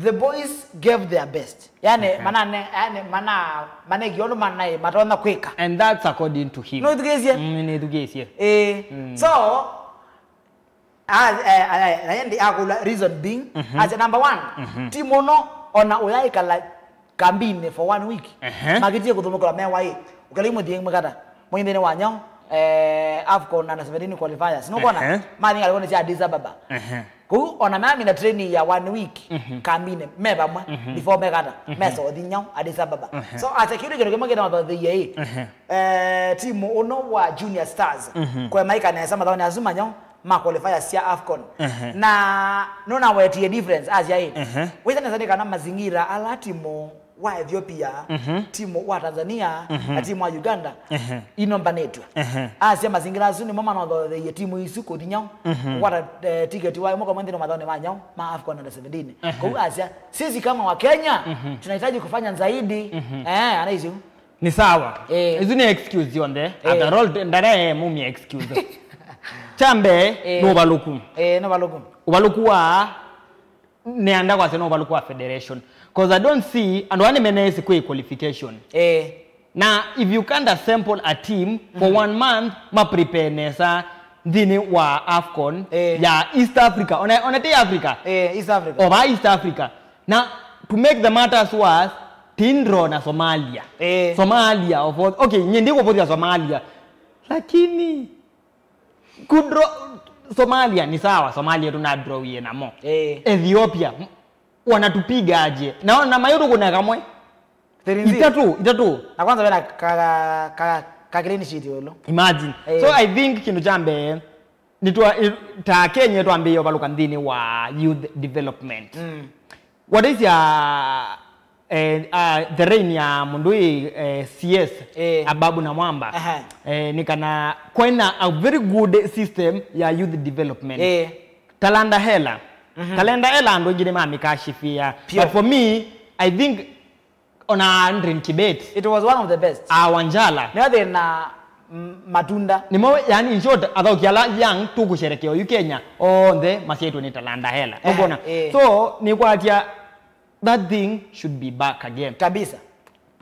the boys gave their best. Yani, Okay. manane, yani mana, maneki ũndũ manaĩ matonya kwĩka. And that's according to him. No ithukĩĩsye? Mm, nĩthukĩĩsye. Eh, Mm. So a- eh, eh, na ĩndĩ akũlwa reason being, Mhm. as a number one, Mhm. timu ũno ona ũyaĩkala kambinĩ for one week. Ehe. Makĩtie kũthũmũkĩlwa mewa ĩ, ũkĩla imũthiĩ mwĩkata mwĩnthĩnĩ wa nyao, eh, AFCON under seventeen qualifiers. Nũkwona? Ehe. Mathi ngalĩkonĩ sya Addis Ababa. Ehe. Kũu ona meamina training ya one week Mhm. kambinĩ me vamwe Mhm. before mekata Mhm. mesothi nyao Addis Ababa. Ehe. So as a kĩndũ kĩndũ kĩmwe kĩna mathotheiye ĩ, Ehe. eh, timu ũno wa Junior Stars Mhm. kwemaika nesa mathaonĩ asu manyao ma qualifiers sya AFCON. Ehe. Na nũnawetie difference asya ĩ. Ehe. Wĩsa nesa nĩ kana mazingira ala timu wa Ethiopia, Mhm. timu wa Tanzania, Mhm. na timu wa Uganda Ehe. inombanĩtwe. Ehe. Asya mazingira asu nĩmo manothotheiye timu isu kũthi nyao. Mhm. Kũkwata eh, tiketi wa ĩmwe kwa ĩmwe nthĩnĩ wa mathaonĩ ma nyao ma AFCON under seventeen. Ehe. Kũu asya, sisi kama wa Kenya Mhm. tunahitaji kufanya zaidi. Mhm. Eh, anaisyu. Ni sawa. Eh. Isu ni excuse yonthe. Eh. After all, ndare mumia excuse. Kya mbee, Eh. Nĩ ũvalũku. Eh, nĩ ũvalũku. Ũvalũku wa, nĩenda kwasya nĩ ũvalũku wa federation. 'Cause I don't see, andũ aa nĩmeneesi kwĩ qualification. Eh. Na if you can't assemble a team for Mhm. one month, ma prepare nesa nthĩnĩ wa AFCON Eh. ya East Africa, ona, ona ti Africa. Eh, East Africa. Over East Africa. Na to make the matters worse, ti draw na Somalia. Eh. Somalia of all, okay, nyie ndikũvũthya Somalia. Lakini kudro Somalia ni sawa, Somalia tuna draw ye namo. Eh. Ethiopia m- wanatupiga aje? Na na mayo tukuna kamwe. Three nil. Itatu, itatu. Na kwanza wena ka ka ka, ka clean sheet yolo. Imagine. Eh. So I think kindu cha mbee ni twa i- ta Kenya twambie ovaluka nthini wa youth development. Mm. What is ya eh, uh, the reign ya mundu ĩ eh, C S Eh. Ababu na Mwamba? Aha. Eh, ni kana kwena a very good system ya youth development. Eh. Talanta Hela. Mhm. Talanta Hela andũ aingĩ nĩmamĩkashifia. Pure. But for me, I think ona Andrin Kibet, It was one of the best. A Wanjala. Nĩyo thĩna mm, matunda. Nĩmo, yani, in short, athauki ala young tũkũsherekea oyu Kenya, onthe masyaitwe nĩ Talanta Hela. Ehe, Ũkona? Eh. So, nĩkwatya that thing should be back again. Kabisa.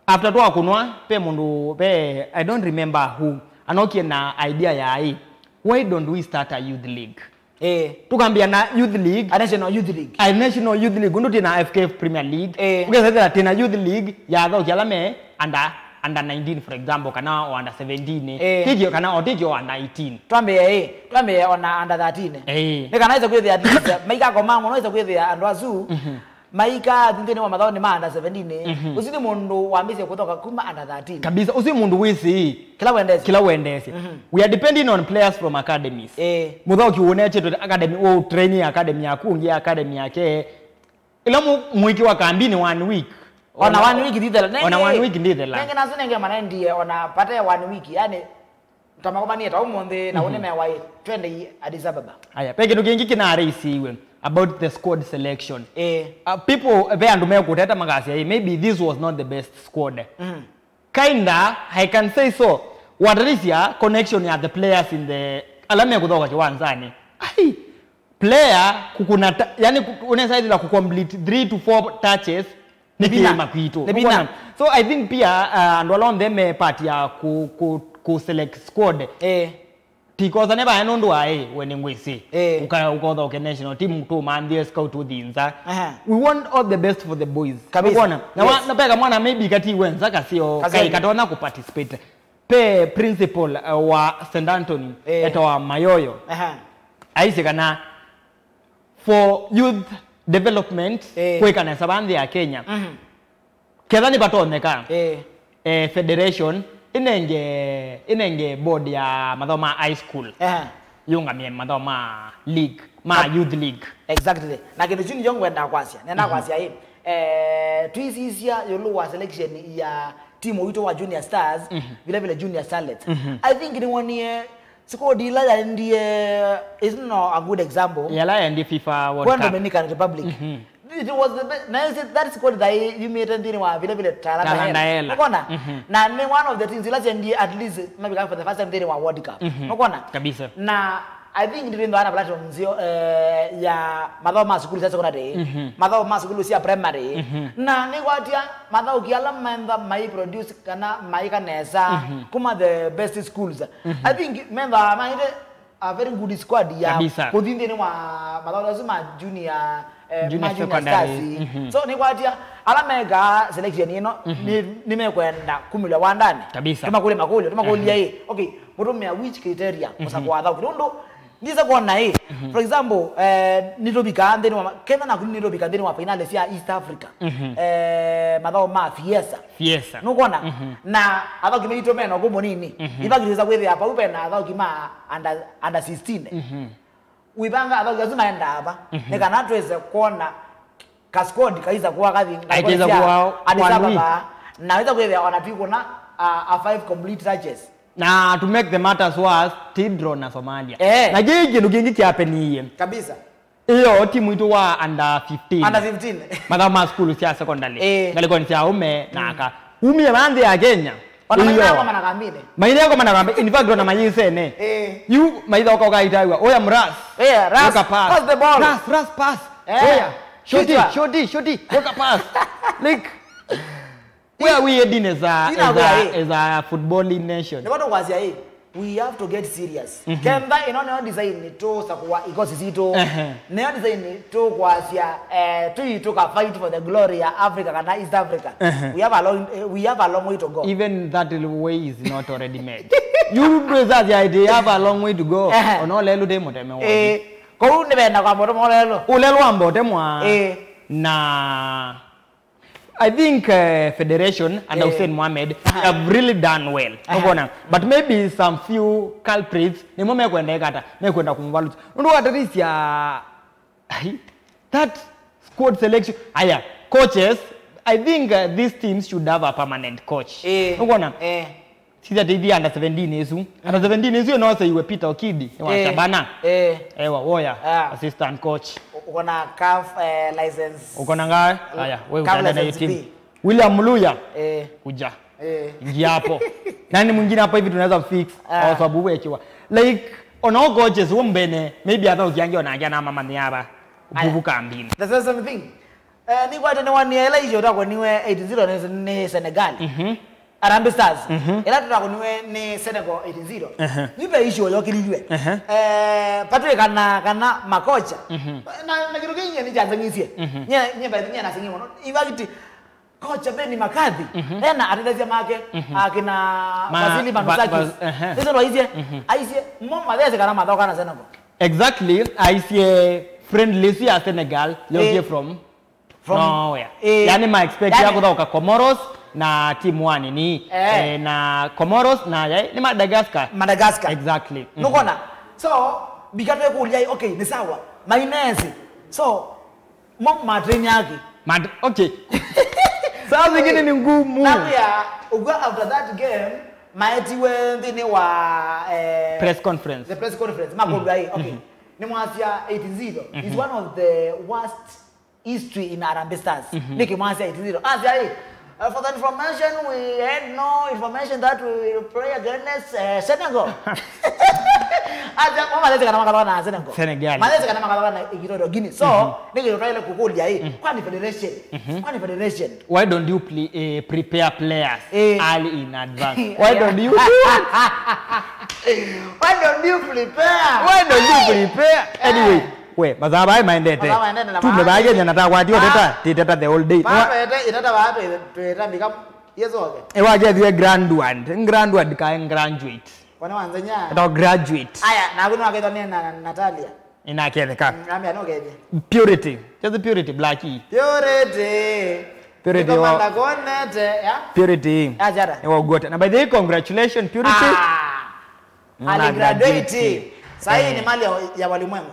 After twakũnwa, pe mũndũ, pe, I don't remember who, anokie na idea ya ĩ, why don't we start a youth league? Eh. Tukambia na youth league. A national youth league. A national youth league. Undu tina F K F Premier League. Eh. Ukethethera tina youth league ya thauki ala me under, under nineteen, for example, kana o under seventeen. Eh. Tikio kana o tikio under eighteen. Twambie, eh, twambie ona under thirteen. Eh. Ni kana isa kwithia at least maika koma muno isa kwithia andu asu. Mhm. Maika nthĩnĩ wa mathaoni ma under seventeen, Mhm. Ũsu nĩ mũndũ wambĩĩsye kũthoka kuma under thirteen. Kabisa, ũsu nĩ mũndũ wĩsĩ kĩla wendesye. Kĩla wendesye. Mhm. We are depending on players from academies. Eh. Mũthaũki ũnetye academy, ũ train academy yaku, ũngĩ academy yake. Ĩla mũ- mũikiwa kambini one week. Ona one week ndithela. Ona one week ndithela. Nenge nasu nenge manendie ona pate one week. Yani, tamakomanie ta ũmũnthĩ na Mhm. ũnĩ mewaĩ twende Addis Ababa. Aya, pe kĩndũ kĩngĩ kĩnarĩisiwe about the squad selection. Eh. Uh, people, ve andũ mekũteta makasya, "Hey, maybe this was not the best squad." Mhm. Kinda, I can say so. Watarisya connection ya the players in the, ala mekũthoka kĩwanzani. Ai, player kũkũna ta- yani kũ- ũnesa ĩthĩla kũcomplete three to four touches nĩ Nĩ vinya. Kĩĩma kwitũ. Nĩ vinya. Ũkona? So I think pia uh, andũ ala onthe me part ya ku, ku, ku select squad. Eh. Tikosa ne bae nũndũ wa ĩ we nĩ ngwĩsĩ. Eh. Uka ukotha uke national team tu manthie scout uthinza. Aha. We want all the best for the boys. Kabisa. Ũkona? Na wa- Yes. Na peka mwana maybe kati wenza kasio Kasio. Kai katonya ku participate. Pe principal uh, wa Saint Anthony Eh. Etawa Mayoyo. Aha. Aisye kana for youth development Eh. Kwĩka nesa va nthĩ ya Kenya. Mhm. Ketha nĩvatonyeka Eh. Eh, federation inenge inenge board ya mathomo ma high school Aha. Yũngamie mathomo ma league. ma youth league. Exactly. Na kĩndũ kyu nĩkyo ngwenda kwasya. Nenda kwasya ĩ, eh, twisisya ĩũlũ wa selection ya timu witũ wa Junior Stars, vile vile Junior Starlets. I think nĩwonie squad ila yaendie is not a good example. Yala yaendie FIFA World Cup. Kwa Dominican Republic. It was the best. Na ĩsĩ, that squad that yumĩte nthĩnĩ wa vile vile Talanta Hela. Ũkona? Na nĩ one of the teams ila sendie at least maybe for the first time nthĩnĩ wa World Cup. Ũkona? Kabisa. Na I think ndĩrĩndwa ana platform nzio, eh, ya mathaũ ma sukulu sya secondary, mathaũ ma sukulu sya primary. Na nĩkwatia mathaũ kĩala maentha mai produce kana maika nesa kuma the best schools. I think mentha maite a very good squad ya kabisa. Kũthi nthĩnĩ wa mathaũ asu ma junior, eh, junior ma junior secondary. Stars. So nĩkwatia ala meka selection ĩno nĩ, nĩmekwenda kumĩlwa wandani. Kabisa. Tũmakũlye makũlyo, tũmakũlye ĩ, okay, mũtũmĩa which criteria kũsakũa athaũki? Nũndũ ndisa kuona ĩ, for example, eh, nĩtũvikaa nthĩnĩ wa ma-, Kenya naku nĩtũvika nthĩnĩ wa finale sya East Africa. Eh, mathaũ ma Fiesa. Fiesa. Nũkwona? Na athaũki maitũ mena ũkũmũ nini. Ivakitisa kwĩthĩa pau pena athaũki ma under, under sixteen. Wĩvanga athaũki asu maendaa va? Nĩ kana twĩse kwona ka squad kaisa kwa kathi kaisa kwa Addis Ababa. Na wĩsa kwĩthĩa ona twikũna a, a five complete touches. Na to make the matters worse, ti draw na Somalia. Eh. Na kĩĩ kĩndũ kĩngĩ kĩapeniie. Kabisa. Ĩyo timu itũ wa under fifteen. Under fifteen. Mathaũ ma sukulu sya secondary. Eh. Ngalĩkonĩ sya aũme na aka. Umie va nthĩ ya Kenya. Ona maina komana kambini. Maina komana kambini. In fact, ona mayĩsene. Eh. Yu maitha ũka ũkaitaiwa. Oya mras. Eh, Ras, pass the ball. Ras, Ras, pass. Eh. Oya. Shoti, shoti, shoti. Weka pass. Like, where are we heading as a, as a, as a footballing nation? Nĩ vata kwasya ĩ, we have to get serious. Kenda ĩno nĩyo design tũsakũa ikosi sitũ. Nĩyo design tũkwasya, eh, tũi tũka fight for the glory ya Africa kana East Africa. We have a long, eh, we have a long way to go. Even that way is not already made. You realize that they have a long way to go. Ona ũlelũ ndĩ mũteme wothe. Eh, kũu nĩvenda kwamba ũtema ũlelũ. Ũlelũ wamba ũtemwa. Eh. Na I think, uh, federation under Hussein Mohamed have really done well. Nũkwona? But maybe some few culprits nĩmo mekwenda ĩkata, mekwenda kũmũvalũkya. Nũndũ watarisya, ai, that squad selection. Aya, coaches, I think, uh, these teams should have a permanent coach. Eh. Nũkwona? Eh. Sitha teithi under seventeen ĩsu. Under seventeen ĩsu ĩnoseiwe Peter Okidi, nĩ wa Shabana. Eh. Ewa, woya, assistant coach. Ukona CAF, eh, license. Ukona nga, aya, we utaenda na hiyo team. William Muluya. Eh. Kuja. Eh. Ingia hapo. Nani mwingine hapa hivi tunaweza fix? Kwa sababu wekiwa. Like, ona o coaches wo mbene, maybe hata ukiangia ona agia na mama ni hapa. Bubu kambini. That's the same thing. Eh, nĩkwate nĩwonie ĩla icio twakũniwe eight zero nĩ, nĩ Senegal. Harambee Stars. Ĩla tũtakũniwe nĩ Senegal eight zero. Nĩve icio yokĩlilw'e. Eh, patwĩ kana, kana makocha. Na, na kĩndũ kĩngĩ nĩkyanzeng'isye. Nye, nye by the way, nĩnaseng'ie mũno. In fact, kocha Benni McCarthy, ena atetheesya make, akina Vasili Vanusakis. Nĩsĩ ndwaisye, aisye, mo mathesĩ kana mathoka na Senegal. Exactly, aisye friendly ĩsu ya Senegal, yokie from From nowhere. Eh, yani ma expect yani ya kũthaũka Comoros na team one ni, eh, na Comoros na ya, ni Madagascar. Madagascar. Exactly. Nũkwona? So, bika twekũlya, okay, ni sawa. Mainesi. So, mo matrainyaki. Mat-, okay. Saa zingine ni ngumu. Na pia, ugwa after that game, maetiwe nthĩnĩ wa, eh, press conference. The press conference. Makũlwa, eh, okay. Ni mwasya eight zero is one of the worst history in Harambee Stars. Nĩkĩ mwasya eight zero? Asya, eh, uh, for the information, we had no information that we will play against, uh, Senegal. Asya, mo mathesĩ kana makathoka na Senegal. Senegal. Mathesĩ kana makathoka na Equatorial Guinea. So, nĩkĩ twaile kũkũlya, eh, kwani federation? Kwani federation? Why don't you ple-, eh, prepare players early in advance? Why don't you do it? Why don't you prepare? Why don't you prepare? Anyway, we, mathaa maĩ maendete. Mathaa maendete na tume maĩ. Vaa Kenya na takwati oteta, titeta the whole day. Vaa twete, iteta vaa twĩ-, twĩtambika. Yesoke. Ewa kethiwe graduate, graduate kae graduate. Wana wanzenya. Eta graduate. Aya, na kuna waketha nĩ na Natalia. Inaketheka. Mm, ambia no kethia. Purity. Just Purity, Blackie. Purity. Purity. Nĩkomanda wa konete, ya? Purity. Ajara. Ewa ugote. Na by the way, congratulations, Purity. Ah. Una aligraduate. Graduate. Saa hii ni mali ya, ya walimwengu.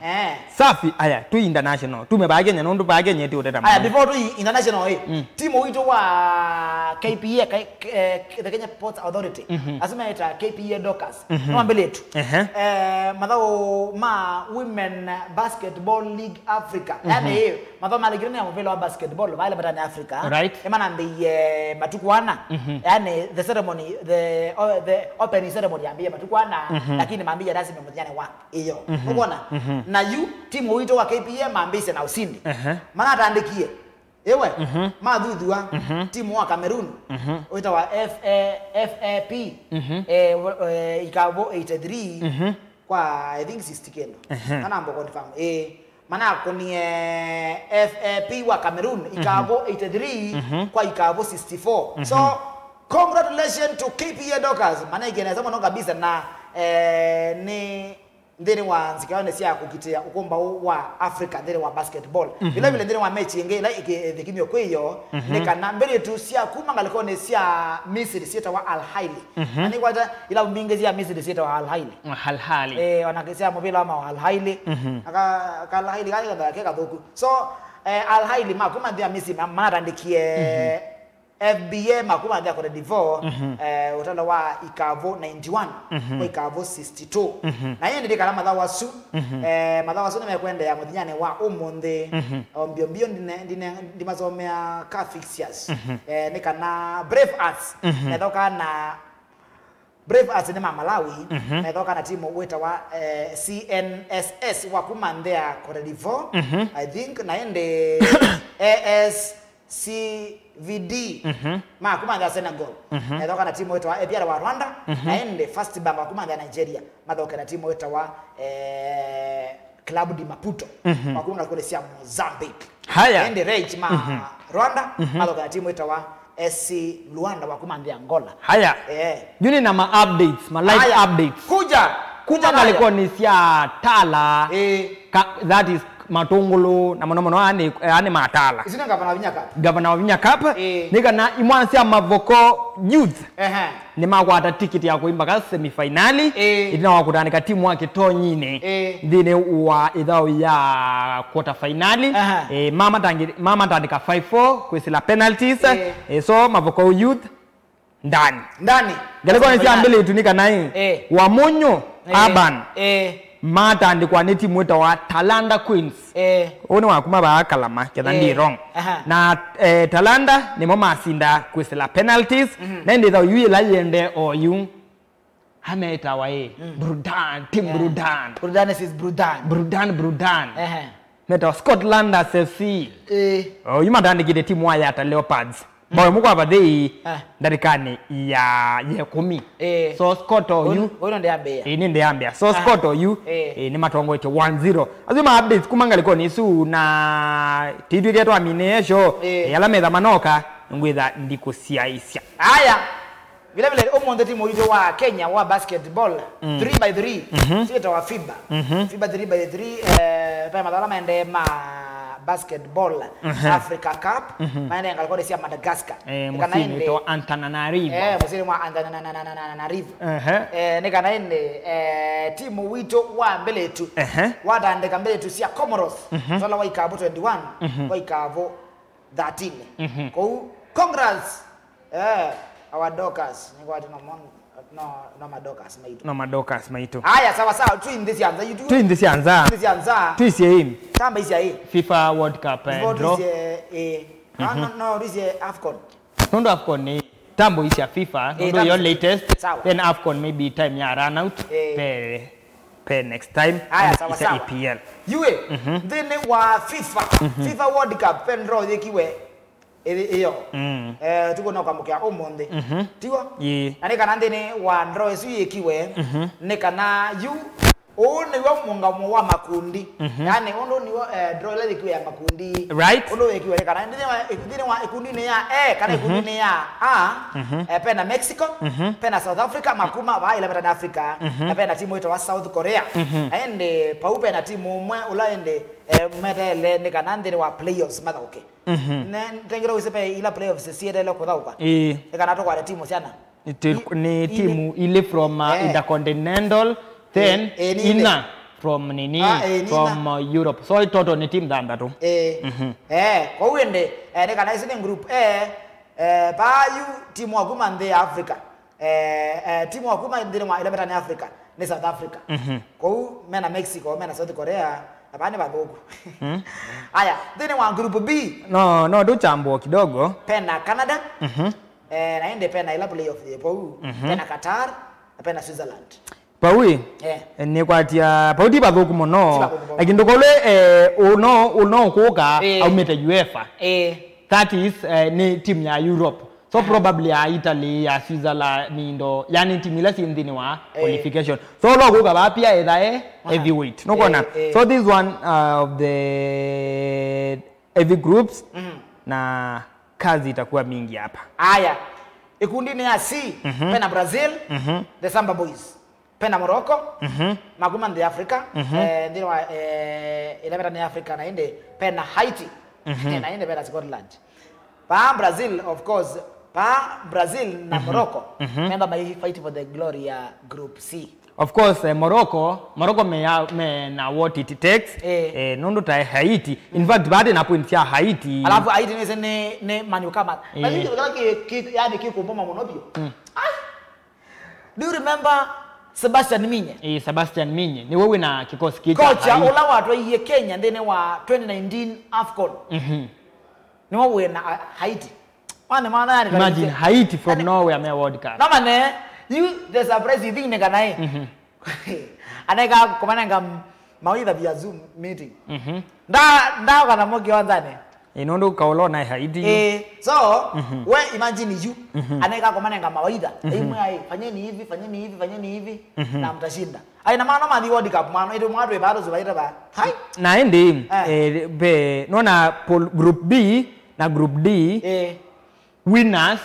Eh. Safi, aya, tui international. Tume ba Kenya, nundu ba Kenya ti uteta. Aya, before tui international, eh. Timu witũ wa K P A, K-, eh, the Kenya Ports Authority. Asema ita K P A Dockers. No mbele tu. Ehe. Eh, mathau ma Women Basketball League Africa. Yani, eh, mathau ma ligi nene ya muvila wa basketball, vale batani Africa. Right. Ema nambiye matuku ana. Yani, the ceremony, the, o-, the opening ceremony yambiye matuku ana, lakini mambiye rasmi mũthenya wa iyo. Ũkwona? Na yu, timu witũ wa K P A mambĩsye na ũsindi. Manatandĩkie. Ĩwe, mathuthua, timu wa Cameroon, wĩtawa F A, F A P, eh, w-, eh, ikavo eighty-three kwa, I think, sixty kĩndũ. Kana mbo confirm. Eh, manakonie F A P wa Cameroon, ikavo eighty-three kwa ikavo sixty-four. So, congratulations to K P A Dockers. Manaikenesa mũno kabisa na, eh, nĩ nthĩnĩ wa nzikaonĩ sya kũkitĩa ũkũmbaũ wa Africa nthĩnĩ wa basketball. Vile vile nthĩnĩ wa mechi ĩngĩ ĩla ĩkĩthĩkimyo kwĩ yo, nĩ kana mbĩlĩtu sya kuma ngalĩkonĩ sya Misiri syĩtawa Al Ahly. Na nĩkwata ilavu mbingĩ sya Misiri syĩtawa Al Ahly. Al Ahly. Eh, ona sya mũvĩla wa ma Al Ahly. Aka, ka Al Ahly kake kathaa ke kathũku. So, eh, Al Ahly makuma nthĩ ya Misiri ma-, manatandĩkie F B A makuma nthĩ ya Cote d'Ivoire, eh, ũtalo wa ikavo ninety-one kwa ikavo sixty-two. Na yĩĩ ndirikana mathaũ asu, eh, mathaũ asu nĩmekwendeea mũthenyanĩ wa ũmũnthĩ. O mbio mbio ndine, ndine, ndimasomea ka fixtures. Eh, nĩ kana Brave Hearts methoka na Brave Hearts nĩ ma Malawi, methoka na timu wĩtawa, eh, C N S S wa kuma nthĩ ya Cote d'Ivoire, I think, na ĩndĩ A S C V D ma kuma nthĩ ya Senegal, methoka na timu wĩtawa A P R wa Rwanda, na ĩndĩ First Bank wa kuma nthĩ ya Nigeria, mathoke na timu wĩtawa, eh, Club de Maputo wa kuma ngalĩkonĩ sya Mozambique. Haya. Ĩndĩ Rage ma Rwanda mathoka na timu ĩtawa S C Luanda wa kuma nthĩ ya Angola. Haya. Eh. Yu nĩ na ma updates, ma live updates. Kuja. Kuja ngalĩkonĩ sya Tala. Eh. Ka, that is Matũngũlũ, na mũno mũno aa nĩ, aa nĩ ma Tala. Isu nĩ Gavana Wavinya Cup. Gavana Wavinya Cup. Eh. Nĩ kana imwana sya Mavoko Youth. Ehe. Nĩmakwata tikiti ya kũimba ka semifinali, ĩĩ, ĩtina wa kũtandĩka timu wa Kĩtonyinĩ, ĩĩ, nthĩnĩ wa ĩthau ya quarter finali. Aha. Ĩĩ, mamatangĩ-, mamatandĩka five four kwĩsĩla penalties. Ĩĩ. Ĩĩ, so Mavoko Youth ndani. Ndani. Ngalĩkonĩ sya mbĩlĩtu nĩ kana ĩ, ĩĩ, Wamunyu, ĩĩ, Urban, ĩĩ, matandĩkwa nĩ timu ĩtawa Talanta Queens. Eh. Ũũ nĩ wa kuma vaa Kalama, ketha, eh, ndi wrong. Aha. Na, eh, Talanta nĩmo masinda kwĩsĩla penalties. Mhm. Na ĩndĩ ĩthau yu yĩla yĩendee oyu, ametawa ĩ, mm, Brudan, team, yeah, Brudan. Brudan is Brudan. Brudan, Brudan. Ehe. Metawa Scotlanders F C. Eh. Oyu matandĩkĩte timu wa Yatta Leopards. Bao ĩmwe kwa vathei, ah, ndatĩkanĩ ya, ya ĩkũmi. Eh. So Scott oyu. Ũyũ, ũyũ nĩndĩambĩĩa. Ĩĩ, nĩndĩambĩa. So, ah, Scott oyu, eh, eh, nĩmatongoetye one zero. Asu ma updates kuma ngalĩkonĩ isu na tĩitw'ĩke twamine show. Eh. Eh, ala metha manoka, ngwĩtha ndikũsyaĩsya. Aya. Vile vile, ũmũnthĩ timu witũ wa Kenya wa basketball, mm, three by three, mhm, syĩtawa FIBA. Mhm. FIBA three by three, eh, ve mathaa ala maendee ma basketball, mhm, Africa Cup, mhm, maendee ngalĩkonĩ sya Madagascar. Eh, nĩ kana mũsyĩnĩ ĩndĩ wĩtawa Antananarivo. Eh, mũsyĩnĩ wa Antananarivo. Ehe. Eh, nĩ kana ĩndĩ, eh, timu witũ wa mbĩlĩtu, ehe, watandĩka mbĩlĩtu sya Comoros, mhm, ũtalo wa ikaavu twenty-one, mhm, kwa ikaavu thirteen. Mhm. Kũu, congrats, eh, our Dorcas. Nĩkwati no mon-, no, no ma Dorcas maitũ. No ma Dorcas maitũ. Aya, sawa sawa, twi nthĩ sya nza, yu tu. Twi nthĩ sya nza. Nthĩ sya nza. Twisye ĩ. Tamba isya ĩ. FIFA World Cup, eh, draw. Before twisye ĩ. No, mhm, no, no, twisye AFCON. Nũndũ AFCON nĩ tambo isya FIFA, eh, nũndũ yo latest, sawa, then AFCON maybe time ya run out, eh, pe, pe next time, aya, sawa, sawa. E P L. Yu ĩ, mhm, nthĩnĩ wa FIFA, mhm, FIFA World Cup, pe draw yĩkiwe ĩ-, ĩyo. Mm. Eh, tũkwona ũkamũkĩa ũmũnthĩ. Mhm. Tiw'o? Ĩĩ. Na nĩ kana nthĩnĩ wa draw ĩsu yĩkiwe, mhm, nĩ kana yu Ũũ nĩw'o mũngamo wa makundi. Mhm. Yaani, ũndũ nĩw'o, eh, draw ĩla yĩkiwe ya makundi. Right. Ũndũ wĩkiwe nĩ kana, nthĩnĩ wa, nthĩnĩ wa ĩkundinĩ ya A, kana, mhm, ĩkundinĩ ya A, mhm, eh, pena Mexico, mhm, pena South Africa, makuma vaa ĩla metana Africa, mhm, na pena timu ĩtawa South Korea. Mhm. Na ĩndĩ, pau pena timu ũmwe ũla ĩndĩ, eh, meteele nĩ kana nthĩnĩ wa playoffs mathaũke. Mhm. Ne, tengera wĩsĩ ve ila playoffs sietele kũthaũka. Ĩĩ. Nĩ kana tũkwate timu syana. Nĩ ti-, i-, nĩ i-, timu ilĩ from, uh, eh, Intercontinental, Then, eh, eh, nĩ ina from nini, ah, eh, nĩ from, ina, uh, Europe. So, total nĩ team thanthatũ. Eh. Mhm. Eh, kwoou ĩndĩ, eh, nĩ kana ici nĩ group A, eh, paa yu timu wa kuma nthĩ ya Africa. Eh, eh, timu wa kuma nthĩnĩ wa eleven Africa nĩ South Africa. Mhm. Kwoou mena Mexico, mena South Korea, na paa nĩ vathũku. Mm. Aya, nthĩnĩ wa group B. No, no, tũchambũe kidogo. Pena Canada. Mhm. Eh, na ĩndĩ pena ila playoff yĩ vau. Mhm. Pena Qatar, na pena Switzerland. Vau ĩ, eh, nĩkwatya, vau ti vathũku mũno. Ti vathũku mũno. Lakini ndũkolwe, eh, ũno, ũno ũkũka, eh, aumĩte UEFA. Eh. That is, eh, nĩ team ya Europe. So, aha, probably ya Italy, ya Switzerland, indo, yani team ila syĩ nthĩnĩ wa, eh, qualification. So, ũla ũkũka vaa pia etha e, aha, heavyweight. Nũkwona? Eh, eh. So, this one, uh, of the heavy groups, mhm, na kazi itakuwa mingi hapa. Aya. Ikundinĩ ya C, mhm, pena Brazil, mhm, the Samba Boys. Pena Morocco, mhm, makuma nthĩ Africa, mhm, eh, nthĩnĩ wa, eh, ĩla metana ya Africa, na ĩndĩ pena Haiti, mhm, na ĩndĩ pena Scotland. Pa Brazil, of course, pa Brazil na, mhm, Morocco, mhm, memba mai fight for the glory ya Group C. Of course, eh, Morocco, Morocco me ya, me na what it takes, eh, eh, nũndũ ta Haiti. In, mm, fact, baada na points ya Haiti. Alafu Haiti nĩse nĩ, nĩ manyu kama. Na, eh, nĩ kĩndũ kĩla kĩ, kĩ, yani kĩkũmboma mũno biũ. Mm. Ai! Do you remember Sebastian Minye? Eh, Sebastian Minye. Nĩwe wĩna kĩkosi kĩ kya Haiti. Kocha ũla watwaie Kenya nthĩnĩ wa twenty nineteen AFCON. Mhm. Nĩwe wĩna, ah, Haiti. Wane maana yani. Imagine Haiti from nowhere me World Cup. No mane, you, the surprise you think nĩ kana, eh? Mhm. Aneka kũmanenga m-, mawaitha via Zoom meeting. Mhm. Nda, ndaoka namo kĩwanzanĩ. Ĩ, nũndũ kaũla naĩ Haiti yu. Eh, so, mhm, we imagine you, mhm, aneka kũmanenga mawaitha. Mhm. Imwe ai, fanyeni hivi, fanyeni hivi, fanyeni hivi, mhm, na mtashinda. Ai, na mano mathi World Cup, mano, ĩtũ mwa twĩ bado zubaita ba. Hai. Na ĩndĩ, eh, eh, be, nona pool, Group B na Group D, eh, winners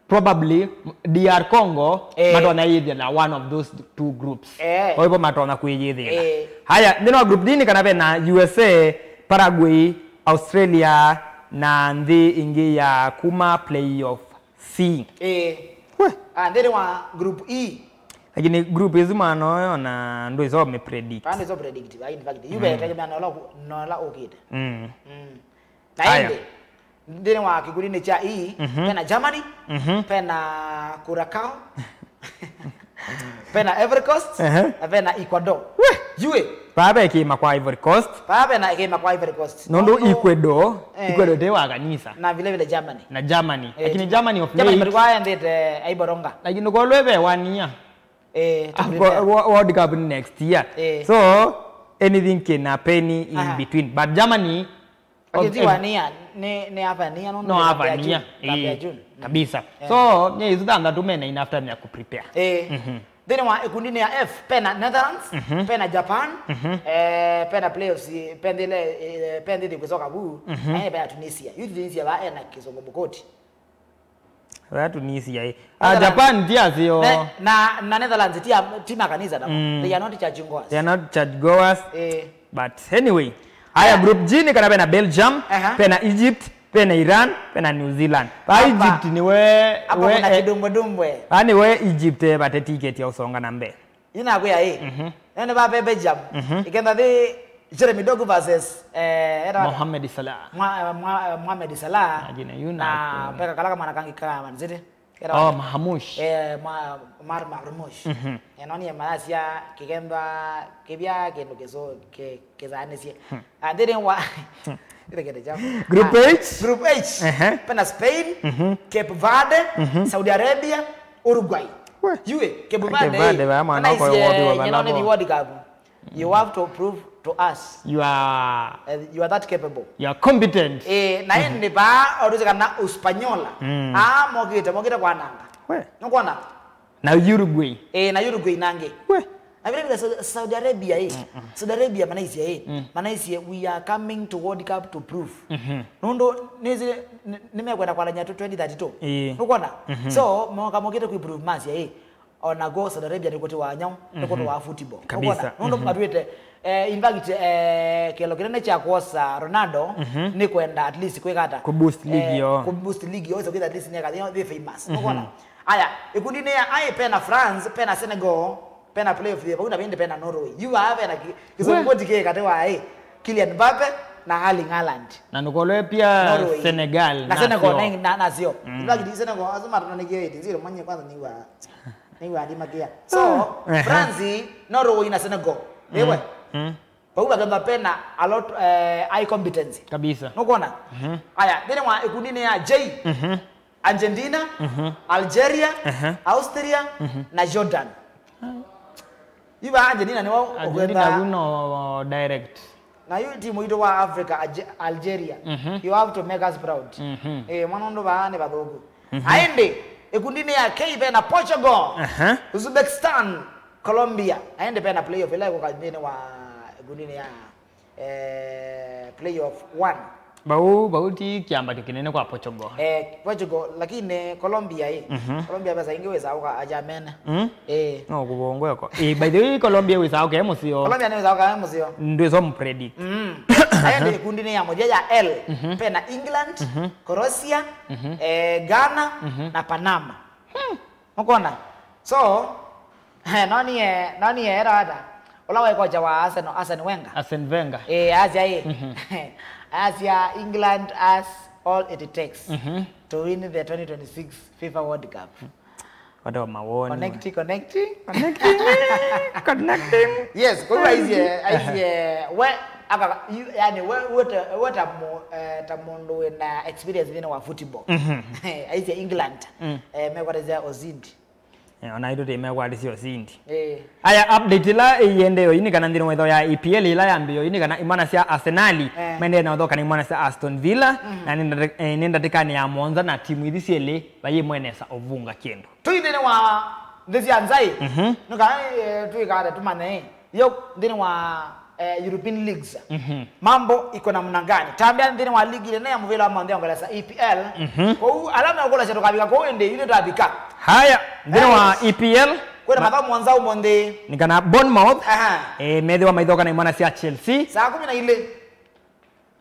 probably D R Congo, eh, matonya yĩthĩa na one of those two groups. Eh. Kwa hivyo matonya kwĩyĩthĩla. Eh. Haya, nthĩnĩ wa Group D nĩ kana ve na U S A, Paraguay, Australia, na nthĩ ĩngĩ ya kuma playoff C. Eh. We. Ah, nthĩnĩ wa Group E. Lakini group isu mwana ũyo na ndwĩsa ũmĩ predict. Kana ndwĩsa predict, in fact, you, mm, be tegemea na ũla ũku-, na ũla ũkĩte. Mm. Mm. Na aya, ĩndĩ, nthĩnĩ wa kĩkundinĩ kya E, mhm, pena Germany, mhm, pena Curacao, pena Ivory Coast, ehe, na pena Ecuador. We! Yue! Vaa ve kĩĩma kwa Ivory Coast. Vaa pena kĩĩma kwa Ivory Coast. Nũndũ, nũndũ Ecuador, eh, Ecuador ndĩ wa kanisa. Na vile vile Germany. Na Germany. Eh, lakini Germany of Germany late. Matuku aya ĩndĩte aiboronga. Lakini kolwe ve wania. Eh, to prepare. Wo-, World Cup next year. Eh. So, anything can happen in, aha, between. But Germany, lakini ti wania, nĩ, nĩ avania, no, no, nĩ avania, June, eh, June. Mm. Kabisa. Eh. So, myei ĩsu thanthatũ mena enough time ya ku prepare. Eh. Mhm. Nthĩnĩ wa ĩkundinĩ ya F, pena Netherlands, mhm, pena Japan, mhm, eh, pena playoffs, eh, pena ile, eh, pena thĩ kwĩsoka vu, mhm, eh, pena Tunisia. Yu Tunisia va ena kĩsongo mũkoti. That Tunisia, eh. Ah, Netherlands. Japan, ti asio. Ne-, na, na Netherlands, ti a-, ti makanisa namo. Mm. They are not church goers. They are not church goers. Eh. But anyway, aya, aya, Group G nĩ kana pena Belgium, aha, pena Egypt, pena Iran, pena New Zealand. Pa, apa, Egypt nĩ we, apa we, kuna, eh, kidumbwe dumbwe. Ah, nĩ we Egypt, eh, vate ticket ya ũsonga na mbee. Yu nakwĩa ĩ. Mhm. Nene va Belgium. Mhm. Ĩkenda thi Jeremy Doku versus, eh, era Mohamed Salah. Mwa-, mwa-, Mohamed Salah. Imagine, yu na, na peka kala kamwana kangi ka Man City. Era, oh, Mahamush. Eh, mwa-, Omar Marmoush. Mhm. Eno ni mayasya kĩkenda kĩvya kĩndũ kĩso-, kĩ-, kĩsaanĩsye. Hmm. Ah, nthĩnĩ wa, hmm, ĩthekete kyaku. Group, ah, H? Group H. Ehe. Pena Spain, mhm, Cape Verde, mhm, Saudi Arabia, Uruguay. We. Yue, Cape Verde, Cape Verde, eh, vaya mwana wako manaisye, wobi wa nyina balabo. Nĩ World Cup. You have to prove to us. You are, eh, you are that capable. You are competent. Eh, na, mhm, ĩndĩ vaa, oruze kana Uspanyola. Mm. Ah, mokite, mokite kwananga. We. Nũkwona? Na Uruguay. Eh, na Uruguay nangĩ. We. Na vile vile Saudi, Saudi Arabia, eh. Mm, mm. Saudi Arabia manaisye, eh. Mm. Manaisye, "We are coming to World Cup to prove." Mhm. Nũndũ nĩsĩ nĩ-, nĩmekwenda kwalany'a tu twenty thirty-two. Ĩĩ. Nũkwona? Mhm. So, moka mokĩte kwĩ prove masya, eh. Ona go Saudi Arabia nĩkũtĩ wa nyau, mhm, nĩkũtĩ wa football. Kabisa. Nũkwona? Nũndũ, mhm, matwĩte, eh, in fact, eh, kĩelo kĩnene kya kwosa Ronaldo, mhm, nĩ kwenda at least kwĩka ata? Ku boost league, eh, yo. Ku boost league yo, so at least nĩka, you know, they famous. Mhm. Nũkwona? Aya, ĩkundinĩ ya I pena France, pena Senegal, Pena playoff yĩ vau na vĩndĩ pena Norway. Yu vaa vena ki-, kĩsũngũti kĩ katĩ wa, ĩ, Kylian Mbappe na Erling Haaland. Na nũkolwe pia Norway. Senegal, na Senegal, nasyo. Na, na, nasyo. Mm. Ila kiti Senegal, asu matona nĩ kĩo ĩti, nziro manye kwanza niwa, niwa ndima kia. So, ehe. France, Norway na Senegal. Mm. Ewe. Mm. Vau vakethwa pena a lot, eh, high competence. Kabisa. Nũkwona? Mhm. Aya, nthĩnĩ wa ĩkundinĩ ya J, mhm. Argentina, mhm. Algeria, ehe. Austria, mhm. Na Jordan. Yu vaa Argentina nĩw'o Argentina ũkwenda. Yu no direct. Na yu timu itũ wa Africa, Alge-, Algeria. Mhm. You have to make us proud. Mhm. Eh, mwana ũndũ vaa nĩ vathũku. Mhm. Aĩndĩ, ĩkundinĩ ya K vena Portugal, aha. Uzbekistan, Colombia. Aĩndĩ vena playoff ĩla ĩkũka nthĩnĩ wa ĩkundinĩ ya, eh, playoff one. Vau, vau ti kĩambatyo kĩnene kwa Portugal. Eh, Portugal, lakini Colombia ĩ. Mhm. Colombia vesa ingĩ wĩsa ũka ajamene. Mm? Eh. No kũvongweko. Eh, by the way, Colombia wĩsa ũka e mũseo. Colombia nĩ wĩsa ũka e mũseo. Ndwĩsa mpredict. Mm. Aya nĩ ĩkundinĩ ya mũthya ya L. Mhm. Pena England, mhm. Croatia, mhm. Eh, Ghana, mhm. Na Panama. Hmm. Nũkwona? So, nonie, nonie era ata? Ũla waĩ kocha wa Arsenal, Arsene Wenger. Arsene Wenger. Eh, asya ĩ. Mhm. Asya England has all it takes, mhm. To win the twenty twenty-six FIFA World Cup. Wate wa mawoni. Connecting, connecting. Connecting. Connecting. Yes, kwa hiyo aisie, aisie, we, aka, yu-, yani, we, we ta, we ta mu-, eh, ta mũndũ wĩna experience nthĩnĩ wa football. Mhm. Aisie England, mm. Eh, mekwatĩsya ũsindi. Eh, ona itũ tĩmekwatĩsya ũsindi. Eh. Aya, update ĩla ĩiendee oyu nĩ kana nthĩnĩ wa ĩtho ya E P L ĩla yambĩĩe oyu nĩ kana imwana sya Arsenal, eh, maendee na ũthoka na imwana sya Aston Villa, mhm. Na nĩ ndate-, eh, nĩ ndatĩkanĩ ya mũonza na timu ithi syĩlĩ vayĩ mwenesa ũvunga kĩndũ. Tũi nthĩnĩ wa nthĩ sya nzaĩ, mhm. Nĩ kana, eh, twĩkate tũmanye, eh, yo nthĩnĩ wa, eh, European leagues. Mhm. Mambo iko namna gani? Tambĩa nthĩnĩ wa ligi nene ya mũvĩla wa maũnthĩ ya Ngelesa, E P L. Mhm. Kũu ala mekũlasya tũkavika kũu ĩndĩ, ithe twavika. Haya, nthĩnĩ wa E P L. Kwĩna mathaũ mũonza ũmũnthĩ. Nĩ kana Bournemouth, aha. Eh, methĩwa maithoka na imwana sya Chelsea. Saa kũmi na ilĩ.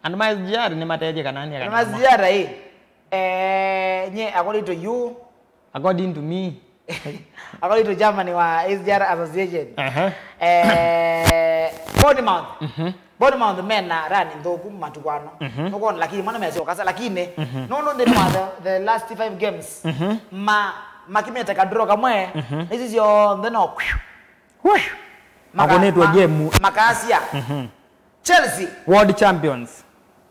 Andũ ma S G R nĩ matethye kana nĩ kana ma S G R ĩ. Eh, nye, according to you. According to me. According to chairman wa S G R Association. Aha. Eh, Bournemouth. Mhm. Bournemouth mena run nthũku matukũ ano. Mhm. Nũkwona, lakini mwana mesyoka sa, lakini, mhm, nũndũ nthĩnĩ wa the, the last five games, mhm, ma-, makimĩte ka draw kamwe, mhm, isi syonthe no. Weh! Maka-, makunĩtwe ma-, game. Makasya. Mhm. Chelsea. World champions.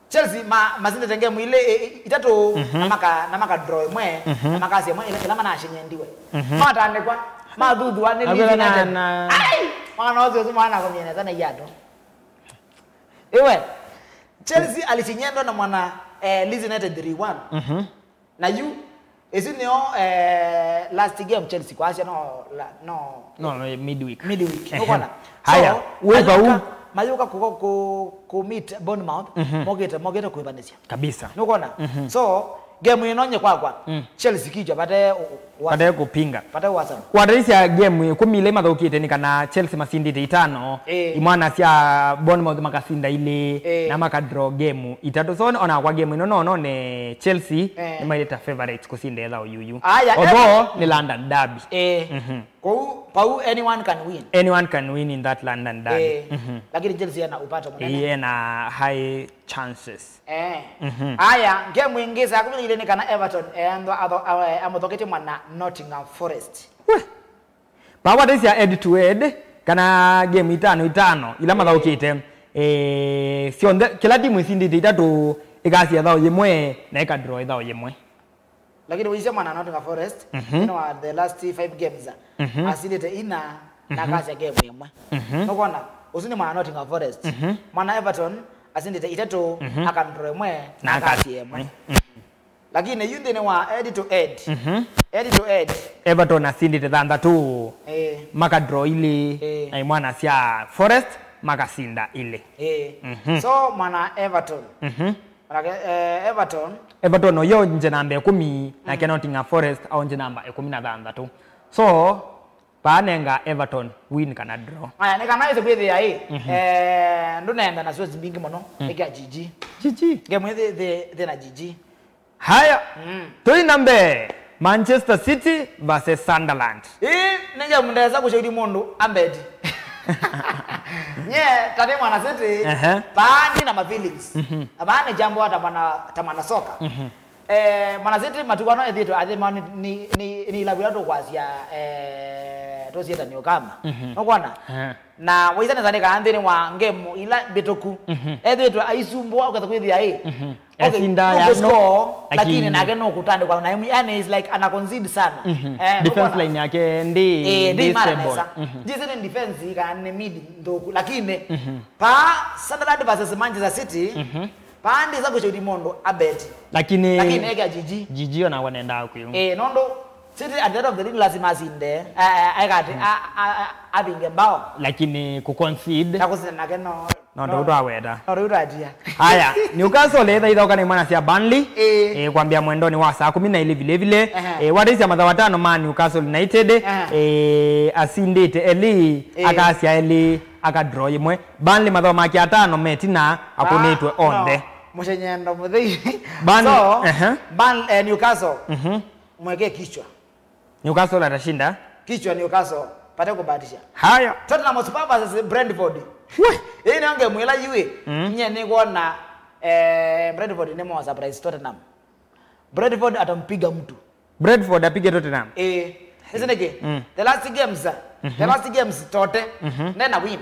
Chelsea ma-, masindĩte game ilĩ, i-, i-, itatũ, mhm, na maka-, na maka draw ĩmwe, mhm, na makasya ĩmwe ĩla, ĩla manashinyendiwe. Mhm. Matandĩkwa, mathuthwa nĩ Leeds United. Na, na ai! Mwana ũsu, ũsu mwana akomie nesa na iatũ. Iwe, Chelsea alishinyendwa na mwana, eh, Leeds United three one. Mhm. Na yu, ĩsu nĩyo, eh, last game Chelsea kwasya no, la-, no, no, eh, midweek. Midweek. Ehe. Nũkwona? Haya, so, wĩ vau. Mayũka, mayũka kũ, kũ, kũ meet Bournemouth, mhm, mokĩte, mokĩte kwĩvanĩsya. Kabisa. Nũkwona? Mhm. So, game ĩno nye kwakwa, mm, Chelsea kichwa vate, vate kũpinga. Vate wasama. Kwataisya game ĩkũmi ila imathũkĩte nĩ kana Chelsea masindĩte itano, eh, imwana sya Bournemouth makasinda ilĩ, eh, na makadraw game itatũ. So, ona kwa game ĩno no none Chelsea, eh, nĩmaĩle ta favorites kũsinda ĩthaũ yuyu. Aya, although, eh, nĩ London derby. Eh. Mhm. Kũu, pau anyone can win. Anyone can win in that London derby. Eh. Mhm. Lakini Chelsea ena upato mũnene. Ĩĩ, ena high chances. Eh. Mhm. Aya, game ĩngĩ saa kũmi na ilĩ nĩ kana Everton, eh, ndo-, atho-, awe-, amũthoketye mwana Nottingham Forest. Weh. Vakwatĩsya head to head, kana game itano itano, ila mathaũkĩte, eh, syonthe, kĩla timu ĩsindĩte itatũ, ĩkasya ĩthaũ yĩmwe, na ĩkadraw ĩthaũ yĩmwe. Lakini ũisya mwana Nottingham Forest, mhm, nthĩnĩ wa the last five games, mhm, asindĩte ina, na, mhm, akasya game ĩmwe. Mhm. Nũkwona, ũsu nĩ mwana Nottingham Forest. Mhm. Mwana Everton, asindĩte itatũ, mhm, akadraw ĩmwe, na, na akasya ĩmwe. Mhm. Lakini yu nthĩnĩ wa head to head. Mhm. Head to head. Everton asindĩte thanthatũ. Eh. Makadraw ilĩ. Eh. Na imwana sya Forest makasinda ilĩ. Eh. Mhm. So, mwana Everton. Mhm. Manake, eh, Everton. Everton oyo nje namba ĩkũmi, nake, mm, Nottingham Forest aonje namba ĩkũmi na thanthatũ. So, vaanenga Everton win kana draw. Aya, nĩ kana ĩse kwĩthĩa ĩ, mhm, eh, ndũneenda na stress mbingĩ mũno, mm, ĩkĩa G G. G G. Game ĩthi, thi, thi na G G. Haya, mm, tũi na mbee. Manchester City versus Sunderland. Ĩĩ nĩ game ndesa kũshauri mũndũ ambeti. Nye, ta nĩ mwana City, ehe, paa ndi na ma feelings. Mhm. Na paa nĩ jambo ta mwana, ta mwana soka. Mhm. Eh, mwana City matukũ ano ethĩtwe athĩma nĩ, nĩ, nĩ, nĩ ilavu ila tũkwasya, eh, tũsyĩta Newcastle. Mhm. Nũkwona? Ehe. Na waisa nesa nĩ kana nthĩnĩ wa ngemu ila mbĩtũku, mhm, ethĩtwe aisumbũa, ũketha kwĩthĩa ĩ, mhm, okay, esinda ya no, nũkũscore, lakini, lakini nake nũkũtandĩkwa na ĩmwe, yani is like ana concede sana. Mhm. Eh, defense nũkwona? Line yake ndi, eh, ndi ndi imara stable. Nesa. Mhm. Ndisĩ nĩ defense kana nĩ mid nthũku, lakini, mhm, pa Sunderland versus Manchester City, mhm, pa ndisa kũshauri mũndũ abeti. Lakini, lakini eka G G. G G ona wanendaa kwĩu. Eh, nũndũ City at the end of the day lazima asinde, a-, a-, aeka atĩ, a-, a-, a-, avinge mbao. Lakini kũconcede. Na kũsinda nake no, no, no, ndũu twaweta. No, ndũu twatia. Haya, Newcastle etha ithaũka na imwana sya Burnley. Ĩĩ. Eh, kwambia mwendoni wa saa kũmi na ilĩ vile vile. Ehe. Eh, wateisya mathawa atano ma Newcastle United, ehe, eh, asindĩte elĩ, ĩĩ, akasya elĩ, aka draw yĩmwe. Burnley mathawa make atano metina akũnĩtwe onthe. Ah, no. Mũshenyendo mũthei. Burn-, so, ehe, Burn-, eh, Newcastle. Mhm. Mweke kichwa. Newcastle atashinda. Kichwa Newcastle, pate kubahatisha. Haya. Tottenham Hotspur versus Brentford. We. Ĩĩ nĩ game ĩla yui. Mm. Nye nĩ kuona, eh, Brentford nĩ mo surprise Tottenham. Brentford atampiga mtu. Brentford apige Tottenham. Eh. Isn't it? Mm. The last games, mhm, the last games Tote. Mhm. Nena win.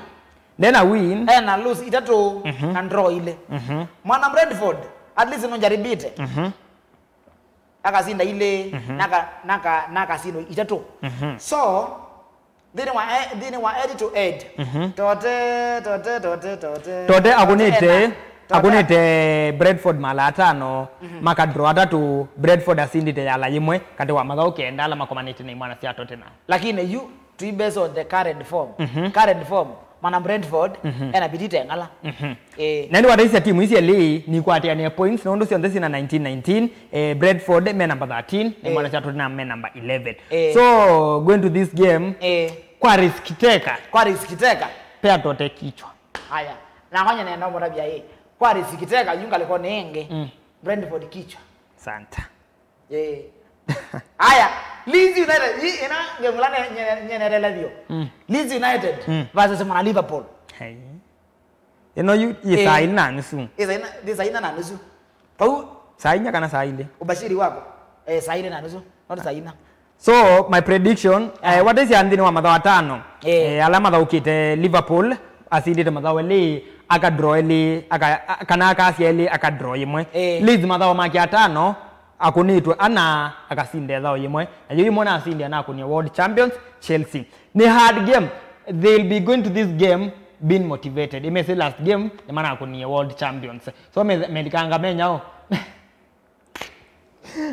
Nena win. Ena lose itatu, mhm, na draw ile. Mhm. Mwana Brentford, at least no jaribite. Mhm. Akasinda ilĩ, mhm, naka, naka, nakasindwa itatũ. Mhm. So, nthĩnĩ wa, eh, nthĩnĩ wa head to head, mhm, Tote, Tote, Tote, Tote, Tote akũnĩte, ena, Tote akũnĩte Brentford mala atano, mhm, makadraw atatũ, Brentford asindĩte yala yĩmwe katĩ wa mathaũ kenda ala makomanĩte na imwana sya Tottenham. Lakini yu, tui based on the current form. Mhm. Current form, mwana Brentford, mhm, ena bidii teng'ala. Mhm. Eh. Na nĩwateisya timu ici elĩ nikwatĩanĩe points nũndũ syonthe syĩna nineteen nineteen, eh, Brentford me number thirteen, na, eh, imwana sya Tottenham me number eleven. Eh. So, going to this game, eh, kwa risk taker, kwa risk taker, pea Tote kichwa. Haya. Na ngwanya nenda mũtavya ĩ. Kwa risk taker, yu ngalĩko nĩ ĩngĩ. Mm. Brentford kichwa. Santa. Eh. Aya, Leeds United, hii ina ngemla nyenerelethio. Mm. Leeds United, mm, versus mwana Liverpool. Hey. Ĩno yu yĩ, eh, saa ilĩ na nusu. Ĩ saa ina, ĩ saa ina na nusu. Pau. Saa inya kana saa ilĩ? Ubashiri wako. Eh, saa ilĩ na nusu, not saa ina. So, my prediction, eh, ah, what is ya nthĩnĩ wa mathaũ atano? Eh. Eh, ala mathaũkĩte Liverpool, asindĩte mathaũ elĩ, aka draw elĩ, aka, a-, kana akasya elĩ, aka draw yĩmwe. Eh. Leeds mathaũ make atano, akũnĩtwe ana, akasinda ĩthaũ yĩmwe. Na yu yĩmwe nasindi anakũnie world champions, Chelsea. Nĩ hard game. They'll be going to this game being motivated. Imesi last game, nĩmanakũnie world champions. So, me, melikanga menyao.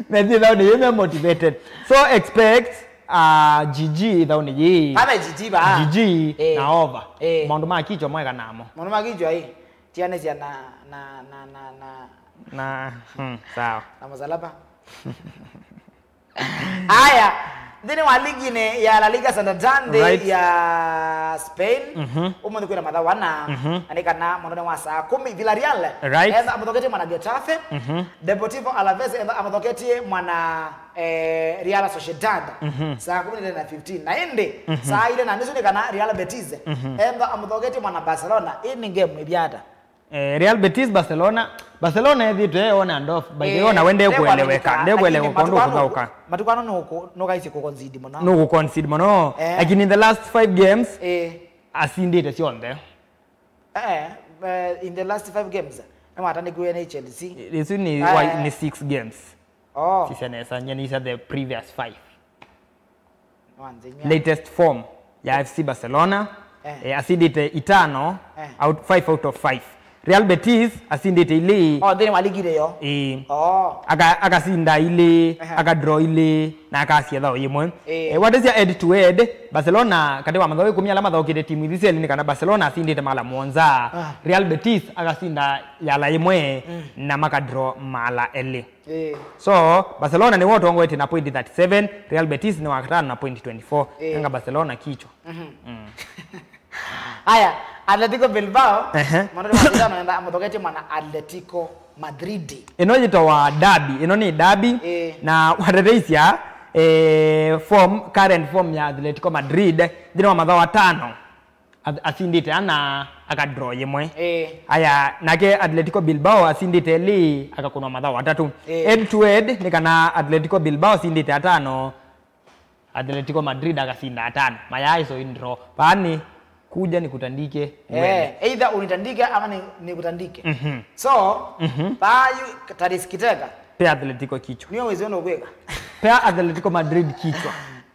Methi ĩthaũnĩ yĩĩ me motivated. So expect, uh, G G ĩthaũnĩ yĩĩ. Pame G G ba. G G, eh, na over. Eh. Maũndũ ma kichwa mweka namo. Maũndũ ma kichwa, eh. Tianĩsya na, na, na, na, na. Na, hmm, sawa. Na mũsalaba. Aya, nthĩnĩ wa ligi-inĩ ya La Liga Santander, right, ya Spain, mhm, ũmũnthĩ kwĩna mathaũ ana, mhm, na nĩ kana mũndũ nĩ wa saa kũmi, Villarreal, right, etha amũthoketie mwana Getafe, mhm, Deportivo Alaves etha amũthoketie mwana, eh, Real Sociedad, mhm, saa kũmi na fifteen. Na ĩndĩ, mhm, saa ilĩ na nusu nĩ kana Real Betis, mhm, etha amũthoketie mwana Barcelona. Ĩĩ nĩ game ĩvya ata? Eh, Real Betis, Barcelona. Barcelona ethĩtwe on and off. By the way, eh, ona we ndekueleweka, ndekueleweka ũndũ kũthaũka. Matukũ ano nũkũ-, nũkaisye kũconcede mũno. Nũkũconcede mũno. Eh. Lakini in the last five games, eh, asindĩte syonthe. Eh, eh, in the last five games, nĩwatanĩkiwe nĩ Chelsea. Isu nĩ, eh, wa-, nĩ six games. Oh. Sisya nesa, nyanisa the previous five. Latest form ya F C Barcelona, eh, eh, asindĩte itano, eh, out, five out of five. Real Betis asindĩte ilĩ. Oh, nthĩnĩ wa ligi ĩyo? Ĩĩ. Oh. Aka-, akasinda ilĩ, ehe, aka draw ilĩ, na akasya ĩthaũ yĩmwe. Ĩĩ. Eh, what is your head to head? Barcelona, katĩ wa mathaũ ĩkũmi ala mathaũkĩte timu ithi syelĩ nĩ kana Barcelona asindĩte mala mũonza. Ah. Real Betis akasinda yala yĩmwe, mm, na maka draw mala elĩ. Ĩĩ. So, Barcelona nĩwe ũtongoetye na point thirty-seven, Real Betis nĩ wa katano na point twenty-four. Ĩĩ. Kanga Barcelona kichwa. Mhm. Mm. Aya, Atletico Bilbao, ehe, mwana wa Zidane enda amũthoketie mwana Atletico Madrid. Ĩno yĩtawa derby, ĩno nĩ derby, ĩĩ, na watetheisya Eh, form, current form ya Atletico Madrid, nthĩnĩ wa mathaũ atano, ath- asindĩte ana, akadraw yĩmwe. Eh. Aya, nake Atletico Bilbao asindĩte elĩ, akakũnwa mathaũ atatũ. Eh. Head to head, nĩ kana Atletico Bilbao asindĩte atano, Atletico Madrid akasinda atano. Mayaa iso i draw. Vaa nĩ kuja nikutandike, eh, uende. Either unitandike ama ni, nikutandike. Mhm. So, mhm, vaa yu Taris Kiteka. Pea Atletico kichwa. Niwe wĩsĩ ũndũ ũkwĩka. Pea Atletico Madrid kichwa.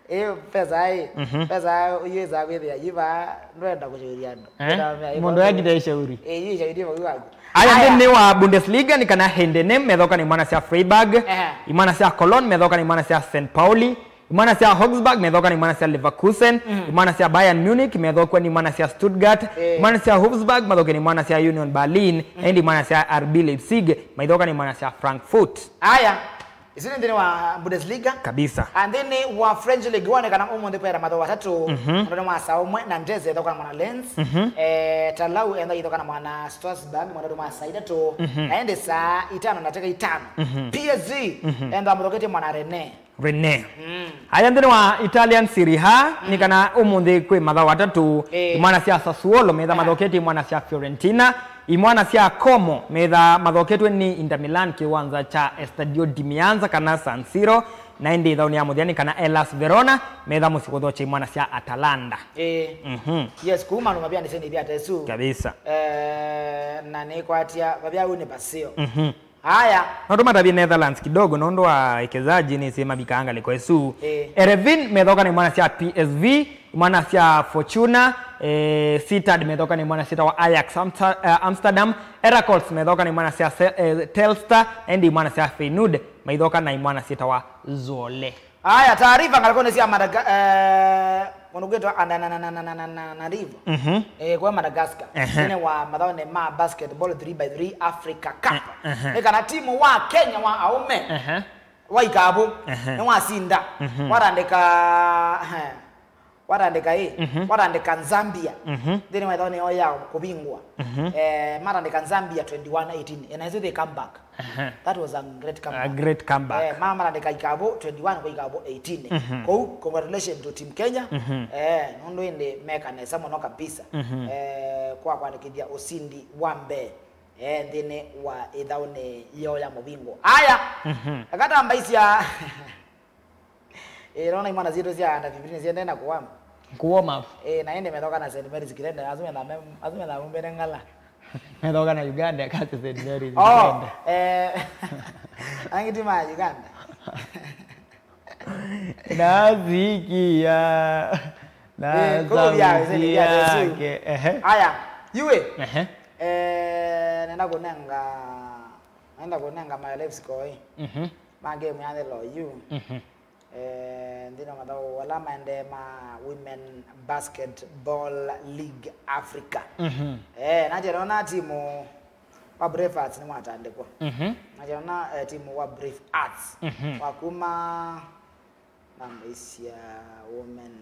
Eh, pesa ai. Mhm. Pesa ai, yu ĩsaa kwĩthĩa, yu vaa ndwenda kũshauri andũ. Eh? Ndamea, yu mũndũ vaa yakite shauri. Eh, yu shauri vau waku. Aya, aya, nthĩnĩ wa Bundesliga nĩ kana Heidenheim methoka na imwana sya Freiburg, ehe, imwana sya Cologne methoka na imwana sya Saint Pauli, imwana sya Augsburg methoka na imwana sya Leverkusen, mhm, imwana sya Bayern Munich methokwa nĩ imwana sya Stuttgart, eh, imwana sya Wolfsburg mathokwa nĩ imwana sya Union Berlin, mhm, na ĩndĩ imwana sya R B Leipzig maithoka nĩ imwana sya Frankfurt. Aya, isu nĩ nthĩnĩ wa Bundesliga. Kabisa. A, nthĩnĩ wa French League One, kana ũmũnthĩ kwĩna mathaũ atatũ, mhm, mũndũ nĩ wa saa ũmwe, Nantes ethokana mwana Lens, mhm, eh, Talau enda ithokana mwana Strasbourg, mũndũ nĩ wa saa itatũ, mhm, na ĩndĩ saa itano na ndakĩka itano, mhm, P S G, mhm, enda mũthokete mwana Rennes. Rennes. Mm. Aya, nthĩnĩ wa Italian Serie A, mm, nĩ kana ũmũnthĩ kwĩ mathaũ atatũ, eh, imwana sya Sassuolo metha, aha, mathokete imwana sya Fiorentina, imwana sya Como metha mathoketwe nĩ Inter Milan kĩwanza kya Estadio di Meazza kana San Siro, na ĩndĩ ĩthaũnĩ ya mũthya nĩ kana Hellas Verona metha mũsyĩ kũthokya imwana sya Atalanta. Eh. Mhm. Yes, kuma numa pia niseni pia tesu. Kabisa. Eh, na nĩkwatya, vavya u nĩ pasio. Mhm. Aya. No tũmatavye Netherlands kidogo nũndũ wa ekezaji nĩsĩ mavikaa ngalĩko ĩsu. Eh. Erevin methoka na imwana sya P S V, imwana sya Fortuna, eh, Sittard methoka na imwana syĩtawa Ajax Amsta- eh, Amsterdam, Heracles methoka na imwana sya Se- eh, Telstar, na ĩndĩ imwana sya Feyenoord maithoka na imwana syĩtawa Zwolle. Aya, taarifa ngalĩkonĩ sya Madaga- eh, mũndũ kwĩtwa Antananarivo. Mhm. Eh, kwa Madagascar. Ehe. Nthĩnĩ wa mathaũnĩ ma basketball three by three Africa Cup. Eh, ehe. Nĩ kana timu wa Kenya wa aũme, ehe, wa ikavũ, ehe, nĩwasinda. Mhm. Watandĩka, eh, watandĩka ĩ, mhm, watandĩka Zambia. Mhm. Nthĩnĩ wa ĩthaũnĩ yao ya kũvingwa. Mhm. Eh, matandĩka Zambia twenty-one eighteen. And I say they come back. Aha. That was a great comeback. A great comeback. Eh, ma- marandĩka ikavũ twenty-one kwa ikavũ eighteen. Mhm. Kwoou, congratulations to Team Kenya. Mhm. Eh, nũndũ ĩndĩ meka nesa mũno kabisa. Mhm. Eh, kwa kwandĩkĩthya ũsindi wa mbee, eh, nthĩnĩ wa ĩthaũnĩ yoo ya mũvingo. Aya, mhm, eka tambaisya. Eh, nona imwana sitũ sya under fifteen siendee na kũwama. Kũwarm up. Eh, na ĩndĩ methoka na Saint Mary's Kirende, asu metha me- asu metha mumbene ngala. Methoka na Uganda, kasi Saint Mary's, oh, Uganda. Eh, angĩ ti ma Uganda. Nasikia. Eh, kũu vya- vya- vya- Nasikia. Ehe. Aya, yue. Ehe. Eh, nenda kũnenga, nenda kũnenga my life score. Mhm. Ma game ya the law you. Mhm. Eh, nthĩnĩ wa mathaũ ala maendee ma Women Basketball League Africa. Mhm. Eh, nakyona timu wa Brave Hearts nĩwatandĩkwa. Mhm. Nakyona, eh, timu wa Brave Hearts, mhm, wa kuma, nambaisya Women.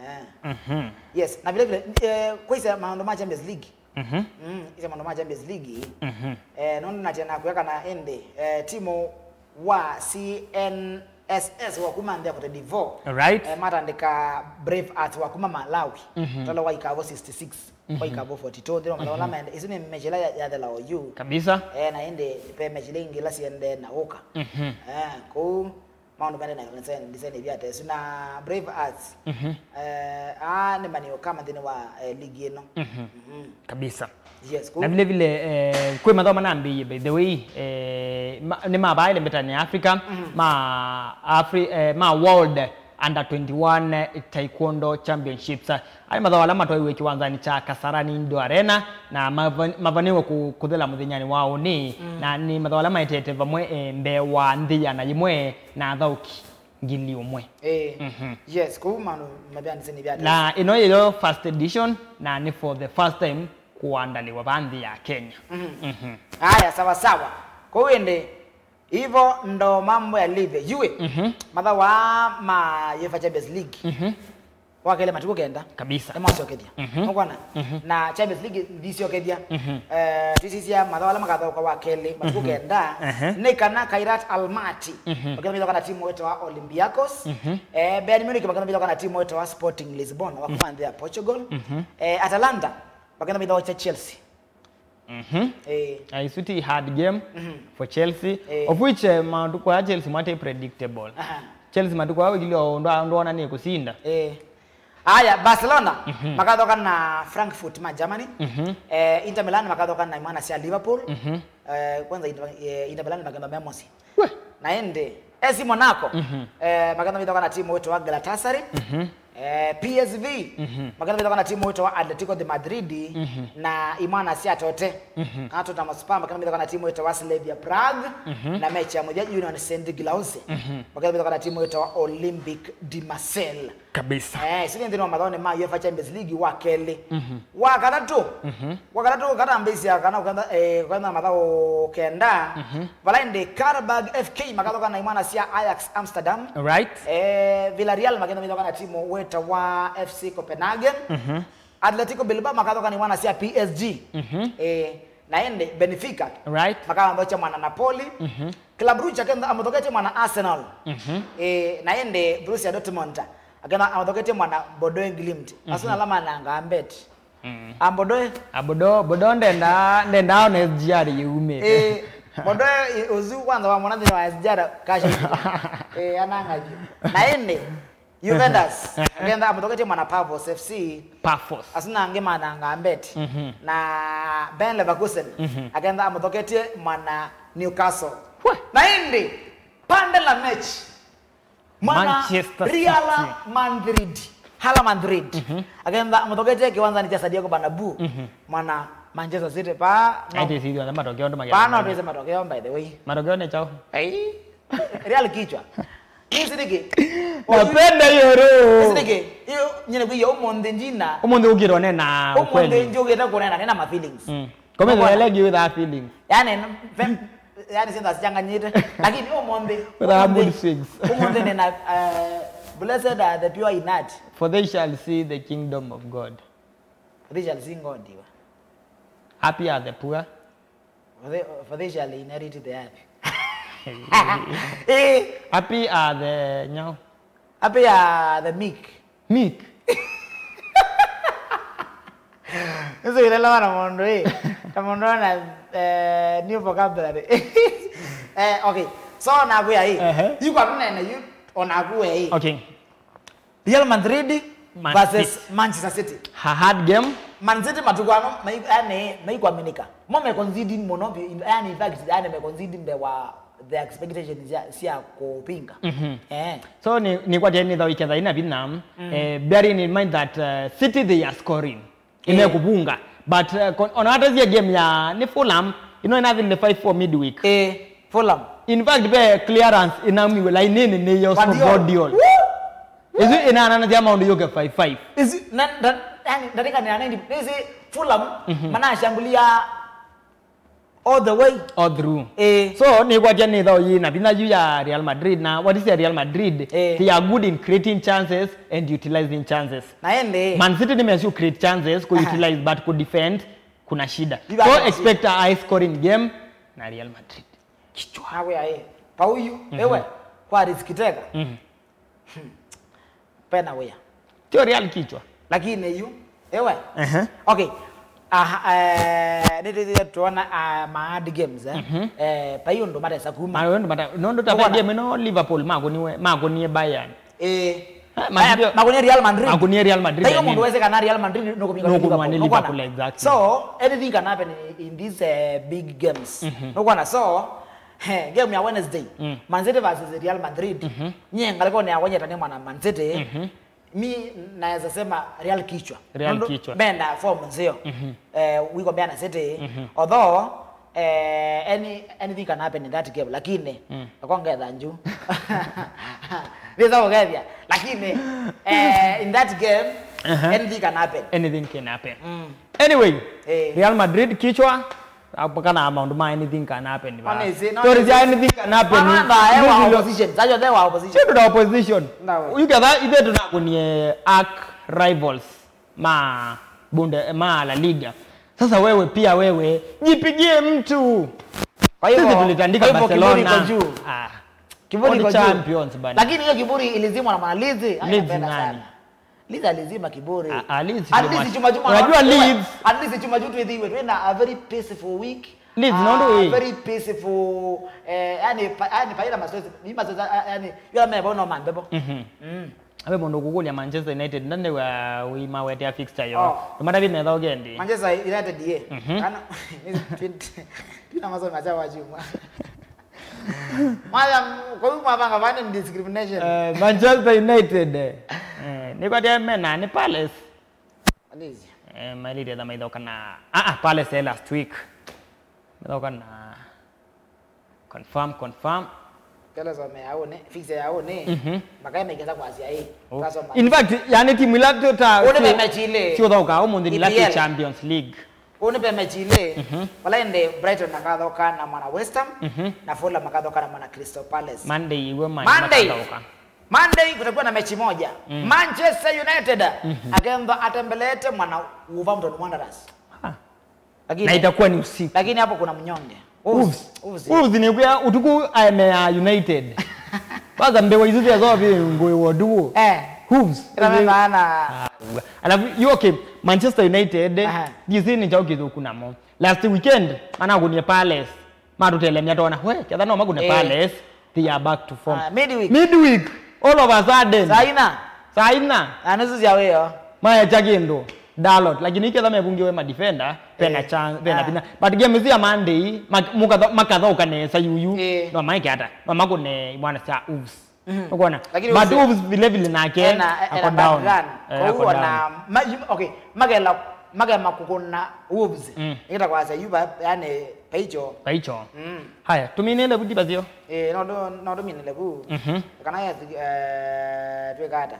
Eh. Mhm. Yes, na vile vile, eh, kwaisa maũndũ ma Champions League. Mhm. Mm, ise maũndũ ma Champions League. Mhm. Eh, nũndũ natia nakwĩa kana ĩndĩ, eh, timu wa C N S S wa kuma nthĩ ya Cote d'Ivoire, right, eh, matandĩka Brave Hearts wa kuma Malawi. Mhm. Tala wa ikavũ sixty-six, mhm, wa ikavũ forty-two, nthĩ wa mathaũ ala, mhm, maende. Isu nĩ mechi ila ya- yathela oyu. Kabisa. Eh, na ĩndĩ ve mechi ila ingĩ ila siendee na ũka. Mhm. Eh, kũu maũndũ mendee na design, design vya tesu na Brave Hearts. Mhm. Eh, aa nĩ manio kama nthĩnĩ wa, eh, ligi ĩno. Mhm. Mhm. Kabisa. Yes, na cool. Vile vile, eh, kwĩ mathaũ manambĩĩie, by the way, eh, ma- nĩ ma vaa ĩle mbĩtanĩ ya Africa, mhm, ma Afri- eh, ma World Under twenty-one Taekwondo Championships. Aĩ mathaũ ala matwaiwe kĩwanzanĩ kya Kasarani Indoor Arena, na mava- mavanĩwe kũ- kũthela mũthenyanĩ wa ũnĩ, mm, na nĩ mathaũ ala maetete vamwe, eh, mbee wa nthĩ ĩana yĩmwe na athaũki ngili ũmwe. Eh, mhm, yes, kũu maũndũ mavyanĩsye nĩ vya na ĩno yĩyo first edition, na nĩ for the first time kũandaliwa vaa nthĩ ya Kenya. Mhm. Mhm. Aya, sawa sawa. Kũu ĩndĩ, ivo ndo mambo yalivyo. Yue, mhm, mathaũ aa ma UEFA Champions League. Mhm. Wa kelĩ matukũ kenda. Kabisa. Nĩmasyokethya. Mhm. Nũkwona? Mhm. Na Champions League ndĩsyokethya. Mhm. Eh, twisisya mathaũ ala makathaũka wa kelĩ matukũ Mhm. kenda. Ehe. Nĩ kana Khairat Almaty Mhm. makenda mĩthoka na timu wĩtawa Olympiacos. Mhm. Eh, Bayern Munich makenda mĩthoka na timu wĩtawa Sporting Lisbon wa kuma nthĩ ya Portugal. Mhm. Eh, Atalanta makenda mĩthoka cha Chelsea. Mhm. Eh. A pretty hard game Mhm. for Chelsea, Eh. of which, eh, matukũ aa Chelsea mwate predictable. Aha. Chelsea matukũ aa wĩkĩlye o ndwa-, ndwona nĩ kũsinda. Eh. Aya, Barcelona Mhm. makathoka na Frankfurt ma Germany. Mhm. Eh, Inter Milan makathoka na imwana sya Liverpool. Mhm. Eh, kwanza Inter, eh, Inter Milan makenda me mũsyĩ. We. Na ĩndĩ, A C Monaco, Mhm. eh, makenda mĩthoka na timu wĩtawa Galatasaray. Mhm. Eh, P S V, Mhm. makenda mĩthoka na timu wĩtawa Atletico de Madrid, Mhm. na imwana sya Tote. Mhm. Kana Tottenham Hotspur, makenda mĩthoka na timu wĩtawa Slavia Prague, Mhm. na mechi ya mũthya Union Saint Gilloise. Mhm. Makenda mĩthoka na timu wĩtawa Olympique de Marseille. Kabisa. Eh, isu nĩ nthĩnĩ wa mathaũnĩ ma UEFA Champions League wa kelĩ. Mhm. Wa katatũ, Mhm. wa katatũ katambĩĩsya kana ũkenda, eh, ũkenda mathaũ kenda, Mhm. vala ĩndĩ Karabag F K makathoka na imwana sya Ajax Amsterdam. Right. Eh, Villarreal makenda mĩthoka na timu wĩtawa F C Copenhagen. Mhm. Atletico Bilbao makathoka na imwana sya P S G. Mhm. Eh, na ĩndĩ Benfica Right. makathokya mwana Napoli. Mhm. Club Brugge akenda amũthoketye mwana Arsenal. Mhm. Eh, na ĩndĩ Borussia Dortmund akenda amũthoketye mwana Bordeaux Glimt. Asu Mhm. nala manangaa mbeti. Mm. Ambodoe. Abodo, Bodo ndenda, ndenda ona S G R yumĩte. Eh, Bodo, eh, ũsu kwanza wa mwana nthĩnĩ wa S G R kashi. Eh, ananga yu. Na ĩndĩ Juventus akenda amũthoketye mwana Pafos F C. Pafos. Asu na angĩ manangaa mbeti. Mhm. Na Ben Leverkusen Mhm. akenda amũthoketye mwana Newcastle. Weh. Na ĩndĩ pande la mechi mwana Manchester Real City. Madrid. Hala Madrid. Mhm. Akenda amũthoketye kĩwanzanĩ kya Santiago Bernabeu. Mhm. Mwana Manchester City pa no. Aitĩsithwa nĩ matokeo ndũ pa no magenda. Twĩse matokeo, by the way. Matokeo nĩ chao. Ai. Real kichwa. Nĩsiriki. Napenda hiyo roho. Nĩsiriki. Hiyo nyine kwa hiyo ũmũnthĩ njina. Ũmũnthĩ ũkĩrwo nena Ũmũnthĩ ukweli. Njũkĩte kũnena nena ma feelings. Mm. Komeza Unaona? Elegi with our feelings. Yani, fem, yani sinda sichanganyite. Lakini ũmũnthĩ. With our mood swings. Ũmũnthĩ nina, uh, blessed are the pure in heart. For they shall see the kingdom of God. For they shall see God, iwa. Happy are the poor. For they, for they shall inherit the earth. Eh. Happy are the nyau. Happy are the meek. Meek. Nĩsĩ ilelewa na mũndũ ĩ. Ta mũndũ ona, eh, new vocabulary. Eh, okay. So nakwĩa ĩ. Ehe. Yu kwa tunene yu onakuwe ĩ. Okay. Real Madrid Man versus City. Manchester City. A hard game. Man City matukũ ano, mai-, yani, maikwaminika. Mo meconcede mũno, yani, in fact, yani, meconcede mbee wa the expectations sya, sya kũpinga. Mhm. Eh. So, nĩ, nĩ kwa tena nĩthaũ iketha ina vinya. Mm. Eh, bearing in mind that, uh, City, they are scoring. Eh. Ĩmekũvunga. But, uh, kon-, ona atasie game ya, nĩ Fulham, ino ĩnathilile five four midweek. Eh, Fulham. In fact, ve clearance ĩnaumiwe lainĩnĩ nĩ yo Guardiola. Guardiola. Woo! Ĩsu ĩnananasya maũndũ yũke five five. Ĩsu, na, na, yani, ndatĩka nĩ ninety, nĩsĩ Fulham, Mhm. manashambulia all the way. All through. Eh. So, nĩkwatya nĩ thaũ yĩ na vinya yu ya Real Madrid, na what is ya Real Madrid? Eh. They are good in creating chances and utilizing chances. Na ende. Man City nĩ mesu create chances, ku Aha. utilize, but ku defend, kuna shida. Viva So, Madrid. Expect a high scoring game na Real Madrid. Kichwa. Nawe aĩ. Pauyu, Mhm. ewe, kwa risk taker. Mhm. Hmm. Pena wĩa. Tio Real kichwa. Lakini yu, ewe. Ehe. Okay. Aha, eh, nĩtĩthĩe tuona, ah, ma hard games, eh. Mhm. Eh, pai ũndũ matesa kuma. Ma ũndũ mata-, nũndũ ta Ũkona? Game ĩno Liverpool makũniwe, makũnie Bayern. Eh. Eh, Man City Aya, makũnie Real Madrid. Makũnie Real Madrid, Taiyo I mean. Mũndũ wese kana Real Madrid nũkũmika Nũkũmwa nĩ Liverpool. Nũkũona? Liverpool, exactly. So, anything can happen in, in these, eh, big games. Mhm. Nũkũona? So, he, game ya Wednesday, Mm. Man City versus Real Madrid. Mhm. Nyie ngalĩkonĩ yakwa nyetane mwana Man City. Mhm. Mi naweza sema Real kichwa. Real Nũndũ kichwa. Mena form nzeo. Mhm. Eh, wiko mbeana City. Mhm. Although, eh, any, anything can happen in that game, lakini, Mm. nakwa ngetha nju. Nĩsa kũkethia. Lakini, eh, in that game, Uh-huh. anything can happen. Anything can happen. Mm. Anyway, Eh. Real Madrid kichwa, hapo kana maũndũ ma anything can happen. Honestly, no, Stories ya it's anything can happen. Mama, they were Ndio opposition. Sasa they were opposition. Sio tuna opposition. Ndawe. Uyu kadha ithe tunakunie arc rivals ma Bunde, ma La Liga. Sasa wewe pia wewe, jipigie mtu. Kwa hivyo, sisi tulitandika kwa hivyo Barcelona. Kiburi iko juu. Ah. Kiburi iko juu. Champions bana. Lakini hiyo kiburi ilizimwa na mwana Leeds. Leeds nani? Sana. Leeds alizima kiburi. Ah, ah, Leeds at least chuma chuma. Unajua Leeds. At least chuma chuma tu hivi. Twina a very peaceful week. Leeds, ah, no, very peaceful, eh, yani, pa, yani, paila mazoezi. Ni mazoezi, ah, yani, yule mimi bwana mambepo. Mhm. Mm. Abe mũndũ kũkũlya Manchester United ndane wa wima wetea fixture yo. Oh. Ndũmatavi metha ũgendi. Manchester United ye. Mhm. Kana twina mazoezi macha wa chuma. Maya, kwa hiyo mabanga bani ni discrimination. Eh, Manchester United. Eh, nĩkwatĩa mena nĩ Palace. Anizia. Eh, mailite tha maithoka na, ah, ah, Palace last week. Maithoka na confirm, confirm. Kela some yaone, fixture yaone. Mhm. Makae mekeza kwa sia hii. Oh. Sasa ma- In fact, yani timu ila tota. One sio- mechi ile. Sio thoka, omo ndi E P L. Champions League. Ũnĩ ve mechi ilĩ, mhm, vala ĩndĩ Brighton makathoka na mwana West Ham, mhm, na Fulham makathoka na mwana Crystal Palace. Monday iwe man- Monday. Makathoka. Monday kutakuwa na mechi moja. Mm. Manchester United, mhm, akethwa atembeleete mwana Wolverhampton Wanderers. Ah. Lakini na itakuwa ni usiku. Lakini hapo kuna mnyonge. Wolves. Wolves. Wolves. Wolves nĩ kwĩa ũtukũ aemea United. Kwanza mbewa isu sya zovi ngũĩ wa ũtukũ. Eh. Wolves. Ĩla me maana. Ah, alafu, you okay, Manchester United, aha, ndisi nĩ kyaũ kĩthũku namo. Last weekend, manakũnie Palace. Matũtelemya tona, we, ketha no makũne, eh, Palace, they are back to form. Ah, midweek. Midweek, all of a sudden. Saa ina. Saa ina. Na nusu sya wĩo. Maekya kĩndũ. Dalot, lakini iketha mevungiwe ma defender, pena, eh, chance, pena, ah, pina. But game cia Monday, mak- mukatho- makathoka nesa yuyu. Eh. No maike ata. No makũne mwana cia Wolves. Mhm. Ukwona? Lakini but Wolves, Wolves vile vile nake ena- ena ako down. Bad run. Eh, kwa hiyo ako down. Wana ma- you- okay, magela magema kũkũna Wolves. Mm. Nikita kwa sasa yuba yani paicho. Paicho. Mm. Haya, tuminile buti bazio. Eh, no ndo no ndo minile bu. Mhm. Kana ya eh twekata.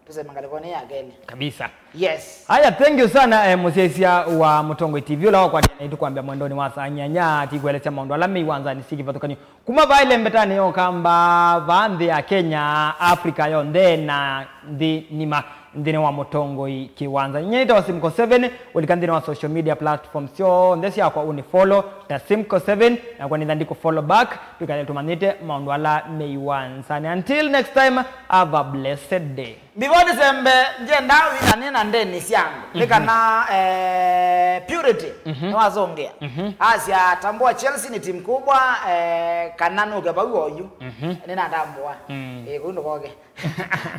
Tuseme ngalĩkonĩ ya kelĩ. Kabisa. Yes. Aya, thank you sana, eh, mũsyaĩĩsya wa Mũtongoi T V, ũla wakwatĩana naitũ kwambĩa mwendonĩ wa saa nyanya, tikuelesya maũndũ ala me iwanzanĩ syĩ kĩvathũkany'o. Kuma vaa ĩlembetanĩ ya Ũkamba, vaa nthĩ ya Kenya, Africa yonthe, na nthĩ nima, nthĩnĩ wa Mũtongoi Kĩwanza. Nyie nĩtawa Simko seven, ũlika nthĩnĩ wa social media platforms syonthe syakwa ũnĩ follow ta Simko seven, nakwa nĩtha ndikũ follow back, twĩkale tũmanyĩte maũndũ ala me iwanzanĩ. Until next time, have a blessed day. Before nisembe, ngyenda wĩnane na ndeni syangu. Nĩ, mhm, kana, eh, Purity, mhm, nĩwazũngĩa. Mhm. Asya, tambua Chelsea ni timu kubwa, eh, kana nũke vau oyu. Mhm. Nĩnatambua. Mm. Eh, kũu ndũkoke.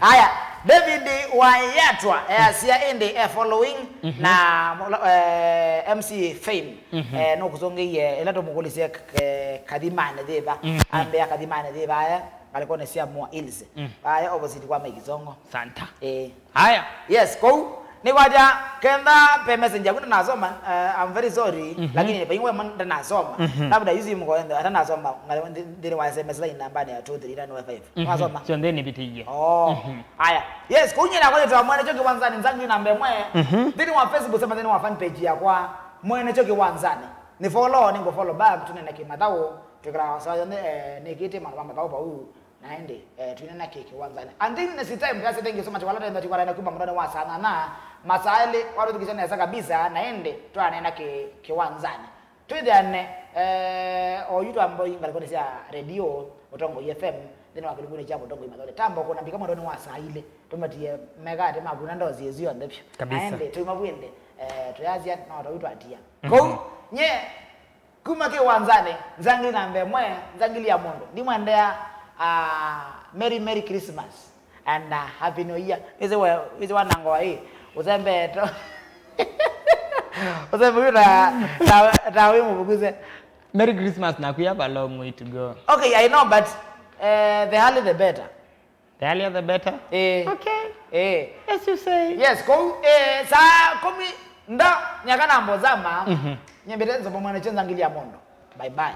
Aya, David Wayatwa, eh, asya ĩndĩ, eh, following, mhm, na, eh, M C Fame, mhm, eh, nũkũsũngĩie, ĩla tũmũkũlisye, eh, kathimanĩ thĩva. Mhm. Ambĩa kathimanĩ thĩva, eh. Ngalĩkonĩ sya Moa Hills. Mm. Vaya opposite kwa Mike Songo. Santa. Eh. Haya. Yes, kũu. Nĩkwatya, kenda pe messenger kuna nasoma, uh, I'm very sorry, mhm, lakini pe ingwe manda nasoma. Mhm. Labda yuzi mko ende hata nasoma, ngale ndi wa S M S line namba ya two three nine one five. Mhm. Nasoma. Sio ndeni bitiye. Oh. Mhm. Haya. Yes, kũu nyina kwa twa mwana choki wanzani nzangu namba mwe. Mhm. Ndini wa Facebook sema ndini wa fan page yakwa. Mwene choki wanzani. Ni follow, ni go follow back, tunene kimatao. Twikala sawa ne, eh, nikite mwana mama kao pau. Na ĩndĩ, eh, twinena kĩ kĩwanzanĩ. Until next time, that's it, thank you so much. Wala tenda tikwala na kuma mũndani wa saa nana, masaa elĩ, wala tukisha nesa kabisa, na ĩndĩ, twanena kĩ kĩwanzanĩ. Twĩthĩane, eh, oyu twamboi ngalĩkonĩ sya redio, Mũtongoi F M, nthĩnĩ wa kĩlungunĩ kya Mũtongoi Mathole. Tambo kũna mbika mũndani wa saa ilĩ, tũmatie mekate makuna ndozi ĩsu yonthe vyũ. Kabisa. Na ĩndĩ, tũima vwĩndĩ, eh, tũyasya, no, tau twatia. Mhm. Kũu, nye, Kuma kĩwanzanĩ, nzangili namba ĩmwe, nzangili ya mũndũ. Ndimwendea, ah, Merry, Merry Christmas and, ah, Happy New Year. Wĩsĩ we, wĩsĩ wanango wa hii. Ũsembe to. Ũsembe uyu ta, ta, ta wĩ mũvukuze. Merry Christmas naku, you have a long way to go. Okay, I know, but, eh, the early the better. The earlier the better. Eh. Okay. Eh. As you say. Yes, kũu, eh, saa kũmi nda nyaka na mbozama. Mhm. Nyembete nzomo mwana chenza ngili ya mondo. Bye bye.